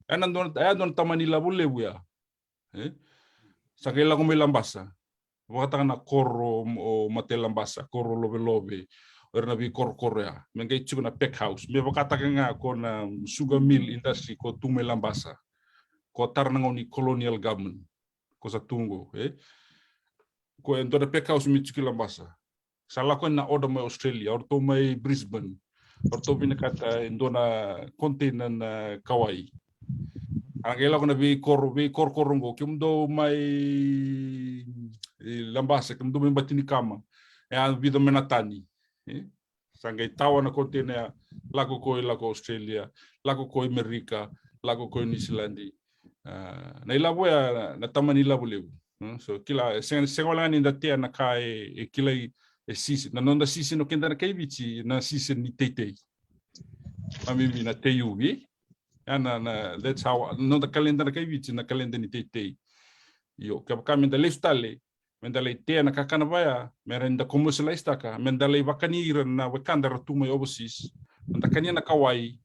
E na dua, e dua na tamani ilavo levu ya. E? Sa qai lako mai Labasa. Vakataka na koro o Mate Labasa, koro Lovelove, o ira na veikorokoro ya. Me qai tiko na pack house. Me vakataka ga ko na sugar mill industry ko tu mai Labasa. Ko tara na gauna ni colonial government. Ko sa tu qo, e? Ko e dua na pack house me tiko i Labasa. Sa lako na order mai Australia, o ratou mai Brisbane. O ratou vinakata e dua na container na kawai. A qai lako na veikoro, veikorokoro qo, kemudou mai, e, Labasa, kemudou mai Batinikama. E a vica mai na tani. E? Sa qai tawa na container ya, lako ko i lako Australia, lako ko i Merika, lako ko i New Zealand. A, na ilavo ya, na tamani ilavo levu. Mm, so, kila, sega, sega wale ga ni da tea na ka e, e kilai, e season. Na noda season o keda na kai Viti, na season ni teitei. Mamimi na tei uvi. Ya na, na, that's how, noda kalenda na kai Viti, na kalenda ni teitei. Io, kevaka me da lesu tale, me da lai tea na kakana vaya, me ra ni da commercialize taka, me da lai vakani ira na wekada ra tu mai overseas, me da kania na kawai,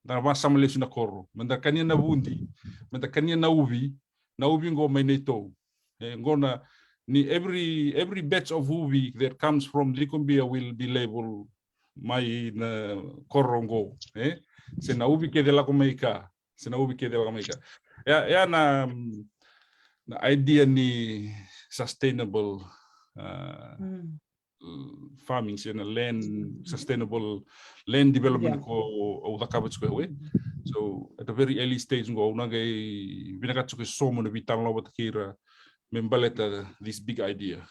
da na vasama lesu na koro, me da kania na vudi, me da kania na uvi, na uvi qo mai neitou. E, qo na, ni every, every batch of uvi that comes from Cikobia will be labeled mai na koro qo, e? Se na uvi kece lako mai ka, se na uvi kece lako mai ka. Ya, ya na, mm, na idea ni sustainable, uh, farming, se na land, sustainable land development ko au cakava tiko e. So, at a very early stage qo, au na qai vinakata tiko e somo na veitalanoa vata kei ira me baleta this big idea.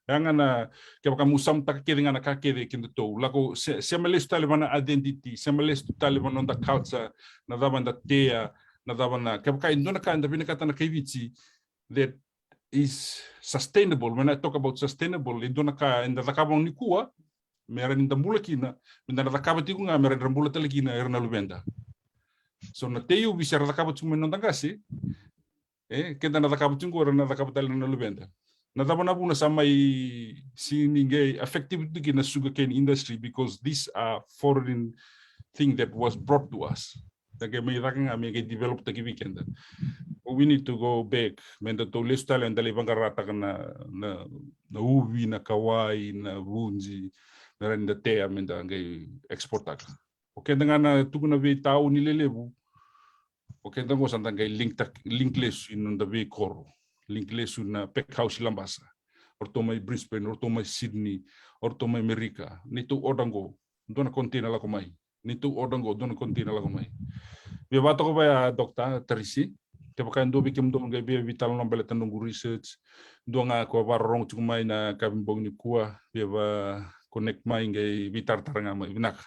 Ya ga na, kevaka mu samataka kece ga na ka kece kedatou, lako, se, sema lesu tale va na identity, sema lesu tale va na noda culture, na cava da tea, na cava na, kevaka e dua na ka eda vinakata na kai Viti that is sustainable. When I talk about sustainable, e dua na ka eda cakava nikua, me ra ni da bula kina, me da na cakava tiko ga, me ra ni ra bula tale kina era na luveda. So na tei uvi se ra cakava tiko mai noda qase, e, keda na cakava tiko, era na cakava tale na luveda. Na cava na vuna sa mai sega ni qai effective tiko na sugar cane industry, because these are foreign thing that was brought to us. Da qai mai caka ga me qai develop taki vei keda. We need to go back. Me da tou lesu tale, da lai vaqarataka na, na, na uvi, na kawai, na vudi, me ra ni da tea, me da qai export taka. O keda ga na tukuna veitauni lelevu, o keda qo sa da qai link tak-, link lesu i noda veikoro. Link lesu na pack house i Labasa. O ratou mai Brisbane, o ratou mai Sydney, o ratou mai Merika. Neitou order qo, dua na container lako mai. Neitou order qo, dua na container lako mai. Via vakatoka vaya, Doctor Tarisi. Kevaka e dua vei kemudou qai via veitalanoa baleta noqu research. Dua ga ko vakarorogo tiko mai na kavibogi nikua, via va connect mai qai veitaratara ga mai. Vinaka.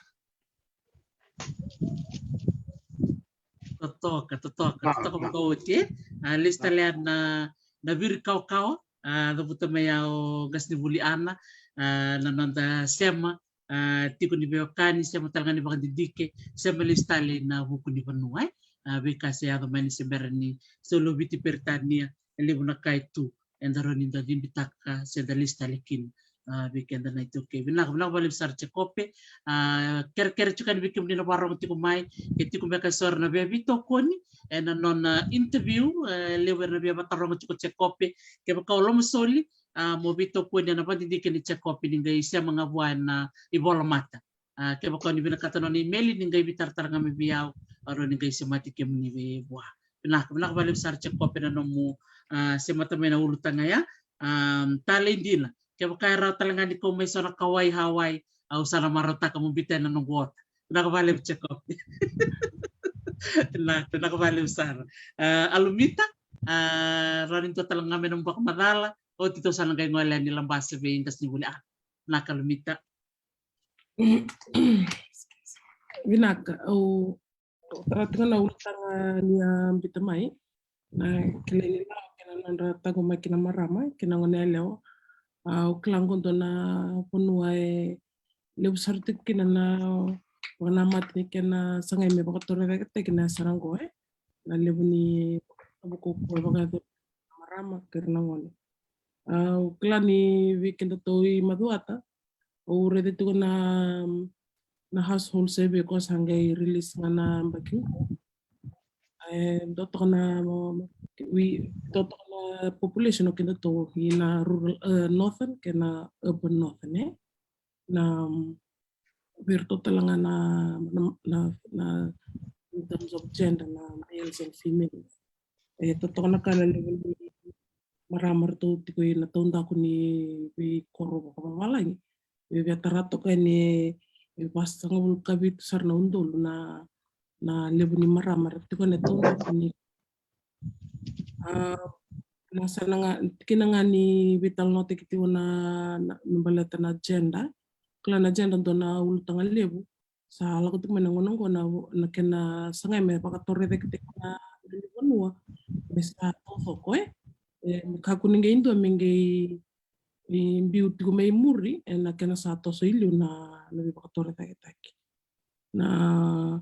Totoka, totoka, totoka vakaoti. A, lesu tale na, na viri kawakawa, a, cavuta mai ya o qasenivuli Ana, a, na noda sema, a, tiko ni veiwekani, sema tale ga ni vakadidike, sema lesu tale na vuku ni vanua, e. A, veika se yaco mai ni se bera ni se lo Viti Peritania, e levu na ka e tu eda rawa ni da cibitaka se da lesi tale kina. A, vei keda na iTaukei. Vinaka, vinaka vakalevu sara Jekope. A, kerekere tiko yani vei kemuni na vakarorogo tiko mai, ke tiko beka eso era na via veitokoni ena nona interview, e levu era na via vataroga tiko Jekope. Kevaka o lomasoli, a, mo veitokoni ena vakadidike ni Jekope ni qai sema ga vua ena ivolamata. A, kevaka o ni vinakata nona imeli ni qai veitaratara ga mai vei au, au rawa ni qai semati kemuni vei vua. Vinaka, vinaka vakalevu sara Jekope na nomu, a, semata mai na ulutaga ya. A, talei dina. Kevaka e rawa tale ga ni kau mai so na kauwai Hawaii, au sa na marautaka mo biuta ena noqu ota. Vinaka vakalevu Jekope. Vinaka, vinaka vakalevu sara. A, Alumita, a, rawa ni dua tale ga mai nomu vakamacala, oti tou sa na qai gole yani Labasa vei qasenivuli. A, vinaka Alumita. Vinaka, au tara tiko na ulutaga ni a biuta mai. Na kilai ni lawa kei na nodra taqomaki na marama kei na goneyalewa. A, au kila qo dua na vanua e levu sara tiko kina na vakanamata ni kena sagai me vakatorocaketaki na yasana qo, e. Na levu ni vuku ko e vakayacori na marama kei ira na gone. A, au kila ni vei kedatou i Macuata, au raica tiko na, na household survey ko sa qai release ga na yabaki qo. E dua toka na, wi, dua toka na population o kedatou i na rural, e, northern kei na urban northern, e. Na, vei iratou tale ga na, na, na, na, in terms of gender, na males and females. E totoka na ka na levu ni marama ratou tiko i na taudaku ni veikoro vakavavalagi. Via tara toka ni e vasagavulu ka vitu sara na udolu na, na levu ni marama ra tiko na taudaku ni, a, na sana ga, kina ga ni veitalanoataki tiko na, na, na baleta na gender. Kila na gender dua na ulutaga levu. Sa lako tiko mai na gauna qo na, na kena sagai me vakatorocaketaki na vanua me sa taucoko, e. E, me kakua ni qai dua me qai, e, biu tiko mai muri, e, na kena sa toso i liu na, na veivakatorocaketaki. Na,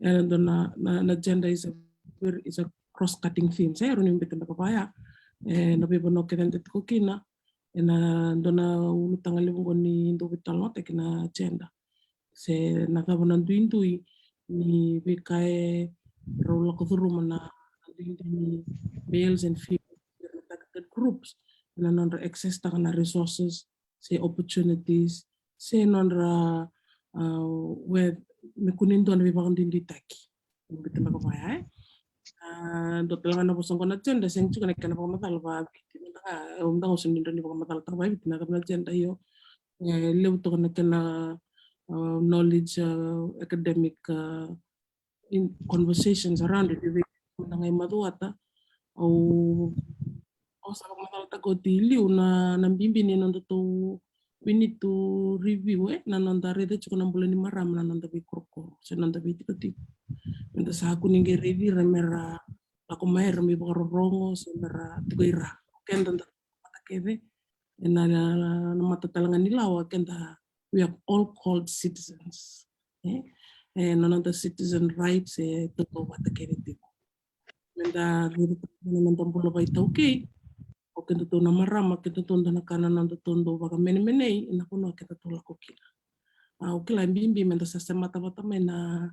e, na, na, na gender is a very, is a cross-cutting theme, e, rawa ni biuta beka vaya. E, na veivanua kece eda tiko kina, e, na dua na ulutaga levu qo ni dau veitalanoataki na gender. Se na cava na duidui ni veika e rau lako curuma na, na duidui ni males and females, na targeted groups, na nodra access taka na resources, se opportunities, se nodra, a, we me kua ni dua na veivakaduiduitaki. Biuta beka vaya, e. A, dua tale ga na vosa qo na gender, sega tiko na kena vakamacala vaviti, mada ga, e, mada ga au sega ni dua ni vakamacalataka vaviti na cava na gender, io. E, levu toka na kena, a, knowledge, a, academic, a, in conversations around it, vei na qai Macuata. Au, au sa vakamacalataka oti i liu na, na bibi ni nodatou, we need to review, e, na noda raica tiko na bula ni marama na noda veikorokoro se noda veitikotiko. Meda sa kua ni qai raici ira mera lako mai, era mai vakarorogo se mera tiko i ra. Keda da mata kece, e, na, na, na mata tale ga ni lawa, keda, we are all called citizens. E, e, na noda citizen rights e tautauvata kece tiko. Meda raica na noda bula vakaitaukei, o kedatou na marama, kedatou dau na ka na nodatou dau vakamenemenei ena vanua kedatou lako kina. A, au kila e bibi meda sa semata vata mai na,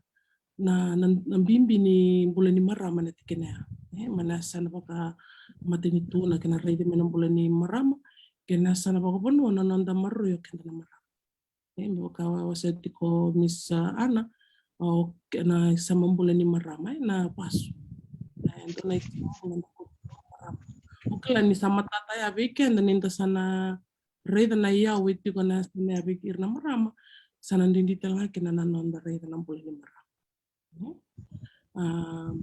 na, na, na bibi ni bula ni marama na tikina ya. E, mai na yasana vakamatanitu na kena raici mai na bula ni marama, kei na yasana vakavanua na noda maroroi o keda na marama. E, me vaka wa, wasea tiko Miss, a, Ana, o ke-, na isema bula ni marama, e, na vasu. E, dua na isema bula ni marama. Au kila ni sa matata ya vei keda ni da sa na raica na iyau e tiko na yasana ya vei ira na marama, sa na duidui tale ga kina na noda raica na bula ni marama. A,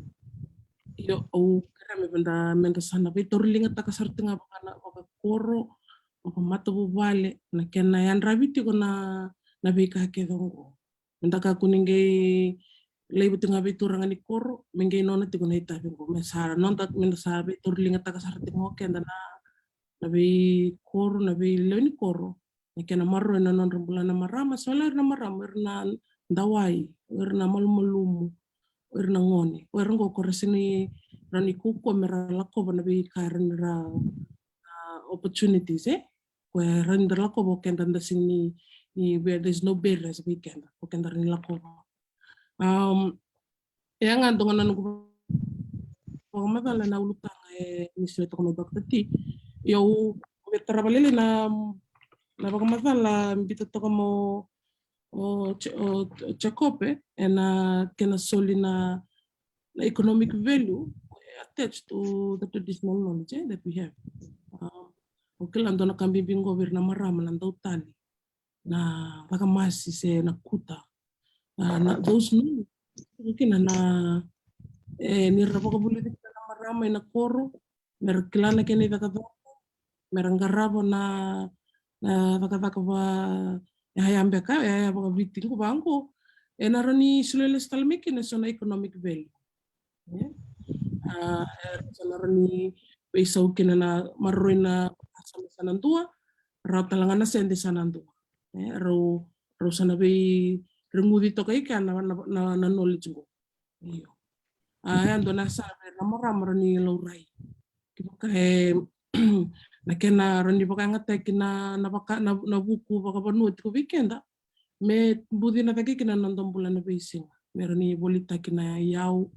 io, au kerea me veda, meda sa na veitauriligataka sara tiko ga vaka na, vakakoro, vakamatavuvale, na kena yadravi tiko na, na veika kece oqo. Meda kakua ni qai laiva tiko ga veituraga ni koro me qai nona tiko na itavi oqo. Me sa noda, meda sa veitauriligataka sara tiko ga o keda na, na veikoro, na veilewe ni koro, na kena maroroi na nodra bula na marama, se o ira na marama, o ira na dawai, o ira na malumalumu, o ira na gone, o ira oqo ko ra sega ni rawa ni kaukaua me ra lakova na veika era ni ra, ah, opportunities, e? Ko e rawa ni ra lakova o keda da sega ni, ni where there's no barriers vei keda, o keda rawa ni lakova. Um, e a ga dua ga na noqu vakamacala na ulutaga e ni soli toka mai Doctor T. Io, au via tarava lailai na, na vakamacala biuta toka mai o, o, o Jacob, e na kena soli na, na economic value attached to the traditional knowledge, eh, that we have. Um, au kila dua na ka bibi qo vei ira na marama na dau tali na vakamasi se na kuta. Ah, na those knowledge kina na, e, ni ra vakavulici kina na marama ina koro, me ra kila na kena icakacaka, me ra qarava na, na cakacaka va, yaya beka, yaya vakaviti qo vaqo. E na rawa ni soli lesu tale mai kina eso na economic value. E? Ah, e, sa na rawa ni veisau kina na maroroi na vakasama sa na dua, rau tale ga na sede sa na dua. E, rau, rau sa na veireguci toka i kea na, na, na, na knowledge qo. Io. A, e dua na sa vei na marama rawa ni laurai. Kevaka e na kena rawa ni vakayagataki na, na vaka, na, na vuku vakavanua tiko vei keda, me bucina cake kina na noda bula na veisiga. Me rawa ni volitaki na iyau,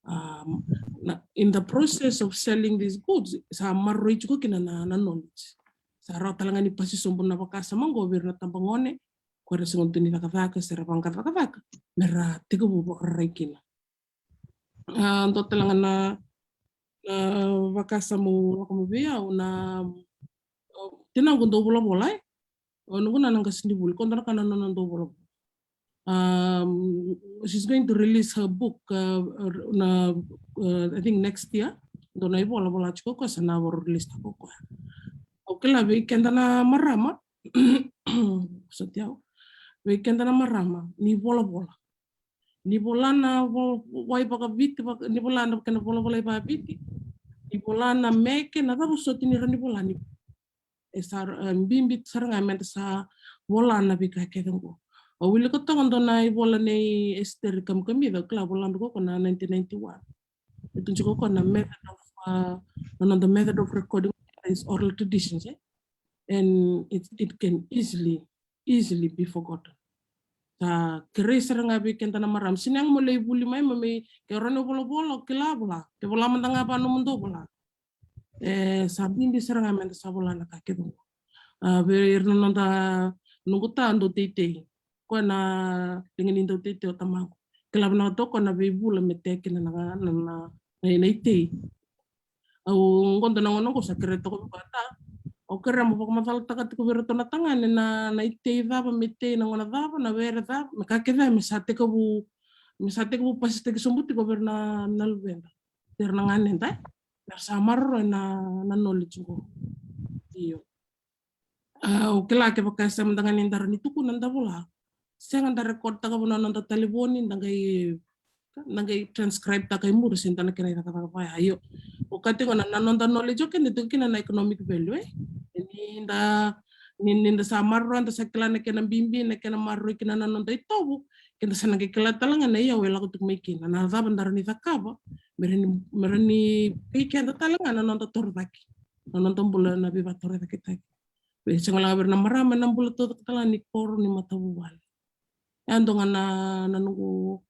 um, na, in the process of selling these goods, sa maroroi tiko kina na, na knowledge. Sa rawa tale ga ni pasi sobu na vakasama qo vei ira na tabagone, ko era sega tu ni cakacaka, se ra vaqara cakacaka, me ra tekivu vakararai kina. A, dua tale ga na, na vakasama au lako mai vei au na, o, tinaqu dau volavola, e? O, noqu nana qasenivuli, ko dua na ka na nona dau volavola. Um, she's going to release her book, uh, na, uh, I think next year. Dua na ivola vola tiko ko sa na vakarelease taka ko koya. Au kila vei keda na marama, soti au. Vei keda na marama, ni volavola. Ni vola na vo-, wai vakaviti, vaka-, ni vola na kena volavola i vakaviti. Ni vola na meke, na cava soti ni rawa ni vola ni. E sa, e, bibi sara ga meda sa vola na veika kece qo. Au wilika toka dua na ivola nei Esiteri Kamikamica, au kila vola beka ko na nineteen ninety-one. E tu tiko ko na method of, uh, na noda method of recording is oral traditions, eh? And it, it can easily, easily be forgotten. Sa kerei sara ga vei keda na marama. Sega ni yaga mo lai vuli mai, mo mai, ke rawa ni volavola, o kila vola. Ke vola mada ga va nomudou vola. E, sa bibi sara ga meda sa vola na ka kece qo. A, vei ira na noda, noqu ta dau teitei. Koya na liga ni dau teitei o tamaqu. Kila vinaka toka na veivula me tea kina na, na, na, na, na itei. Au qo dua na gauna qo sa kerea toka vei koya ta. Au kerea mo vakamacalataka tiko vei iratou na tagane na, na itei cava me tei na gauna cava, na were cava, me ka kece me sa tekivu, me sa tekivu pasitaki sobu tiko vei ira na, na luveda. Vei ira na ganeda, e? Era sa maroroya na, na knowledge qo. Io. A, au kila kevaka e sega mada ga ni da rawa ni tukuna da vola. Sega da record taka vanua na noda talevoni, da qai, da qai transcribe taka i muri, se da na kena icakacaka vaya. Io. Au kaya tiko na, na noda knowledge o keda e tiko kina na economic value, e? Ni da, ni, ni da sa maroroya, da sa kila na kena bibi, na kena maroroi kina na noda itovo, keda sa na qai kila tale ga na iyau e lako tiko mai kina. Na cava da rawa ni cakava, me rawa ni, me rawa ni vei keda tale ga na noda torocake. Na noda bula na veivakatorocaketaki. Vei sega la vei ira na marama na bula taucoko tale ga ni koro ni matavuvale. E dua ga na, na noqu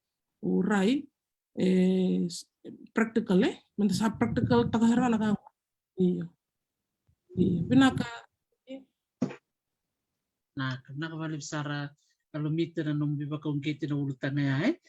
rai, e, s-, practical, e? Meda sa practical taka sara na ka qo. Io. Io. Vinaka. Vinaka, vinaka vakalevu sara Kalomita na nomu veivakauqeti na ulutaga ya, e?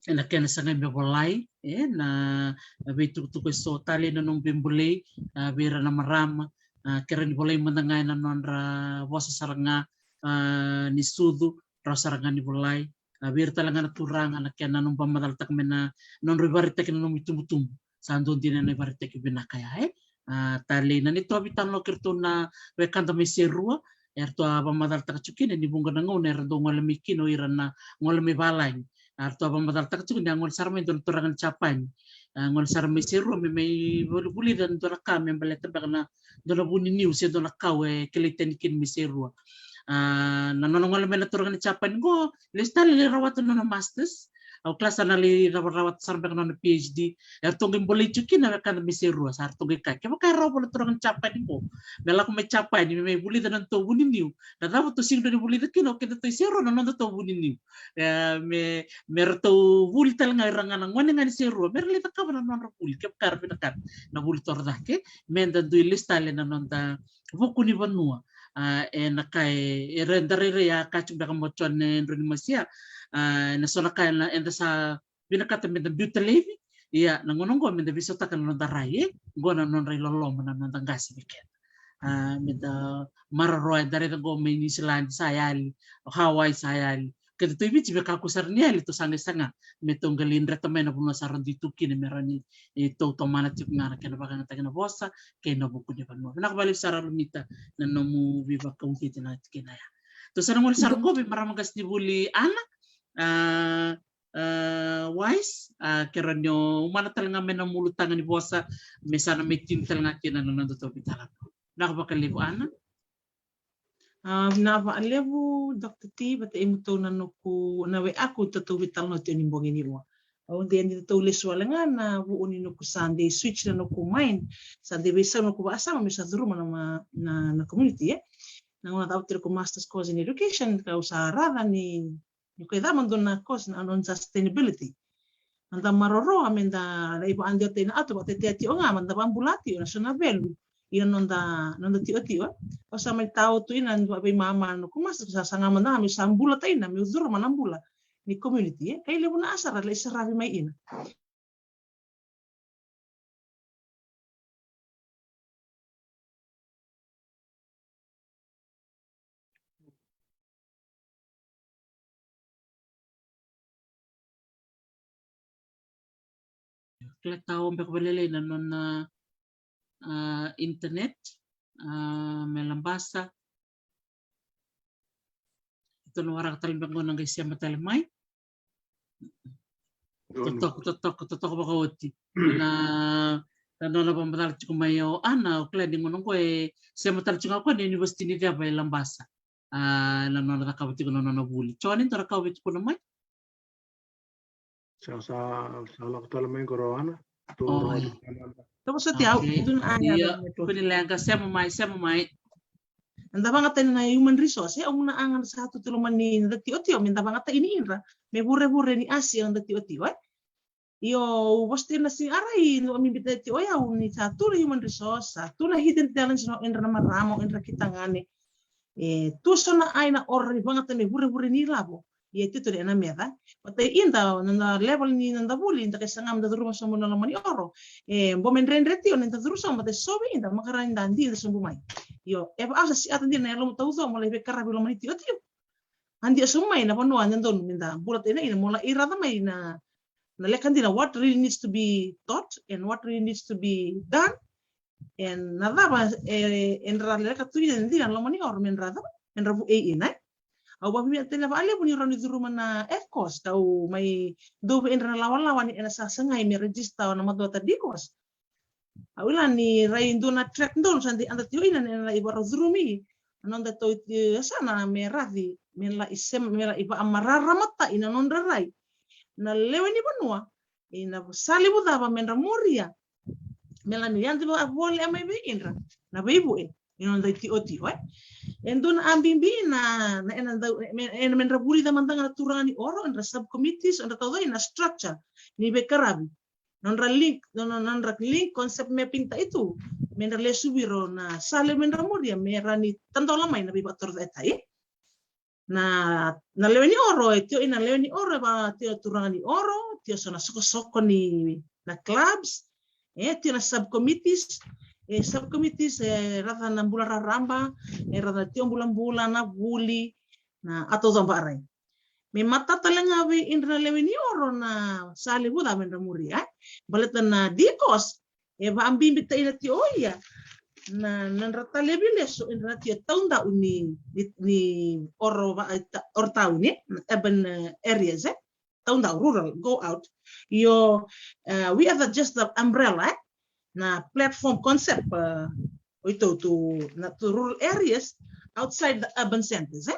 Ena kena sagai me volai, e, na, na veitukutuku eso tale na nomu veibolei, a, vei ira na marama, a, ke rawa ni volai mada ga ena nodra vosa sara ga, a, ni sucu, rawa sara ga ni volai, a, vei ira tale ga na turaga na kena nomu vakamacalataka mai na nodra ivakaraitaki na nomu itubutubu. Sa dua dina na ivakaraitaki vinaka ya, e? A, talei na neitou veitalanoa kei iratou na wekada mai Serua, eratou a vakamacalataka tiko kina ni vuqa na gauna era dau gole mai kina o ira na gole mai valagi. A, eratou a vakamacalataka tiko ni a gole sara mai dua na turaga ni Japani. A, gole sara mai Serua me mai volivulica na dua na ka me baleta beka na dua na vu ni niu se dua na kau e kilai tani kina mai Serua. A, na nona gole mai na turaga ni Japani qo, lesu tale lai rawata na nona masters. Au kila sa na lai rawarawa sara beka na nona PhD. E ratou qai bolei tu kina na wekada mai Serua, sa ratou qai kaya, kevaka e rawa vua na turaga ni Japani qo me lako mai Japani me mai vulica na nodatou vu ni niu, na cava tou sega ni vulica kina o kedatou i Serua na nodatou vu ni niu? E, me, me ratou vuli tale ga ira ga na gone ga ni Serua me ra lai cakava na nodra vuli, kevaka era vinakata na vuli torocake. Me da dui list tale na noda vuku ni vanua. A, e na ka e, e ra, da rairai a ka tiko beka mo John, e, Dronimasia. A, e na so na ka e na, eda sa vinakata me da biuta laivi. Ia, na gauna oqo me da veisautaka na noda rai, e, oqo na nodra iloloma na noda qase vei keda. A, me da maroroya, da raica oqo mai Niusiladi sa yali, o Hawaii sa yali. Kedatou i Viti me kakua sara ni yali, tou sa qai saga me tou qai lai dreta mai na vanua sa ra dui tu kina me rawa ni, e, tou tomana tiko ga na kena vakayagataki na vosa kei na vuku ni vanua. Vinaka vakalevu sara Lomita na nomu veivakauqeti na tikina ya. Tou sa na gole sara qo vei marama qasenivuli Ana, a, a, Wise, a, ke rawa ni o umana tale ga mai na nomu ulutaga ni vosa me sa na mai tini tale ga kina na nodatou veitalanoa. Vinaka vakalevu Ana. A, vinaka vakalevu Doctor T, vata kei mutou na noqu, na wekaqu tatou veitalanoa tiko ni bogi niua. Au dei ni tatou lesu wale ga na vuku ni noqu sa dei switch na noqu mind, sa dei veisau na noqu vakasama me sa curuma na ma-, na, na community, e. Na gauna cava tiko ko master's course in education, kau sa raica ni, ni ko i cava dua na course na, on sustainability. Na da maroroya me da lai vakadeitaka na atu vakatetea tiko ga, me da vakabula tiko na so na value ina noda, noda tiko tiko. Au sa mai tau tu ina dua vei mama na noqu master, sa saga mada ga me sa bula ta ina, me curuma na bula ni community, e. Kai levu na asara lai saravi mai ina. Kila tau beka vakalailai na nona, a, internet, a, me Labasa. Tou na waraka tale beka qo na qai sema tale mai. Totoka, totoka, totoka vakaoti. Na, na nona vakamacala tiko mai o Ana, o kila ni gauna qo e sema tale tiko ga o koya na University ni ceva e Labasa. A, na nona cakava tiko na nona vuli. Joni, dua na ka o via tukuna mai? Sa, sa, sa lako tale mai qo o Ana. Tou, o, tou vosoti au, okay. Tou na, ia, na network. Kua ni leqa, sema mai, sema mai. Eda vakayagataka na human resource, e, au na yaga sa tu e loma ni noda tiko tiko, me da vakayagataka ni idra me vurevure ni asi ena noda tiko tiko, e. Io, au vosa tiko ena C R I, na bibi tiko o yau ni sa tu na human resource, sa tu na hidden talents o ira na marama, o ira na kitagane. E tu so na ai na oro ni vakayagataka me vurevure ni lavo. Ia e tu tu ena meca. Vata kei ida, na, na level ni noda vuli, da qai saga me da curuma sobu na loma ni oro. E bau me dredre tiko ni da curu sobu, vata kei so vei ida, makare ni da dina sobu mai. Io, e vaka sa siata dina na yalomu taucoko mo lai veikaravi loma ni tiko tiko. A dina sobu mai na vanua e dodonu me da bula ta ina, ina mo lai raica mai na, na leqa dina, what really needs to be taught and what really needs to be done. E na cava e, e dra leqa tu ina dina loma ni oro me dra cava, me dra vukei ina, e. Au vakavinavinaka vakalevu ni rawa ni curuma na F course, kau mai dua vei ira na lawalawa ni ena sasagai me register na macuata D course. Au kila ni rai dua na track donu sa dei eda tiko ina, na ena lai vakarau curumi na noda tou yasana me raci, me lai sema, me lai vakamararamata ina nodra rai na lewe ni vanua, ina sa levu cava me dra muria. Me la ni yadra vakavolea mai vei idra na veivuke ni noda itiotio, e. E dua na a bibi na, na ena dau, me, ena me dra vulica mada ga na turaga ni oro, edra subcommittees, edra taucoko na structure ni veikaravi. Nodra link, no, no, nodra link concept mapping ta i tu. Me dra lesu viro na sa levu me dra muria, me ra ni tadola mai na veivatorocai. Na, na lewe ni oro, e tio ina lewe ni oro, e va tio turaga ni oro, tio so na sokosoko ni na clubs, e tio na subcommittees, e subcommittees, e raca na bula raraba, e raca na tio bulabula, na vuli, na ato coba arai. Me matata le ga vei idra na lewe ni oro na sa levu cava me dra muria, e. Baleta na D course, e vakabibi ta ina tio o ia na, na dra talevi lesu, e dra tio taudau ni, ni, ni oro va, ta, oro tauni, na urban, e, areas, e. Taudau, rural, go out. Io, e, we are the, just the umbrella, e. Na platform concept, e, o i tou tu, na tu rural areas outside the urban centers, e.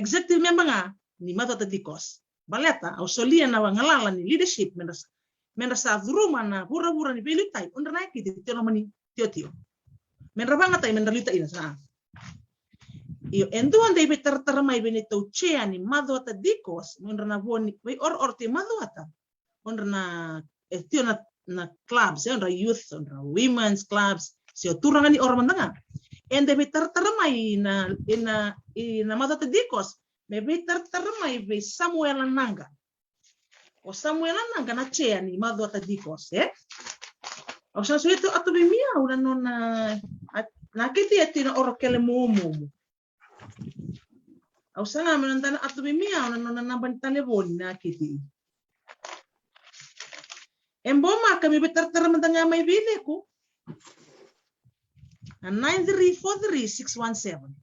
executive member ga ni Macuata Dikos. Baleta au solia na galala ni leadership me dra sa, me dra sa curuma na vuravura ni veiliutaki, o dra na yakiti tio na mani tiotio. Me dra vakayagataki me dra liutaki na sa. Io, e dua de veitaratara mai vei neitou chair ni Macuata Dikos, me dra na vo ni veiorooro tio Macuata. O dra na, e tio na, na clubs, e o dra youth, o dra women's clubs, se o turaga ni oro mada ga. E de veitaratara mai na, ena i na Macuata Dikos me veitaratara mai vei Samuela Naqa. O Samuela Naqa na chair ni Macuata Dikos, e? Au sa na solia tu atu vei Miau na nona, a, na kiti e tiko na Oro Kele Momomo. Au sa ga me na dana atu vei Miau na nona naba ni talevoni na kiti. E bau maka me veitaratara mada ga mai vei Leku. Na nine three four three six one seven.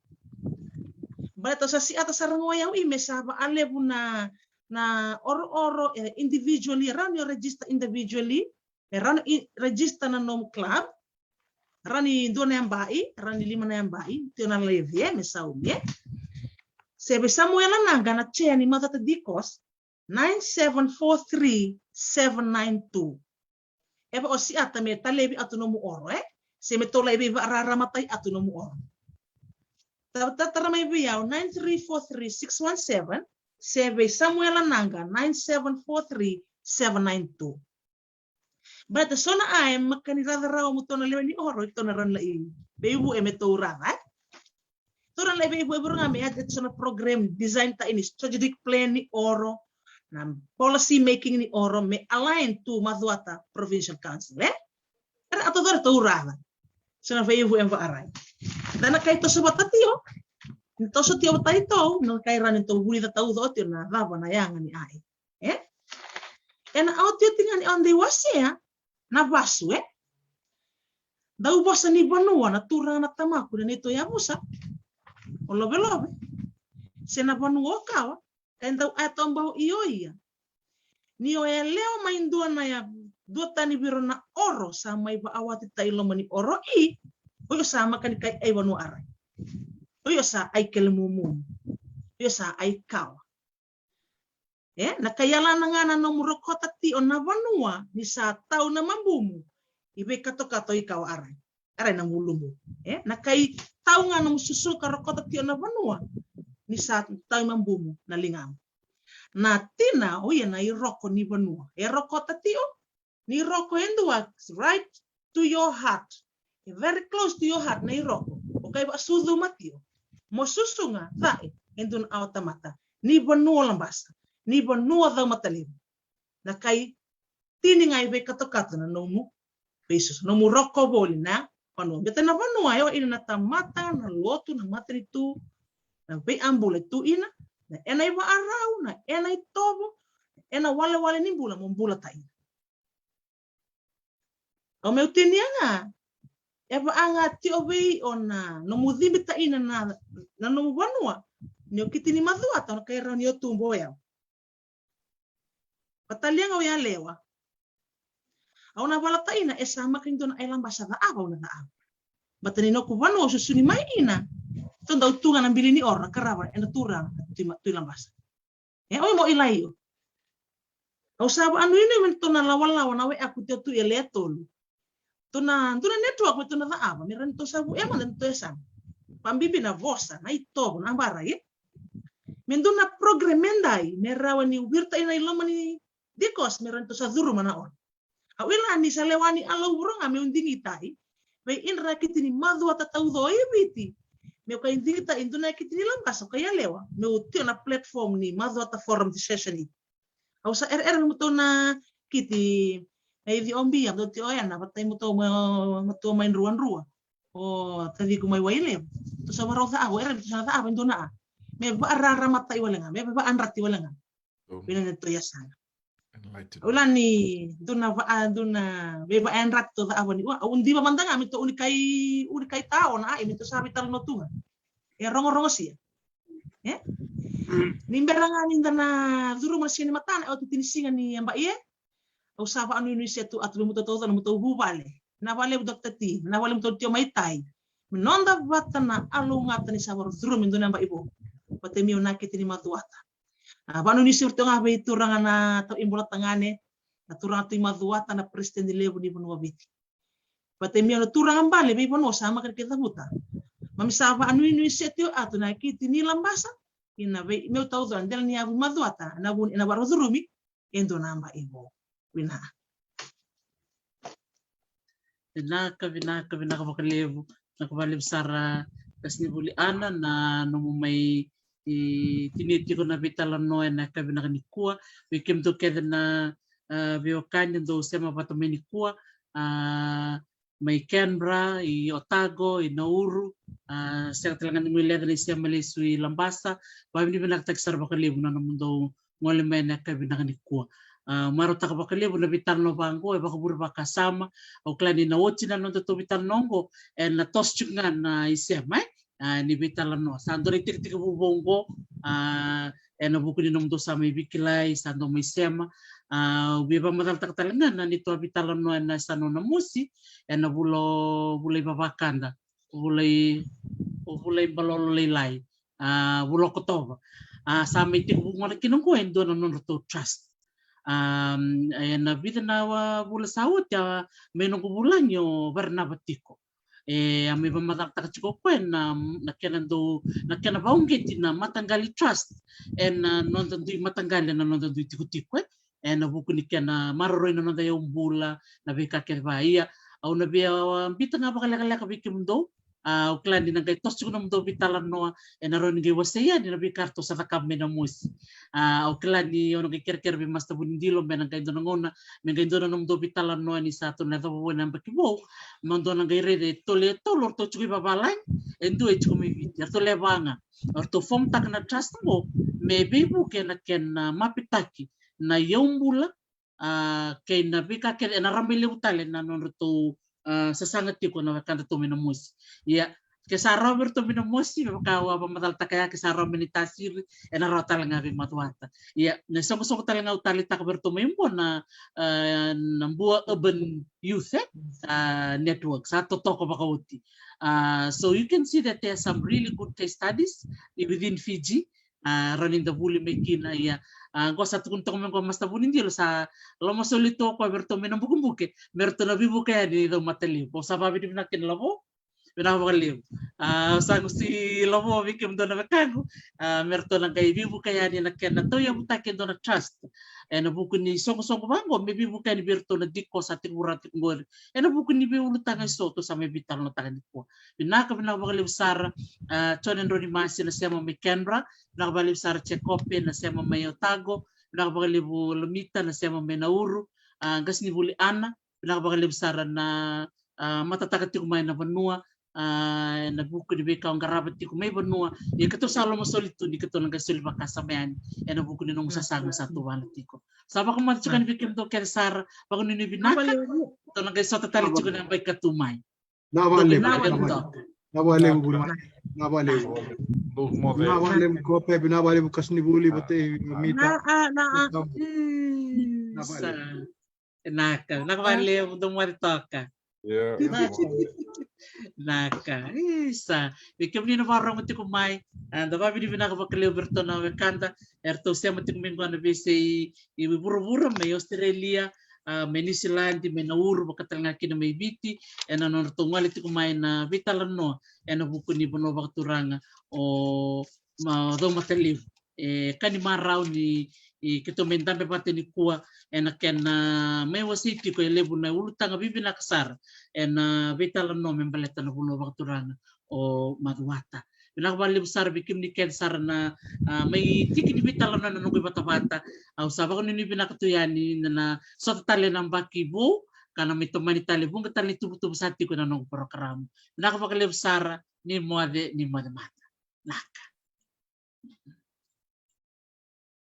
Baleta sa siata sara ga o yau i me sa vaalevu na, na orooro, e, individually, e rawa ni o register individually, e rawa ni register na nomu club, rawa ni dua na yabai, rawa ni lima na yabai, tio na leve, e, me saumi, e. Se vei Samuela Naqa na chair ni Macuata Dikos, nine seven four three seven nine two. E va o siata me talevi atu nomu oro, e? Se me tou lai veivakararamatai atu nomu oro. Ta-, tatara mai vei au nine three four three six one seven, se vei Samuela Naqa nine seven four three seven nine two. Baleta so na a e maka ni raca rawa mo tou na lewe ni oro, e tou na rawa ni lai veivuke me tou raca, e? Tou na lai veivuke vei ira ga me yaco e so na program, design ta ini strategic plan ni oro, na policy making ni oro me align tu Macuata Provincial Council, e? Era a tou cora tou raca. So na veivuke e vaarai. Da na kai toso vata tio. Ni toso tio vata i tou, na kai rani tou vulica tauco tio na cava na yaga ni ai. E? E na aotioti ga ni au dei wasea na vasu, e? Dau vosa ni vanua na turaga na tamaku na neitou yavusa. O Lovelove. Se na vanua o Kawa. Kai dau a e tobau i o ia. Ni o yalewa mai dua na ya, dua tani viro na oro sa mai vaawati ta i loma ni oro i. O io sa maka ni kai ai vanua arai. O io sa ai Kele Momomo. O io sa ai Kawa. E, na kai yalana ga na nomu rokota tio na vanua ni sa tau na mabumu i veikatokato i Kawa arai. Arai na gulubu. E, na kai tau ga nomu susu ka rokota tio na vanua ni sa tau i mabumu na ligamu. Na tina o ia na iroko ni vanua. E rokota tio, ni roko e dua, right to your heart. E very close to your heart na iroko. O kai vaasucuma tio. Mo susuga, cai, e dua na awa tamata. Ni vanua Labasa. Ni vanua Caumatalevu. Na kai tini ga i veikatokato na nomu veisusu. Nomu roko voli na vanua. Beta na vanua, e o ina na tamata, na lotu, na matanitu, na veiyabula e tu ina, na ena ivaarau, na ena itovo, na ena walewale ni bula, mo bula ta ina. Au meu tinia ga, e vaa ga tio vei o na nomu cibi ta ina na, na nomu vanua, ni o kiti ni Macuata, o na kai rau ni o tubu o yau. Vatalia ga o yalewa. Au na vala ta ina e sa maka ni dua na ai Labasa caava, au na caava. Bata ni noku vanua au susuni mai ina. Tou dau tu ga na bili ni oro na karava e na turaga tu i ma-, tu i Labasa. E, oi mo i lai o. Au sa vaanuinui me tou na lawalawa na we aku tio tu e le tolu. Tou na, tou na network me tou na caava, me rani tou sa vu e mada ni tou e sa. Vabibi na vosa, na itovo, na abara, e? Me dua na program me dai, me rawa ni wirta ina i loma ni dikos, me rani tou sa curuma na oro. Au ila ni sa lewa ni alau vura ga meu digitai. Vei ira na kiti ni Macuata tauco i Viti. Meu kai digitai dua na kiti ni Labasa, kai yalewa. Meu tio na platform ni Macuata Forum Decision i. Au sa ereere me mutou na kiti na ici o Bia, mutou tio o Ena, vata i mutou ma, mutou mai Druadrua. O taciku mai Wailevu. Tou sa varau caava, ereere mutou sa caava e dua na a. Me vaararamatai wale ga, me vaayadrati wale ga. Vina na tou yasaga. Au la ni dua na vaa, dua na veivaayadrati tou caava ni. Au diva mada ga me tou unikai, unikai tao na ai, me tou sa veitalanoa tu ga. E rogorogo sia. E? Ni bera ga ni da na curuma na siga ni matana, e oti tini siga ni yaba i e. Au sa vaanuinui se tu atu vei mutou taucona, mutou vuvale. Na valevu Doctor T, na valevu mutou tio mai tai. Me noda vata na alougata ni sa varau curumi dua na yaba i vou. Vata i meu na kiti ni Macuata. A, vaanuinui se tu ga vei turaga na tau ibula tagane, na turaga tu i Macuata, na president levu ni vanua Viti. Vata i meu na turaga bale vei vanua sa maka ni ke cavuta. Mami sa vaanuinui se tio atu na kiti ni Labasa, ina vei meu taucona dela ni yavu i Macuata, na vuni ena varau curumi, e dua na yaba i vou. Vina. Vinaka, vinaka, vinaka vakalevu. Vinaka vakalevu sara, Qasenivuli Ana, na nomu mai tinia tiko na veitalanoa ena yakavi vinaka nikua. Vei kemudou kece na, ah, veiwekani dou sema vata mai nikua, ah, mai Canberra, i Otago, i Nauru, ah, sega tale ga ni guilecavi na isema lesu i Labasa. Vakavinavinakataki sara vakalevu na nomudou gole mai ena yakavi vinaka nikua. Ah, marautaka vakalevu na veitalanoa vaqo, e vakavure vakasama. Au kila ni na oti na nodatou veitalanoa oqo, ena toso tiko ga na isema, e? Ah, ni veitalanoa. Sa dua na itekitekivu vou oqo, ah, ena vuku ni nomudou sa mai veikilai, sa dou mai sema. Ah, au via vakamacalataka tale ga na neitou a veitalanoa ena yasana o Namosi, ena vula, vula i vavakada, vula i, vula i Balolo Lailai, ah, vula Okotova. Ah, sa mai tekivu gona kina oqo e dua na nodratou trust. Ah, ena vica na, ah, vula sa oti, ah, mai noqu vulagi o Varenava tiko. E a mai vakamacalataka tiko o koya na, na kena dau, na kena vakauqeti na mataqali trust ena, ah, noda dui mataqali, ena noda dui tikotiko, e, ena vuku ni kena maroroi na noda yaubula, na veika kece va. Ia, au na via, ah, biuta ga vakalekaleka vei kemudou. Ah, au kila ni na qai toso tiko na nomudou veitalanoa, ena rawa ni qai wasei yani na veika ratou sa cakava mai Namosi. Ah, au kila ni au na qai kerekere vei Master Vunidilo me na qai dua na gauna me qai dua na nomudou veitalanoa ni sa tou na yacova vou ena yabaki vou, me dou na qai raica e tolu, e tolu o ratou tiko i vavalagi, e dua e tiko mai Viti. Eratou lewe va ga o ratou fomutaka na trust qo me veivuke ena kena, ah, mapitaki na yaubula, ah, kei na veika kece, ena rabailevu tale na nodratou, ah, sasaga tiko na wekadratou mai Namosi. Ia, ke sa rawa vei ratou mai Namosi, me vaka au a vakamacalataka ya, ke sa rawa mai Naitasiri, ena rawa tale ga vei Macuata. Ia, na isoqosoqo tale ga au taleitaka vei ratou mai Bua na, ah, na Bua Urban Youth, e? Ah, Network, sa totoka vakaoti. Ah, so you can see that there are some really good case studies within Fiji. Ah, rawa ni da vuli mai kina. Ia, ah, qo sa tukuni toka mai qo Master Vunidilo, sa lomasoli tu o koya vei ratou mai Nabukebuke me ratou na veivuke yani i Caumatalevu. Au sa vakavinavinaka kina Lavo. Vinaka vakalevu. Ah, au sa qusi Lavo vei kemudou na wekaqu, ah, me ratou na qai veivuke yani ena kena tauyavutaki e dua na trust ena vuku ni soqosoqo vaqo, me veivuke yani vei ratou na diko sa tekivu rawa tiko qori ena vuku ni veiulutaga eso tou sa mai veitalanoataka nikua. Vinaka, vinaka vakalevu sara, ah, Jone Droni Masi na sema mai Canberra. Vinaka vakalevu sara Jekope na sema mai Otago. Vinaka vakalevu Lomita na sema mai Nauru. Ah, Qasenivuli Ana, vinaka vakalevu sara na, ah, matataka tiko mai na vanua, ah, ena vuku ni veika o qarava tiko mai vanua. Ia keitou sa lomasoli tu ni keitou na qai soli vakasama yani ena vuku ni noqu sasaga sa tu vale tiko. Sa vakamacala tiko yani vei kemudou kece sara, vakanuinui vinaka. Keitou na qai sota tale tiko ena yabaki ka tu mai. Vinaka vakalevu. Vinaka vakalevu. Vinaka vakalevu, Vuli. Vinaka vakalevu. Vinaka vakalevu, Kope, vinaka vakalevu, Qasenivuli, vata kei Mita. Na, ah, na, ah. Vinaka vakalevu. Sa. Vinaka, vinaka vakalevu, dou moce toka. Ia. Vinaka. Isa. Vei kemuni na vakarorogo tiko mai, ah, da vakavinavinaka vakalevu vei ratou na wekada eratou sema tiko mai qo na veiyasai i vuravura, mai Australia, ah, mai Niusiladi, mai Nauru, vaka tale ga kina mai Viti, ena nodratou gole tiko mai na veitalanoa ena vuku ni vanua vakaturaga o, ma, Caumatalevu. E ka ni marau ni, e, keitou mai dabe vata nikua ena kena, ah, mai wasei tiko e levu na ulutaga vivinaka sara ena, ah, veitalanoa me baleta na vanua vakaturaga o Macuata. Vinaka vakalevu sara vei kemuni kece sara na, ah, mai tiki ni veitalanoa ena noqu ivatavata. Au sa vakanuinui vinaka tu yani na, na sota tale na yabaki vou ka na mai tomani tale, vuqa tale na ituvatuva sa tiko ena noqu porokaramu. Vinaka vakalevu sara, ni moce, ni moce mada. Vinaka.